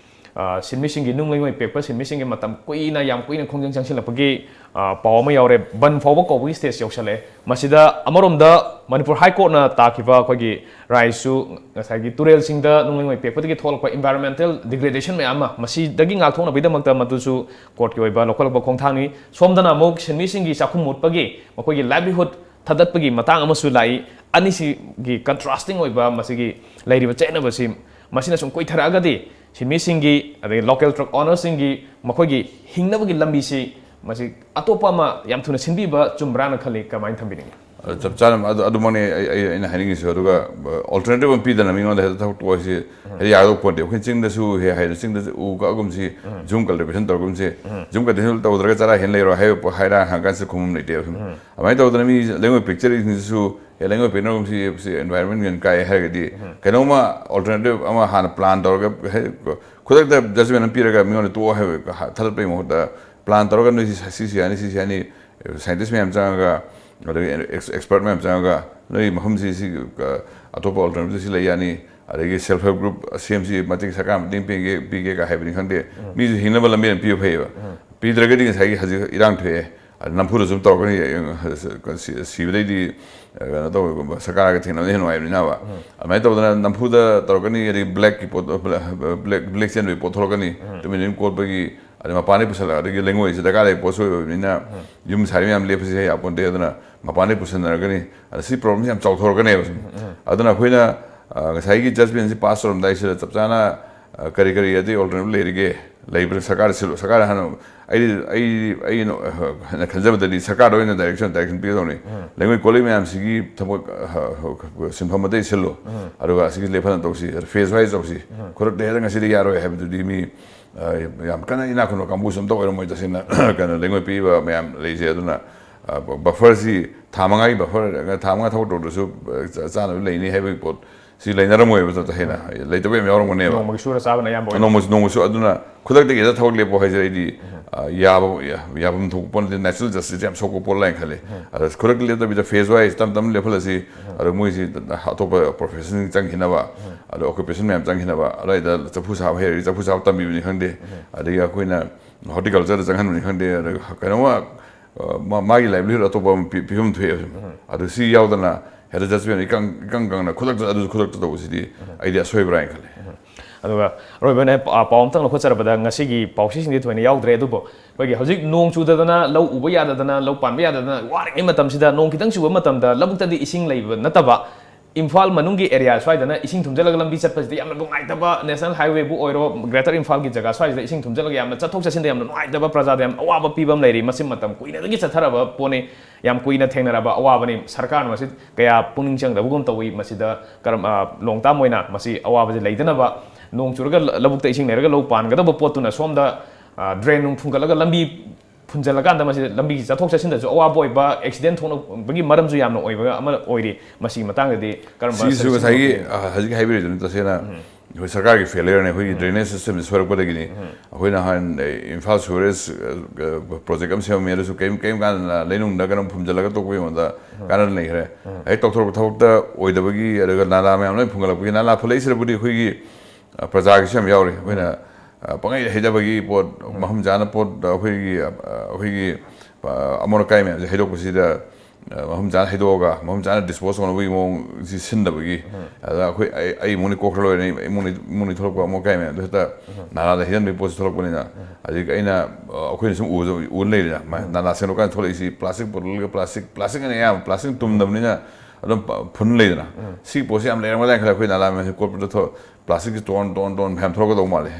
ꯑ, ꯁꯤꯟꯃꯤꯁꯤꯡꯒꯤ ꯅꯨꯡ ꯂꯩꯉꯣꯏ ꯄꯦꯛꯄ ꯁꯤꯟꯃꯤꯁꯤꯡꯒꯤ ꯃꯇꯝ ꯀꯨꯏꯅ, ꯌꯥꯝ ꯀꯨꯏꯅ ꯈꯣꯡꯖꯪ ꯆꯪꯁꯤꯜꯂꯛꯄꯒꯤ, ꯑ, ꯄꯥꯎ ꯑꯃ ꯌꯥꯎꯔꯦ꯫ ꯕꯟ ꯐꯥꯎꯕ ꯀꯧꯕꯒꯤ ꯁ꯭ꯇꯦꯖ ꯌꯧꯁꯜꯂꯛꯑꯦ꯫ ꯃꯁꯤꯗ ꯑꯃꯔꯣꯝꯗ ꯃꯅꯤꯄꯨꯔ ꯍꯥꯏ ꯀꯣꯔꯠꯅ ꯇꯥꯈꯤꯕ ꯑꯩꯈꯣꯏꯒꯤ ꯔꯥꯏꯁꯨ ꯉꯁꯥꯏꯒꯤ ꯇꯨꯔꯦꯜꯁꯤꯡꯗ ꯅꯨꯡ ꯂꯩꯉꯣꯏ ꯄꯦꯛꯄꯗꯒꯤ ꯊꯣꯛꯂꯛꯄ environmental degradation ꯃꯌꯥꯝ ꯑꯃ, ꯃꯁꯤꯗꯒꯤ ꯉꯥꯛꯊꯣꯛꯅꯕꯒꯤꯗꯃꯛꯇ ꯃꯗꯨꯁꯨ ꯀꯣꯔꯠꯀꯤ ꯑꯣꯏꯕ ꯂꯧꯈꯠꯂꯛꯄ ꯈꯣꯡꯊꯥꯡꯅꯤ꯫ ꯁꯣꯝꯗꯅ ꯑꯃꯨꯛ ꯁꯤꯟꯃꯤꯁꯤꯡꯒꯤ ꯆꯥꯛꯈꯨꯝ ꯃꯨꯠꯄꯒꯤ, ꯃꯈꯣꯏꯒꯤ livelihood ꯊꯥꯗꯠꯄꯒꯤ ꯃꯇꯥꯡ ꯑꯃꯁꯨ ꯂꯥꯛꯏ꯫ ꯑꯅꯤꯁꯤꯒꯤ contrasting ꯑꯣꯏꯕ ꯃꯁꯤꯒꯤ ꯂꯩꯔꯤꯕ ꯆꯌꯦꯠꯅꯕꯁꯤ, ꯃꯁꯤꯅ ꯁꯨꯝ ꯀꯨꯏꯊꯔꯛꯑꯒꯗꯤ ꯁꯤꯟꯃꯤꯁꯤꯡꯒꯤ, ꯑꯗꯒꯤ local truck ownerꯁꯤꯡꯒꯤ ꯃꯈꯣꯏꯒꯤ ꯍꯤꯡꯅꯕꯒꯤ ꯂꯝꯕꯤꯁꯤ ꯃꯁꯤ ꯑꯇꯣꯞꯄ ꯑꯃ ꯌꯥꯝ ꯊꯨꯅ ꯁꯤꯟꯕꯤꯕ ꯆꯨꯝꯕ꯭ꯔꯥꯅ ꯈꯜꯂꯤ꯫ ꯀꯃꯥꯏꯅ ꯊꯝꯕꯤꯅꯤꯡꯉꯤ? ꯑꯗꯨ ꯆꯞ ꯆꯥꯅ ꯑꯗꯨ, ꯑꯗꯨꯃꯛꯅꯦ ꯑꯩ, ꯑꯩ, ꯑꯩꯅ ꯍꯥꯏꯅꯤꯡꯉꯤꯁꯨ꯫ ꯑꯗꯨꯒ, ꯑ, alternative ꯑꯃ ꯄꯤꯗꯅ ꯃꯤꯉꯣꯟꯗ ꯍꯦꯛꯇ ꯊꯕꯛ ꯇꯣꯛꯑꯁꯤ, ꯍꯦꯛꯇ ꯌꯥꯒꯗꯧꯕ ꯄꯣꯠꯇꯦ꯫ ꯑꯩꯈꯣꯏ ꯆꯤꯡꯗꯁꯨ ꯍꯦꯛ ꯍꯥꯏꯗꯅ ꯆꯤꯡꯗꯁꯨ ꯎ ꯀꯛꯑꯒꯨꯝꯁꯤ, ꯖꯨꯝ ꯀꯜꯇꯤꯚꯦꯁꯟ ꯇꯧꯔꯒꯨꯝꯁꯤ, ꯖꯨꯝ ꯀꯜꯇꯤꯚꯦꯁꯟ ꯇꯧꯗ꯭ꯔꯒ ꯆꯔꯥ ꯍꯦꯟ ꯂꯩꯔꯣ ꯍꯥꯏꯕ ꯄꯣ-, ꯍꯥꯏꯔ ꯍꯪꯀꯥꯟꯁꯤꯗ ꯈꯨꯝꯐꯝ ꯂꯩꯇꯦꯕ ꯁꯨꯝ꯫ ꯑꯗꯨꯃꯥꯏꯅ ꯇꯧꯗꯅ ꯃꯤ ꯂꯩꯉꯣꯏ ꯄꯤꯛꯆꯔꯤꯁꯤꯡꯁꯤꯁꯨ, ꯑꯦ, ꯂꯩꯉꯣꯏ ꯄꯤꯛꯅꯔꯒꯨꯝꯁꯤ, ꯁꯤ environment ꯀꯥꯏ ꯍꯥꯏꯔꯒꯗꯤ, ꯀꯩꯅꯣꯝꯃ alternative ꯑꯃ ꯍꯥꯟꯅ plan ꯇꯧꯔꯒ, ꯍꯦꯛ ꯈꯨꯗꯛꯇ judgment ꯑꯃ ꯄꯤꯔꯒ ꯃꯤꯉꯣꯟꯗ ꯇꯣꯛꯑꯣ ꯍꯥꯏꯕ ꯊꯥꯗꯠꯄꯒꯤ ꯃꯍꯨꯠꯇ plan ꯇꯧꯔꯒ ꯅꯣꯏ ꯁꯤ, ꯁꯤ, ꯁꯤ ꯌꯥꯅꯤ, ꯁꯤ, ꯁꯤ ꯌꯥꯅꯤ, scientist ꯃꯌꯥꯝ ꯆꯪꯉꯒ, ꯑꯗꯒꯤ ex-, expert ꯃꯌꯥꯝ ꯆꯪꯉꯒ, ꯅꯣꯏ ꯃꯐꯝꯁꯤ ꯁꯤ, ꯑ, ꯑꯇꯣꯞꯄ alternative ꯁꯤ ꯂꯩ ꯌꯥꯅꯤ, ꯑꯗꯒꯤ self help group ꯁꯦꯝꯁꯤ, ꯃꯇꯦꯡ ꯁꯔꯀꯥꯔ ꯃꯇꯦꯡ ꯄꯤꯒꯦ, ꯄꯤꯒꯦꯒ ꯍꯥꯏꯕꯅꯤ ꯈꯪꯗꯦ, ꯃꯤꯁꯨ ꯍꯤꯡꯅꯕ ꯂꯝꯕꯤ ꯑꯃ ꯄꯤꯕ ꯐꯩꯌꯦꯕ꯫ ꯄꯤꯗ꯭ꯔꯒꯗꯤ ꯉꯁꯥꯏꯒꯤ ꯍꯧꯖꯤꯛ ꯏꯔꯥꯡ ꯊꯣꯛꯑꯦ, ꯑꯗ ꯅꯝꯐꯨꯗ ꯁꯨꯝ ꯇꯧꯔꯛꯀꯅꯤ, ꯁꯤ-, ꯁꯤꯕꯗꯩꯗꯤ, ꯀꯩꯅꯣ ꯇꯧꯕꯒꯨꯝꯕ, ꯁꯔꯀꯥꯔꯒ ꯊꯦꯡꯅꯕꯅ ꯍꯦꯟꯅ ꯅꯨꯡꯉꯥꯏꯕꯅꯤꯅꯕ꯫ ꯑꯗꯨꯃꯥꯏꯅ ꯇꯧꯗꯅ ꯅꯝꯐꯨꯗ ꯇꯧꯔꯛꯀꯅꯤ, ꯑꯗꯒꯤ blackꯀꯤ ꯄꯣꯠ, black, black ꯆꯦꯟꯕꯒꯤ ꯄꯣꯠ ꯊꯣꯛꯂꯛꯀꯅꯤ, ꯇꯨꯃꯤꯟ ꯇꯨꯃꯤꯟ ꯀꯣꯠꯄꯒꯤ, ꯑꯗꯩ ꯃꯄꯥꯟꯗꯩ ꯄꯨꯁꯜꯂꯛ-, ꯑꯗꯒꯤ ꯂꯩꯉꯣꯏꯁꯤ ꯗꯔꯀꯥꯔ ꯂꯩꯕ ꯄꯣꯠꯁꯨ ꯑꯣꯏꯕꯅꯤꯅ, ꯌꯨꯝ ꯁꯥꯔꯤꯕ ꯃꯌꯥꯝ ꯂꯦꯞꯄꯁꯤ ꯍꯦꯛ ꯌꯥꯄꯣꯟꯇꯦ꯫ ꯑꯗꯨꯅ ꯃꯄꯥꯟꯗꯩ ꯄꯨꯁꯟꯅꯔꯛꯀꯅꯤ꯫ ꯑꯗ ꯁꯤ problemꯁꯤ ꯌꯥꯝ ꯆꯥꯎꯊꯣꯔꯛꯀꯅꯦꯕ ꯁꯨꯝ꯫ ꯑꯗꯨꯅ ꯑꯩꯈꯣꯏꯅ, ꯑ, ꯉꯁꯥꯏꯒꯤ judgmentꯁꯤ pass ꯇꯧꯔꯝꯗꯥꯏꯁꯤꯗ ꯆꯞ ꯆꯥꯅ, ꯑ, ꯀꯔꯤ ꯀꯔꯤ ꯑꯇꯩ alternative ꯂꯩꯔꯤꯒꯦ? ꯂꯩꯕ꯭ꯔꯥ? ꯁꯔꯀꯥꯔꯗ ꯁꯤꯜꯂꯨ-, ꯁꯔꯀꯥꯔꯗ ꯍꯥꯟꯅ ꯑꯩ ꯑꯩ ꯑꯩꯅ ꯈꯟꯖꯕꯗꯗꯤ ꯁꯔꯀꯥꯔꯗ ꯑꯣꯏꯅ ꯗꯥꯏꯔꯦꯛꯁꯟ ꯗꯥꯏꯔꯦꯛꯁꯟ ꯄꯤꯒꯗꯧꯅꯤ꯫ ꯂꯩꯉꯣꯏ ꯀꯣꯜꯂꯤ ꯃꯌꯥꯝꯁꯤꯒꯤ ꯊꯕꯛ, ꯑ, ꯁꯤꯟꯐꯝ ꯑꯃꯗ ꯁꯤꯜꯂꯣ꯫ ꯑꯗꯨꯒ ꯑꯁꯤꯒꯤ ꯂꯦꯞꯍꯟꯅ ꯇꯧꯁꯤ, ꯐꯦꯖ ꯋꯥꯏꯁ ꯇꯧꯁꯤ꯫ ꯈꯨꯗꯛꯇ ꯍꯦꯛꯇ ꯉꯁꯤꯗꯤ ꯌꯥꯔꯣꯏ ꯍꯥꯏꯕꯗꯨꯗꯤ ꯃꯤ, ꯑ, ꯌꯥꯝ ꯀꯟꯅ ꯏꯅꯥꯛ ꯈꯨꯟꯕ ꯀꯥꯡꯕꯨꯁꯨ ꯑꯝꯇ ꯑꯣꯏꯔꯝꯃꯣꯏ꯫ ꯇꯁꯦꯡꯅ ꯀꯩꯅꯣ, ꯂꯩꯉꯣꯏ ꯄꯤꯕ ꯃꯌꯥꯝ ꯂꯩꯁꯦ꯫ ꯑꯗꯨꯅ, ꯑ, ꯕꯐꯔꯁꯤ ꯊꯥ ꯃꯉꯥꯒꯤ ꯕꯐꯔ, ꯊꯥ ꯃꯉꯥ ꯊꯕꯛ ꯇꯧꯗ꯭ꯔꯁꯨ, ꯑ, ꯆꯥ-, ꯆꯥꯅꯕ ꯂꯩꯅꯤ ꯍꯥꯏꯕꯒꯤ ꯄꯣꯠ ꯁꯤ ꯂꯩꯅꯔꯝꯃꯣꯏꯕ꯫ ꯇꯁꯦꯡꯅ ꯂꯩꯇꯕ ꯌꯥꯝ ꯌꯥꯎꯔꯝꯒꯅꯦꯕ꯫ ꯅꯣꯡꯃꯒꯤ ꯁꯨꯔ ꯆꯥꯕꯅ ꯑꯌꯥꯝꯕ ꯑꯣꯏꯅ꯫ ꯅꯣꯡꯃꯁꯨ ꯅꯣꯡꯃꯁꯨ ꯑꯗꯨꯅ ꯈꯨꯗꯛꯇꯒꯤ ꯍꯦꯛꯇ ꯊꯕꯛ ꯂꯦꯞꯄꯣ ꯍꯥꯏꯁꯦ ꯑꯩꯗꯤ, ꯑ, ꯌꯥꯕ, ꯌꯥꯐꯝ ꯊꯣꯛꯄ ꯄꯣꯠ ꯅꯠꯇꯦ꯫ ꯅꯦꯆꯔꯦꯜ ꯖꯁꯇꯤꯁꯁꯦ ꯌꯥꯝ ꯁꯣꯛꯄ ꯄꯣꯠ ꯂꯥꯏꯅ ꯈꯜꯂꯤ꯫ ꯑꯗ ꯈꯨꯗꯛꯇ ꯂꯦꯞꯇꯕꯤꯗ ꯐꯦꯖ ꯋꯥꯏꯁ ꯇꯞ ꯇꯞꯅ ꯂꯦꯞꯍꯜꯂꯁꯤ꯫ ꯑꯗꯣ ꯃꯣꯏꯁꯤ ꯑꯇꯣꯞꯄ ꯄ꯭ꯔꯣꯐꯦꯁꯟ ꯆꯪꯈꯤꯅꯕ, ꯑꯗꯣ ꯑꯣꯀꯨꯄꯦꯁꯟ ꯃꯌꯥꯝ ꯆꯪꯈꯤꯅꯕ, ꯑꯗꯨꯋꯥꯏꯗ ꯆꯐꯨ ꯁꯥꯕ ꯍꯩꯔꯗꯤ ꯆꯐꯨ ꯁꯥꯕ ꯇꯝꯕꯤꯕꯅꯤ ꯈꯪꯗꯦ, ꯑꯗꯒꯤ ꯑꯩꯈꯣꯏꯅ ꯍꯣꯔꯇꯤꯀꯜꯆꯔꯗ ꯆꯪꯍꯟꯕꯅꯤ ꯈꯪꯗꯦ, ꯑꯗ ꯀꯩꯅꯣꯝꯃ, ꯑ, ꯃꯥ-, ꯃꯥꯒꯤ ꯂꯥꯏꯚꯂꯤꯍꯨꯗ ꯑꯇꯣꯞꯄ ꯑꯃ ꯄꯤ-, ꯄꯤꯐꯝ ꯊꯣꯛꯑꯦꯕ꯫ ꯑꯗꯨ ꯁꯤ ꯌꯥꯎꯗꯅ ꯍꯦꯛꯇ ꯖꯁꯃꯦꯟ ꯏꯀꯪ ꯏꯀꯪ ꯀꯪꯅ ꯈꯨꯗꯛꯇ, ꯑꯗꯨꯁꯨ ꯈꯨꯗꯛꯇ ꯇꯧꯕꯁꯤꯗꯤ ꯑꯩꯗꯤ ꯑꯁꯣꯏꯕ꯭ꯔꯥ ꯍꯥꯏꯅ ꯈꯜꯂꯦ꯫ ꯑꯗꯨꯒ ꯑꯔꯣꯏꯕꯅ ꯄ-, ꯄꯥꯎ ꯑꯝꯇꯪ ꯂꯧꯈꯠꯆꯔꯕꯗ, ꯉꯁꯤꯒꯤ ꯄꯥꯎꯆꯦꯁꯤꯡꯗꯤ ꯊꯣꯏꯅ ꯌꯥꯎꯗ꯭ꯔꯦ, ꯑꯗꯨꯕꯨ ꯑꯩꯈꯣꯏꯒꯤ ꯍꯧꯖꯤꯛ ꯅꯣꯡ ꯆꯨꯗꯗꯅ, ꯂꯧ ꯎꯕ ꯌꯥꯗꯗꯅ, ꯂꯧ ꯄꯥꯟꯕ ꯌꯥꯗꯗꯅ ꯋꯥꯔꯤꯉꯩ ꯃꯇꯝꯁꯤꯗ, ꯅꯣꯡ ꯈꯤꯇꯪ ꯆꯨꯕ ꯃꯇꯝꯗ ꯂꯧꯕꯨꯛꯇꯗꯤ ꯏꯁꯤꯡ ꯂꯩꯕ ꯅꯠꯇꯕ, ꯏꯝꯐꯥꯜ ꯃꯅꯨꯡꯒꯤ ꯑꯦꯔꯤꯌꯥ ꯁ꯭ꯋꯥꯏꯗꯅ ꯏꯁꯤꯡ ꯊꯨꯝꯖꯤꯜꯂꯒ ꯂꯝꯕꯤ ꯆꯠꯄꯁꯤꯗ ꯌꯥꯝꯅ ꯅꯨꯡꯉꯥꯏꯇꯕ, ꯅꯦꯁꯅꯦꯜ ꯍꯥꯏꯋꯦꯕꯨ ꯑꯣꯏꯔꯣ, ꯒ꯭ꯔꯦꯇꯔ ꯏꯝꯐꯥꯜꯒꯤ ꯖꯒꯥ ꯁ꯭ꯋꯥꯏꯁꯤꯗ ꯏꯁꯤꯡ ꯊꯨꯝꯖꯤꯜꯂꯒ ꯌꯥꯝꯅ ꯆꯠꯊꯣꯛ ꯆꯠꯁꯤꯟꯗ ꯌꯥꯝꯅ ꯅꯨꯡꯉꯥꯏꯇꯕ, ꯄ꯭ꯔꯖꯥꯗ ꯌꯥꯝ ꯑꯋꯥꯕ ꯄꯤꯕ ꯑꯃ ꯂꯩꯔꯤ꯫ ꯃꯁꯤ ꯃꯇꯝ ꯀꯨꯏꯅꯗꯒꯤ ꯆꯠꯊꯔꯕ ꯄꯣꯠꯅꯤ, ꯌꯥꯝ ꯀꯨꯏꯅ ꯊꯦꯡꯅꯔꯕ ꯑꯋꯥꯕꯅꯤ꯫ ꯁꯔꯀꯥꯔꯅ ꯃꯁꯤ ꯀꯌꯥ ꯄꯨꯛꯅꯤꯡ ꯆꯪꯗꯕꯒꯨꯝ ꯇꯧꯏ꯫ ꯃꯁꯤꯗ ꯀꯔꯝ, ꯑ, ꯂꯣꯡ ꯇꯥꯝ ꯑꯣꯏꯅ ꯃꯁꯤ ꯑꯋꯥꯕꯁꯤ ꯂꯩꯗꯅꯕ, ꯅꯣꯡ ꯆꯨꯔꯒ ꯂ-, ꯂꯧꯕꯨꯛꯇ ꯏꯁꯤꯡ ꯂꯩꯔꯒ ꯂꯧ ꯄꯥꯟꯒꯗꯕ ꯄꯣꯠꯇꯨꯅ ꯁꯣꯝꯗ, ꯑ, ꯗ꯭ꯔꯦꯟ ꯅꯨꯡ ꯐꯨꯟꯒꯠꯂꯒ ꯂꯝꯕꯤ ꯐꯨꯟꯖꯜꯂꯀꯥꯟꯗ ꯃꯁꯤ ꯂꯝꯕꯤꯒꯤ ꯆꯠꯊꯣꯛ ꯆꯠꯁꯤꯟꯗꯁꯨ ꯑꯋꯥꯕ ꯑꯣꯏꯕ, ꯑꯦꯛꯁꯤꯗꯦꯟ ꯊꯣꯛꯅꯕꯒꯤ ꯃꯔꯝꯁꯨ ꯌꯥꯝꯅ ꯑꯣꯏꯕ ꯑꯃ ꯑꯣꯏꯔꯤ꯫ ꯃꯁꯤꯒꯤ ꯃꯇꯥꯡꯗꯗꯤ ꯀꯔꯝꯕ ꯁꯤꯒꯤꯁꯨ suggestion ꯉꯁꯥꯏꯒꯤ, ꯂꯧꯕꯤꯒꯦ? ꯑ, ꯍꯧꯖꯤꯛ ꯍꯥꯏꯕꯤꯔꯤꯗꯨꯅꯤ ꯇꯁꯦꯡꯅ, ꯑꯩꯈꯣꯏ ꯁꯔꯀꯥꯔꯒꯤ ꯐꯦꯂꯤꯌꯔꯅꯦ꯫ ꯑꯩꯈꯣꯏꯒꯤ ꯗ꯭ꯔꯦꯅꯦꯖ ꯁꯤꯁꯇꯦꯝꯁꯤ ꯁꯣꯏꯔꯛꯄꯗꯒꯤꯅꯤ꯫ ꯑꯩꯈꯣꯏꯅ ꯍꯥꯟ, ꯑꯦ, ꯏꯝꯐꯥꯜ ꯁꯨꯋꯔꯦꯖ, ꯑ, ꯑ, ꯄ꯭ꯔꯣꯖꯦꯛ ꯑꯃ ꯁꯦꯝꯃꯝꯃꯤ, ꯑꯗꯨꯁꯨ ꯀꯔꯤꯝ, ꯀꯔꯤꯝ ꯀꯥꯟꯗ ꯂꯩꯅꯨꯡꯗ ꯀꯩꯅꯣꯝ ꯐꯨꯝꯖꯤꯜꯂꯒ ꯇꯣꯛꯄꯒꯤ ꯃꯉꯣꯟꯗ ꯀꯥꯟꯅꯗꯅ ꯂꯩꯈ꯭ꯔꯦ꯫ ꯍꯦꯛ ꯇꯧꯊꯣꯔꯛꯄ ꯊꯕꯛꯇ ꯑꯣꯏꯗꯕꯒꯤ, ꯑꯗꯨꯒ ꯅꯥꯂꯥ ꯃꯌꯥꯝ ꯂꯣꯏ ꯐꯨꯝꯒꯠꯂꯛꯄꯒꯤ, ꯅꯥꯂꯥ ꯐꯨꯜꯂꯛꯏꯁꯤꯗꯕꯨꯗꯤ ꯑꯩꯈꯣꯏꯒꯤ, ꯑ, ꯄ꯭ꯔꯖꯥꯒꯤꯁꯨ ꯌꯥꯝ ꯌꯥꯎꯔꯤ꯫ ꯑꯩꯈꯣꯏꯅ, ꯑ, ꯄꯪꯍꯩ ꯍꯩꯗꯕꯒꯤ ꯄꯣꯠ, ꯃꯐꯝ ꯆꯥꯅ ꯄꯣꯠ, ꯑꯩꯈꯣꯏꯒꯤ, ꯑ, ꯑꯩꯈꯣꯏꯒꯤ, ꯑ, ꯑꯃꯣꯠ ꯑꯀꯥꯏ ꯃꯌꯥꯝꯁꯦ ꯍꯩꯗꯣꯛꯄꯁꯤꯗ, ꯑ, ꯃꯐꯝ ꯆꯥꯅ ꯍꯩꯗꯣꯛꯑꯒ ꯃꯐꯝ ꯆꯥꯅ ꯗꯤꯁꯄꯣꯖ ꯇꯧꯅꯕꯒꯤ ꯃꯑꯣꯡꯁꯤ ꯁꯤꯟꯗꯕꯒꯤ, ꯑꯗ ꯑꯩꯈꯣꯏ, ꯑꯩ, ꯑꯩ ꯏꯃꯨꯡꯅꯤ ꯀꯣꯛꯈ꯭ꯔ ꯂꯣꯏꯔꯦ, ꯏꯃꯨꯡꯅꯤ, ꯏꯃꯨꯡꯅꯤ ꯊꯣꯛꯂꯛꯄ ꯑꯃꯣꯠ ꯑꯀꯥꯏ ꯃꯌꯥꯝꯗꯣ ꯍꯦꯛꯇ ꯅꯥꯂꯥꯗ ꯍꯩꯖꯤꯟꯕꯒꯤ ꯄꯣꯠꯁꯤ ꯊꯣꯛꯂꯛꯄꯅꯤꯅ, ꯍꯧꯖꯤꯛ ꯑꯩꯅ, ꯑ, ꯑꯩꯈꯣꯏꯅ ꯁꯨꯝ ꯎꯖ-, ꯎ ꯂꯩꯔꯦꯅ, ꯃ-, ꯅꯥꯂꯥ ꯁꯦꯡꯗꯣꯛꯀꯥꯟꯗ ꯊꯣꯛꯂꯛꯏꯁꯤ ꯄ꯭ꯂꯥꯁꯇꯤꯛ ꯕꯣꯇꯜꯒ ꯄ꯭ꯂꯥꯁꯇꯤꯛ, ꯄ꯭ꯂꯥꯁꯇꯤꯛꯅ ꯑꯌꯥꯝꯕ, ꯄ꯭ꯂꯥꯁꯇꯤꯛ ꯇꯨꯝꯗꯕꯅꯤꯅ ꯑꯗꯨꯝ ꯄ-, ꯐꯨꯟ ꯂꯩꯗꯅ, ꯁꯤꯒꯤ ꯄꯣꯠꯁꯤ ꯌꯥꯝ ꯂꯩꯔꯝꯒꯗ꯭ꯔꯥ ꯈꯜꯂꯦ꯫ ꯑꯩꯈꯣꯏ ꯅꯥꯂꯥ ꯃꯌꯥꯝꯁꯤ ꯀꯣꯠꯄꯗ ꯊꯣꯛ-, ꯄ꯭ꯂꯥꯁꯇꯤꯛꯁꯤ ꯇꯣꯟ ꯇꯣꯟ ꯇꯣꯟ ꯃꯌꯥꯝ ꯊꯣꯛꯂꯛꯀꯗꯧ ꯃꯥꯜꯂꯤ꯫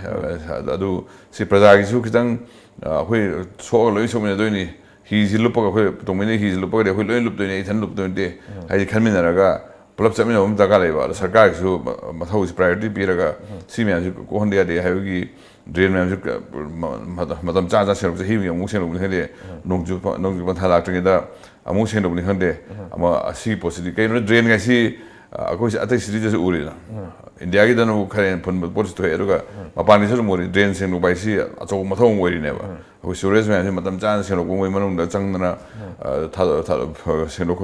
ꯑꯗꯨ ꯁꯤ ꯄ꯭ꯔꯖꯥꯒꯤꯁꯨ ꯈꯤꯇꯪ, ꯑ, ꯑꯩꯈꯣꯏ ꯁꯣꯛꯑꯒ ꯂꯣꯏ ꯁꯣꯛꯃꯤꯟꯅꯗꯣꯏꯅꯤ꯫ ꯍꯤꯁꯤ ꯂꯨꯞꯄꯒ, ꯑꯩꯈꯣꯏ ꯇꯣꯡꯃꯤꯟꯅꯩ, ꯍꯤꯁꯤ ꯂꯨꯞꯄꯒꯗꯤ ꯑꯩꯈꯣꯏ ꯂꯣꯏ ꯂꯨꯞꯇꯣꯏꯅꯤ, ꯑꯩ ꯏꯊꯟ ꯂꯨꯞꯇꯣꯏ ꯅꯠꯇꯦ꯫ ꯍꯥꯏꯗꯤ ꯈꯟꯃꯤꯟꯅꯔꯒ ꯄꯨꯂꯞ ꯆꯠꯃꯤꯟꯅꯕ ꯑꯃ ꯗꯔꯀꯥꯔ ꯂꯩꯕ꯫ ꯑꯗꯣ ꯁꯔꯀꯥꯔꯒꯤꯁꯨ ꯃ-, ꯃꯊꯧꯁꯤ priority ꯄꯤꯔꯒ ꯁꯤ ꯃꯌꯥꯝꯁꯤ ꯀꯣꯛꯍꯟꯗ ꯌꯥꯗꯦ ꯍꯥꯏꯕꯒꯤ ꯗ꯭ꯔꯦꯟ ꯃꯌꯥꯝꯁꯤ ꯀ-, ꯃ-, ꯃꯇꯝ, ꯃꯇꯝ ꯆꯥ ꯆꯥ ꯁꯦꯡꯗꯣꯛ, ꯆꯍꯤ ꯑꯃꯒꯤ ꯑꯃꯨꯛ ꯁꯦꯡꯗꯣꯛꯄꯅꯤ ꯈꯪꯗꯦ, ꯅꯣꯡꯖꯨ ꯄ-, ꯅꯣꯡꯖꯨ ꯄꯟꯊꯥ ꯂꯥꯛꯇ꯭ꯔꯤꯉꯩꯗ ꯑꯃꯨꯛ ꯁꯦꯡꯗꯣꯛꯄꯅꯤ ꯈꯪꯗꯦ꯫ ꯑꯃ ꯑꯁꯤꯒꯤ ꯄꯣꯠꯁꯤꯗꯤ ꯀꯩꯅꯣ, ꯗ꯭ꯔꯦꯟ ꯍꯥꯏꯁꯤ, ꯑ, ꯑꯩꯈꯣꯏꯁꯤ ꯑꯇꯩ ꯁꯤꯇꯤꯗꯁꯨ ꯎꯔꯤꯅ꯫ ꯏꯟꯗꯤꯌꯥꯒꯤꯗꯅ ꯑꯃꯨꯛ ꯈꯔ ꯍꯦꯟꯅ ꯐꯨꯟꯕ ꯄꯣꯠꯁꯤ ꯊꯣꯛꯑꯦ, ꯑꯗꯨꯒ ꯃꯄꯥꯟꯒꯤꯁꯨ ꯑꯗꯨꯝ ꯎꯔꯤ꯫ ꯗ꯭ꯔꯦꯟ ꯁꯦꯡꯗꯣꯛꯄ ꯍꯥꯏꯁꯤ ꯑꯆꯧꯕ ꯃꯊꯧ ꯑꯃ ꯑꯣꯏꯔꯤꯅꯦꯕ꯫ ꯑꯩꯈꯣꯏ ꯁꯤꯋꯔꯦꯖ ꯃꯌꯥꯝꯁꯤ ꯃꯇꯝ ꯆꯥꯅ ꯁꯦꯡꯗꯣꯛꯄ, ꯃꯣꯏ ꯃꯅꯨꯡꯗ ꯆꯪꯗꯅ, ꯑ, ꯊꯥ-, ꯊꯥ-, ꯁꯦꯡꯗꯣꯛ-,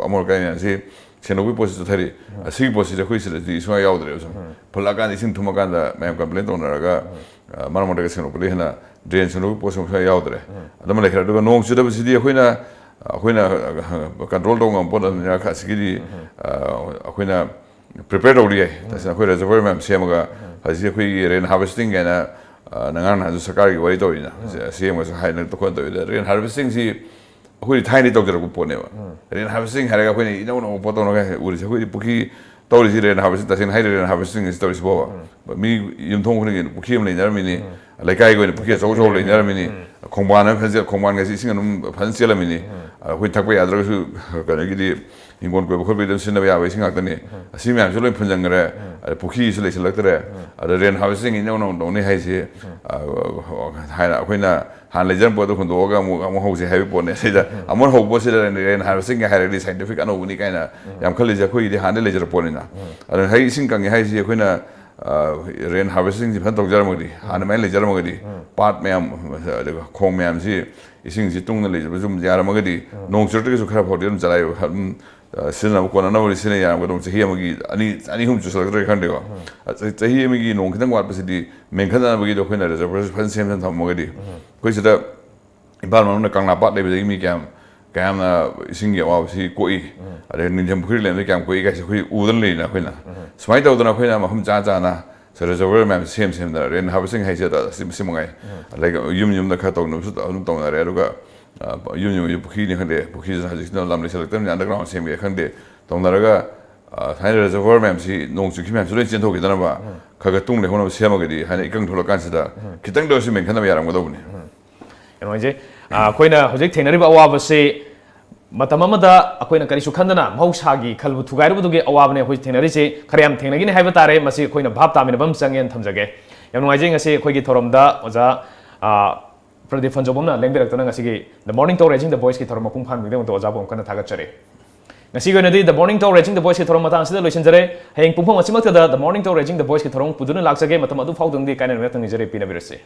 ꯑꯃꯣꯠ ꯑꯀꯥꯏ ꯃꯌꯥꯝꯁꯤ ꯁꯦꯡꯗꯣꯛꯄꯒꯤ ꯄꯣꯠꯁꯤ ꯆꯠꯊꯔꯤ꯫ ꯑꯁꯤꯒꯤ ꯄꯣꯠꯁꯤꯗꯤ ꯑꯩꯈꯣꯏ ꯁꯤꯗꯗꯤ ꯁꯨꯡꯌꯥꯎ ꯌꯥꯎꯗ꯭ꯔꯦꯕ꯫ ꯁꯨꯝ ꯐꯨꯜꯂꯛꯑꯀꯥꯟꯗ, ꯏꯁꯤꯡ ꯊꯨꯝꯃꯀꯥꯟꯗ ꯃꯌꯥꯝ ꯀꯝꯄ꯭ꯂꯦꯟ ꯇꯧꯅꯔꯒ, ꯑ, ꯃꯔꯛ ꯃꯔꯛꯇꯒ ꯁꯦꯡꯗꯣꯛꯄꯗꯒꯤ ꯍꯦꯟꯅ ꯗ꯭ꯔꯦꯟ ꯁꯦꯡꯗꯣꯛꯄꯒꯤ ꯄꯣꯠꯁꯤ ꯑꯃꯨꯛ ꯁꯨꯡꯌꯥꯎ ꯌꯥꯎꯗ꯭ꯔꯦ꯫ ꯑꯗꯨꯃ ꯂꯩꯈ꯭ꯔꯦ꯫ ꯑꯗꯨꯒ ꯅꯣꯡ ꯆꯨꯗꯕꯁꯤꯗꯤ ꯑꯩꯈꯣꯏꯅ, ꯑꯩꯈꯣꯏꯅ, ꯑ, ꯀꯟꯇ꯭ꯔꯣꯜ ꯇꯧꯕ ꯉꯝꯕ ꯄꯣꯠ ꯅꯠꯇꯕꯅꯤꯅ, ꯑꯁꯤꯒꯤꯗꯤ, ꯑ, ꯑꯩꯈꯣꯏꯅ ꯄ꯭ꯔꯤꯄꯦꯌꯔ ꯇꯧꯗ ꯌꯥꯏ꯫ ꯇꯁꯦꯡꯅ ꯑꯩꯈꯣꯏ ꯔꯤꯖꯔꯚꯔ ꯃꯌꯥꯝ ꯁꯦꯝꯃꯒ, ꯍꯧꯖꯤꯛ ꯑꯩꯈꯣꯏꯒꯤ ꯔꯦꯟ ꯍꯥꯔꯚꯦꯁꯇꯤꯡ ꯀꯥꯏꯅ, ꯑ, ꯉꯔꯥꯡ ꯅꯍꯥꯟꯁꯨ ꯁꯔꯀꯥꯔꯒꯤ ꯋꯥꯔꯤ ꯇꯧꯔꯤꯅ, ꯁꯦꯝꯃꯒꯁꯨ ꯍꯥꯏꯅ ꯇꯧꯈꯣꯠꯅ ꯇꯧꯋꯤ꯫ ꯑꯗ ꯔꯦꯟ ꯍꯥꯔꯚꯦꯁꯇꯤꯡꯁꯤ ꯑꯩꯈꯣꯏꯗꯤ ꯊꯥꯏꯅꯗꯤ ꯇꯧꯖꯔꯛꯄ ꯄꯣꯠꯅꯦꯕ꯫ ꯔꯦꯟ ꯍꯥꯔꯚꯦꯁꯇꯤꯡ ꯍꯥꯏꯔꯒ ꯑꯩꯈꯣꯏꯅ ꯏꯅꯧ ꯅꯧꯕ ꯄꯣꯠ ꯇꯧꯅꯒ ꯎꯔꯤꯁꯦ꯫ ꯑꯩꯈꯣꯏꯗꯤ ꯄꯨꯈ꯭ꯔꯤ ꯇꯧꯔꯤꯁꯤ ꯔꯦꯟ ꯍꯥꯔꯚꯦꯁꯇꯤꯡ, ꯇꯁꯦꯡꯅ ꯍꯥꯏꯔꯦ, ꯔꯦꯟ ꯍꯥꯔꯚꯦꯁꯇꯤꯡ ꯑꯁꯤ ꯇꯧꯔꯤꯁꯤ ꯐꯥꯎꯕ꯫ ꯃꯤ ꯌꯨꯝꯊꯣꯡ ꯈꯨꯗꯤꯡꯒꯤ ꯄꯨꯈ꯭ꯔꯤ ꯑꯃ ꯂꯩꯅꯔꯝꯃꯤꯅꯤ, ꯂꯩꯀꯥꯏꯒꯤ ꯑꯣꯏꯅ ꯄꯨꯈ꯭ꯔꯤ ꯑꯆꯧ ꯑꯆꯧꯕ ꯂꯩꯅꯔꯝꯃꯤꯅꯤ, ꯈꯣꯡꯕꯥꯟ ꯑꯃ ꯐꯖ-, ꯈꯣꯡꯕꯥꯟꯒꯁꯤ ꯏꯁꯤꯡ ꯑꯗꯨꯝ ꯐꯖꯅ ꯆꯦꯜꯂꯝꯃꯤꯅꯤ꯫ ꯑꯩꯈꯣꯏ ꯊꯛꯄ ꯌꯥꯗ꯭ꯔꯒꯁꯨ ꯀꯩꯅꯣꯒꯤꯗꯤ ꯍꯤꯡꯒꯣꯜ ꯀꯣꯏꯕ ꯈꯣꯠꯄꯒꯤ ꯑꯗꯨꯝ ꯁꯤꯖꯤꯟꯅꯕ ꯌꯥꯕ ꯏꯁꯤꯡ ꯉꯥꯛꯇꯅꯤ꯫ ꯑꯁꯤ ꯃꯌꯥꯝꯁꯨ ꯂꯣꯏ ꯐꯨꯟꯖꯟꯈ꯭ꯔꯦ꯫ ꯑꯗ ꯄꯨꯈ꯭ꯔꯤꯁꯨ ꯂꯩꯁꯤꯜꯂꯛꯇ꯭ꯔꯦ꯫ ꯑꯗ ꯔꯦꯟ ꯍꯥꯔꯚꯦꯁꯇꯤꯡ ꯏꯅꯧ ꯅꯧꯅ ꯇꯧꯅꯤ ꯍꯥꯏꯁꯤ, ꯑ, ꯍꯥꯏꯅ ꯑꯩꯈꯣꯏꯅ ꯍꯥꯟꯅ ꯂꯩꯖꯔꯝꯕ ꯄꯣꯠꯇꯣ ꯍꯨꯟꯗꯣꯛꯑꯒ ꯑꯃꯨꯛ, ꯑꯃꯨꯛ ꯍꯧꯁꯦ ꯍꯥꯏꯕ ꯄꯣꯠꯅꯦ꯫ ꯁꯤꯗ ꯑꯃꯨꯛ ꯍꯧꯕ ꯄꯣꯠꯁꯤꯗ ꯔꯦꯟ ꯍꯥꯔꯚꯦꯁꯇꯤꯡꯒ ꯍꯥꯏꯔꯒꯗꯤ ꯁꯥꯏꯟꯇꯤꯐꯤꯛ ꯑꯅꯧꯕꯅꯤ ꯀꯥꯏꯅ ꯌꯥꯝ ꯈꯜꯂꯤꯁꯦ ꯑꯩꯈꯣꯏꯒꯤꯗꯤ ꯍꯥꯟꯅꯗꯤ ꯂꯩꯖꯔꯛꯄ ꯄꯣꯠꯅꯤꯅ꯫ ꯑꯗꯨꯅ ꯍꯥꯏ ꯏꯁꯤꯡ ꯀꯪꯉꯦ ꯍꯥꯏꯁꯤ ꯑꯩꯈꯣꯏꯅ, ꯑ, ꯔꯦꯟ ꯍꯥꯔꯚꯦꯁꯇꯤꯡꯁꯤ ꯐꯖꯅ ꯇꯧꯖꯔꯝꯃꯒꯗꯤ, ꯍꯥꯟꯅ ꯃꯌꯥꯝ ꯂꯩꯖꯔꯝꯃꯒꯗꯤ, ꯄꯥꯠ ꯃꯌꯥꯝ, ꯑꯗꯨꯒ ꯈꯣꯡ ꯃꯌꯥꯝꯁꯤ ꯏꯁꯤꯡꯁꯤ ꯇꯨꯡꯅ ꯂꯩꯖꯕꯁꯨ ꯑꯗꯨꯝ ꯌꯥꯔꯝꯃꯒꯗꯤ, ꯅꯣꯡ ꯆꯨꯔꯛꯇ꯭ꯔꯒꯁꯨ ꯈꯔ ꯐꯥꯎꯗꯤ ꯑꯗꯨꯝ ꯆꯂꯥꯏꯕ ꯑꯗꯨꯝ, ꯑ, ꯁꯤꯖꯤꯟꯅꯕ ꯀꯣꯟꯅꯅꯕꯗꯤ ꯁꯤꯖꯤꯟꯅ ꯌꯥꯔꯝꯒꯗꯧꯕ꯫ ꯆꯍꯤ ꯑꯃꯒꯤ ꯑꯅꯤ, ꯑꯅꯤ ꯑꯍꯨꯝ ꯆꯨꯁꯜꯂꯛꯇ꯭ꯔꯦ ꯈꯪꯗꯦꯀꯣ꯫ ꯑ, ꯆꯍꯤ, ꯆꯍꯤ ꯑꯃꯒꯤ ꯅꯣꯡ ꯈꯤꯇꯪ ꯋꯥꯠꯄꯁꯤꯗꯤ ꯃꯦꯟꯈꯠꯅꯕꯒꯤꯗꯣ ꯑꯩꯈꯣꯏꯅ ꯔꯤꯖꯔꯚꯔꯁꯤ ꯐꯖꯅ ꯁꯦꯝꯗꯅ ꯊꯝꯃꯒꯗꯤ, ꯑꯩꯈꯣꯏ ꯁꯤꯗ ꯏꯝꯐꯥꯜ ꯃꯅꯨꯡꯗ ꯀꯪꯂꯥ ꯄꯥꯠ ꯂꯩꯕꯗꯒꯤ ꯃꯤ ꯀꯌꯥꯝ, ꯀꯌꯥꯝꯅ ꯏꯁꯤꯡꯒꯤ ꯑꯋꯥꯕꯁꯤ ꯀꯣꯛꯏ, ꯑꯗꯩ ꯅꯤꯡꯊꯦꯝ ꯄꯨꯈ꯭ꯔꯤ ꯂꯩꯔꯝꯕꯗ ꯀꯌꯥꯝ ꯀꯣꯛꯏ ꯀꯥꯏꯁꯦ ꯑꯩꯈꯣꯏ ꯎꯗꯅ ꯂꯩꯔꯤꯅ ꯑꯩꯈꯣꯏꯅ꯫ ꯁꯨꯃꯥꯏꯅ ꯇꯧꯗꯅ ꯑꯩꯈꯣꯏꯅ ꯃꯐꯝ ꯆꯥ ꯆꯥꯅ ꯁꯤꯗ ꯔꯤꯖꯔꯚꯔ ꯃꯌꯥꯝꯁꯦ ꯁꯦꯝ ꯁꯦꯝꯗꯅ ꯔꯦꯟ ꯍꯥꯔꯚꯦꯁꯇꯤꯡ ꯍꯥꯏꯁꯦ ꯑꯗ ꯁꯤ, ꯁꯤ ꯃꯉꯥꯏ꯫ ꯑꯗꯩ ꯌꯨꯝ ꯌꯨꯝꯗ ꯈꯔ ꯇꯧꯅꯕꯁꯨ ꯑꯗꯨꯝ ꯇꯧꯅꯔꯦ꯫ ꯑꯗꯨꯒ, ꯑ, ꯌꯨꯝ ꯌꯨꯝꯒꯤ ꯄꯨꯈ꯭ꯔꯤꯅꯤ ꯈꯪꯗꯦ, ꯄꯨꯈ꯭ꯔꯤꯁꯤꯅ ꯍꯧꯖꯤꯛꯁꯤꯅ ꯂꯝ ꯂꯩꯁꯜꯂꯛꯇꯕꯅꯤꯅ underground ꯁꯦꯝꯒꯦ ꯈꯪꯗꯦ, ꯇꯧꯅꯔꯒ ꯑ, ꯊꯥꯏꯅ ꯔꯤꯖꯔꯚꯔ ꯃꯌꯥꯝꯁꯤ, ꯅꯣꯡ ꯆꯨꯈꯤꯕ ꯃꯌꯥꯝꯁꯤ ꯂꯣꯏ ꯆꯦꯟꯊꯣꯛꯈꯤꯗꯅꯕ, ꯈꯔ ꯈꯔ ꯇꯨꯡ ꯂꯩꯍꯧꯅꯕ ꯁꯦꯝꯃꯒꯗꯤ, ꯍꯥꯏꯅ ꯏꯀꯪ ꯊꯣꯛꯂꯛꯀꯥꯟꯁꯤꯗ ꯈꯤꯇꯪꯗ ꯑꯣꯏꯔꯁꯨ ꯃꯦꯟꯈꯠꯅꯕ ꯌꯥꯔꯝꯒꯗꯧꯕꯅꯤ꯫ ꯌꯥꯝ ꯅꯨꯡꯉꯥꯏꯖꯩ꯫ ꯑ, ꯑꯩꯈꯣꯏꯅ ꯍꯧꯖꯤꯛ ꯊꯦꯡꯅꯔꯤꯕ ꯑꯋꯥꯕꯁꯤ ꯃꯇꯝ ꯑꯃꯗ ꯑꯩꯈꯣꯏꯅ ꯀꯔꯤꯁꯨ ꯈꯟꯗꯅ ꯃꯍꯧꯁꯥꯒꯤ ꯈꯜꯕꯨ ꯊꯨꯒꯥꯏꯔꯨꯕꯗꯨꯒꯤ ꯑꯋꯥꯕꯅꯦ ꯑꯩꯈꯣꯏ ꯊꯦꯡꯅꯔꯤꯁꯦ꯫ ꯈꯔ ꯌꯥꯝ ꯊꯦꯡꯅꯒꯅꯤ ꯍꯥꯏꯕ ꯇꯥꯔꯦ꯫ ꯃꯁꯤ ꯑꯩꯈꯣꯏꯅ ꯚꯥꯞ ꯇꯥꯃꯤꯟꯅꯕ ꯑꯃ ꯆꯪꯉꯦꯅ ꯊꯝꯖꯒꯦ꯫ ꯌꯥꯝ ꯅꯨꯡꯉꯥꯏꯖꯩ, ꯉꯁꯤ ꯑꯩꯈꯣꯏꯒꯤ ꯊꯧꯔꯝꯗ ꯑꯣꯖꯥ, ꯑ, ꯄ꯭ꯔꯗꯤꯞ ꯐꯟꯖꯧꯕꯝꯅ ꯂꯦꯡꯕꯤꯔꯛꯇꯨꯅ ꯉꯁꯤꯒꯤ The Morning Talk Raising the Voiceꯀꯤ ꯊꯧꯔꯝ ꯃꯄꯨꯡ ꯐꯥꯍꯟꯕꯒꯤꯗꯃꯛꯇ ꯑꯣꯖꯥꯕꯨ ꯑꯃꯨꯛ ꯍꯟꯅ ꯊꯥꯒꯠꯆꯔꯤ꯫ ꯉꯁꯤꯒꯤ ꯑꯣꯏꯅꯗꯤ The Morning Talk Raising the Voiceꯀꯤ ꯊꯧꯔꯝ ꯃꯇꯥꯡ ꯑꯁꯤꯗ ꯂꯣꯏꯁꯤꯟꯖꯔꯦ꯫ ꯍꯌꯦꯡ ꯄꯨꯡꯐꯝ ꯑꯁꯤꯃꯛꯇꯗ The Morning Talk Raising the Voiceꯀꯤ ꯊꯧꯔꯝ ꯄꯨꯗꯨꯅ ꯂꯥꯛꯆꯒꯦ꯫ ꯃꯇꯝ ꯑꯗꯨ ꯐꯥꯎꯗꯨꯅꯗꯤ ꯀꯥꯏꯅ ꯉꯥꯛꯇꯪ ꯅꯤꯖꯔꯤ, ꯄꯤꯅꯕꯤꯔꯁꯤ꯫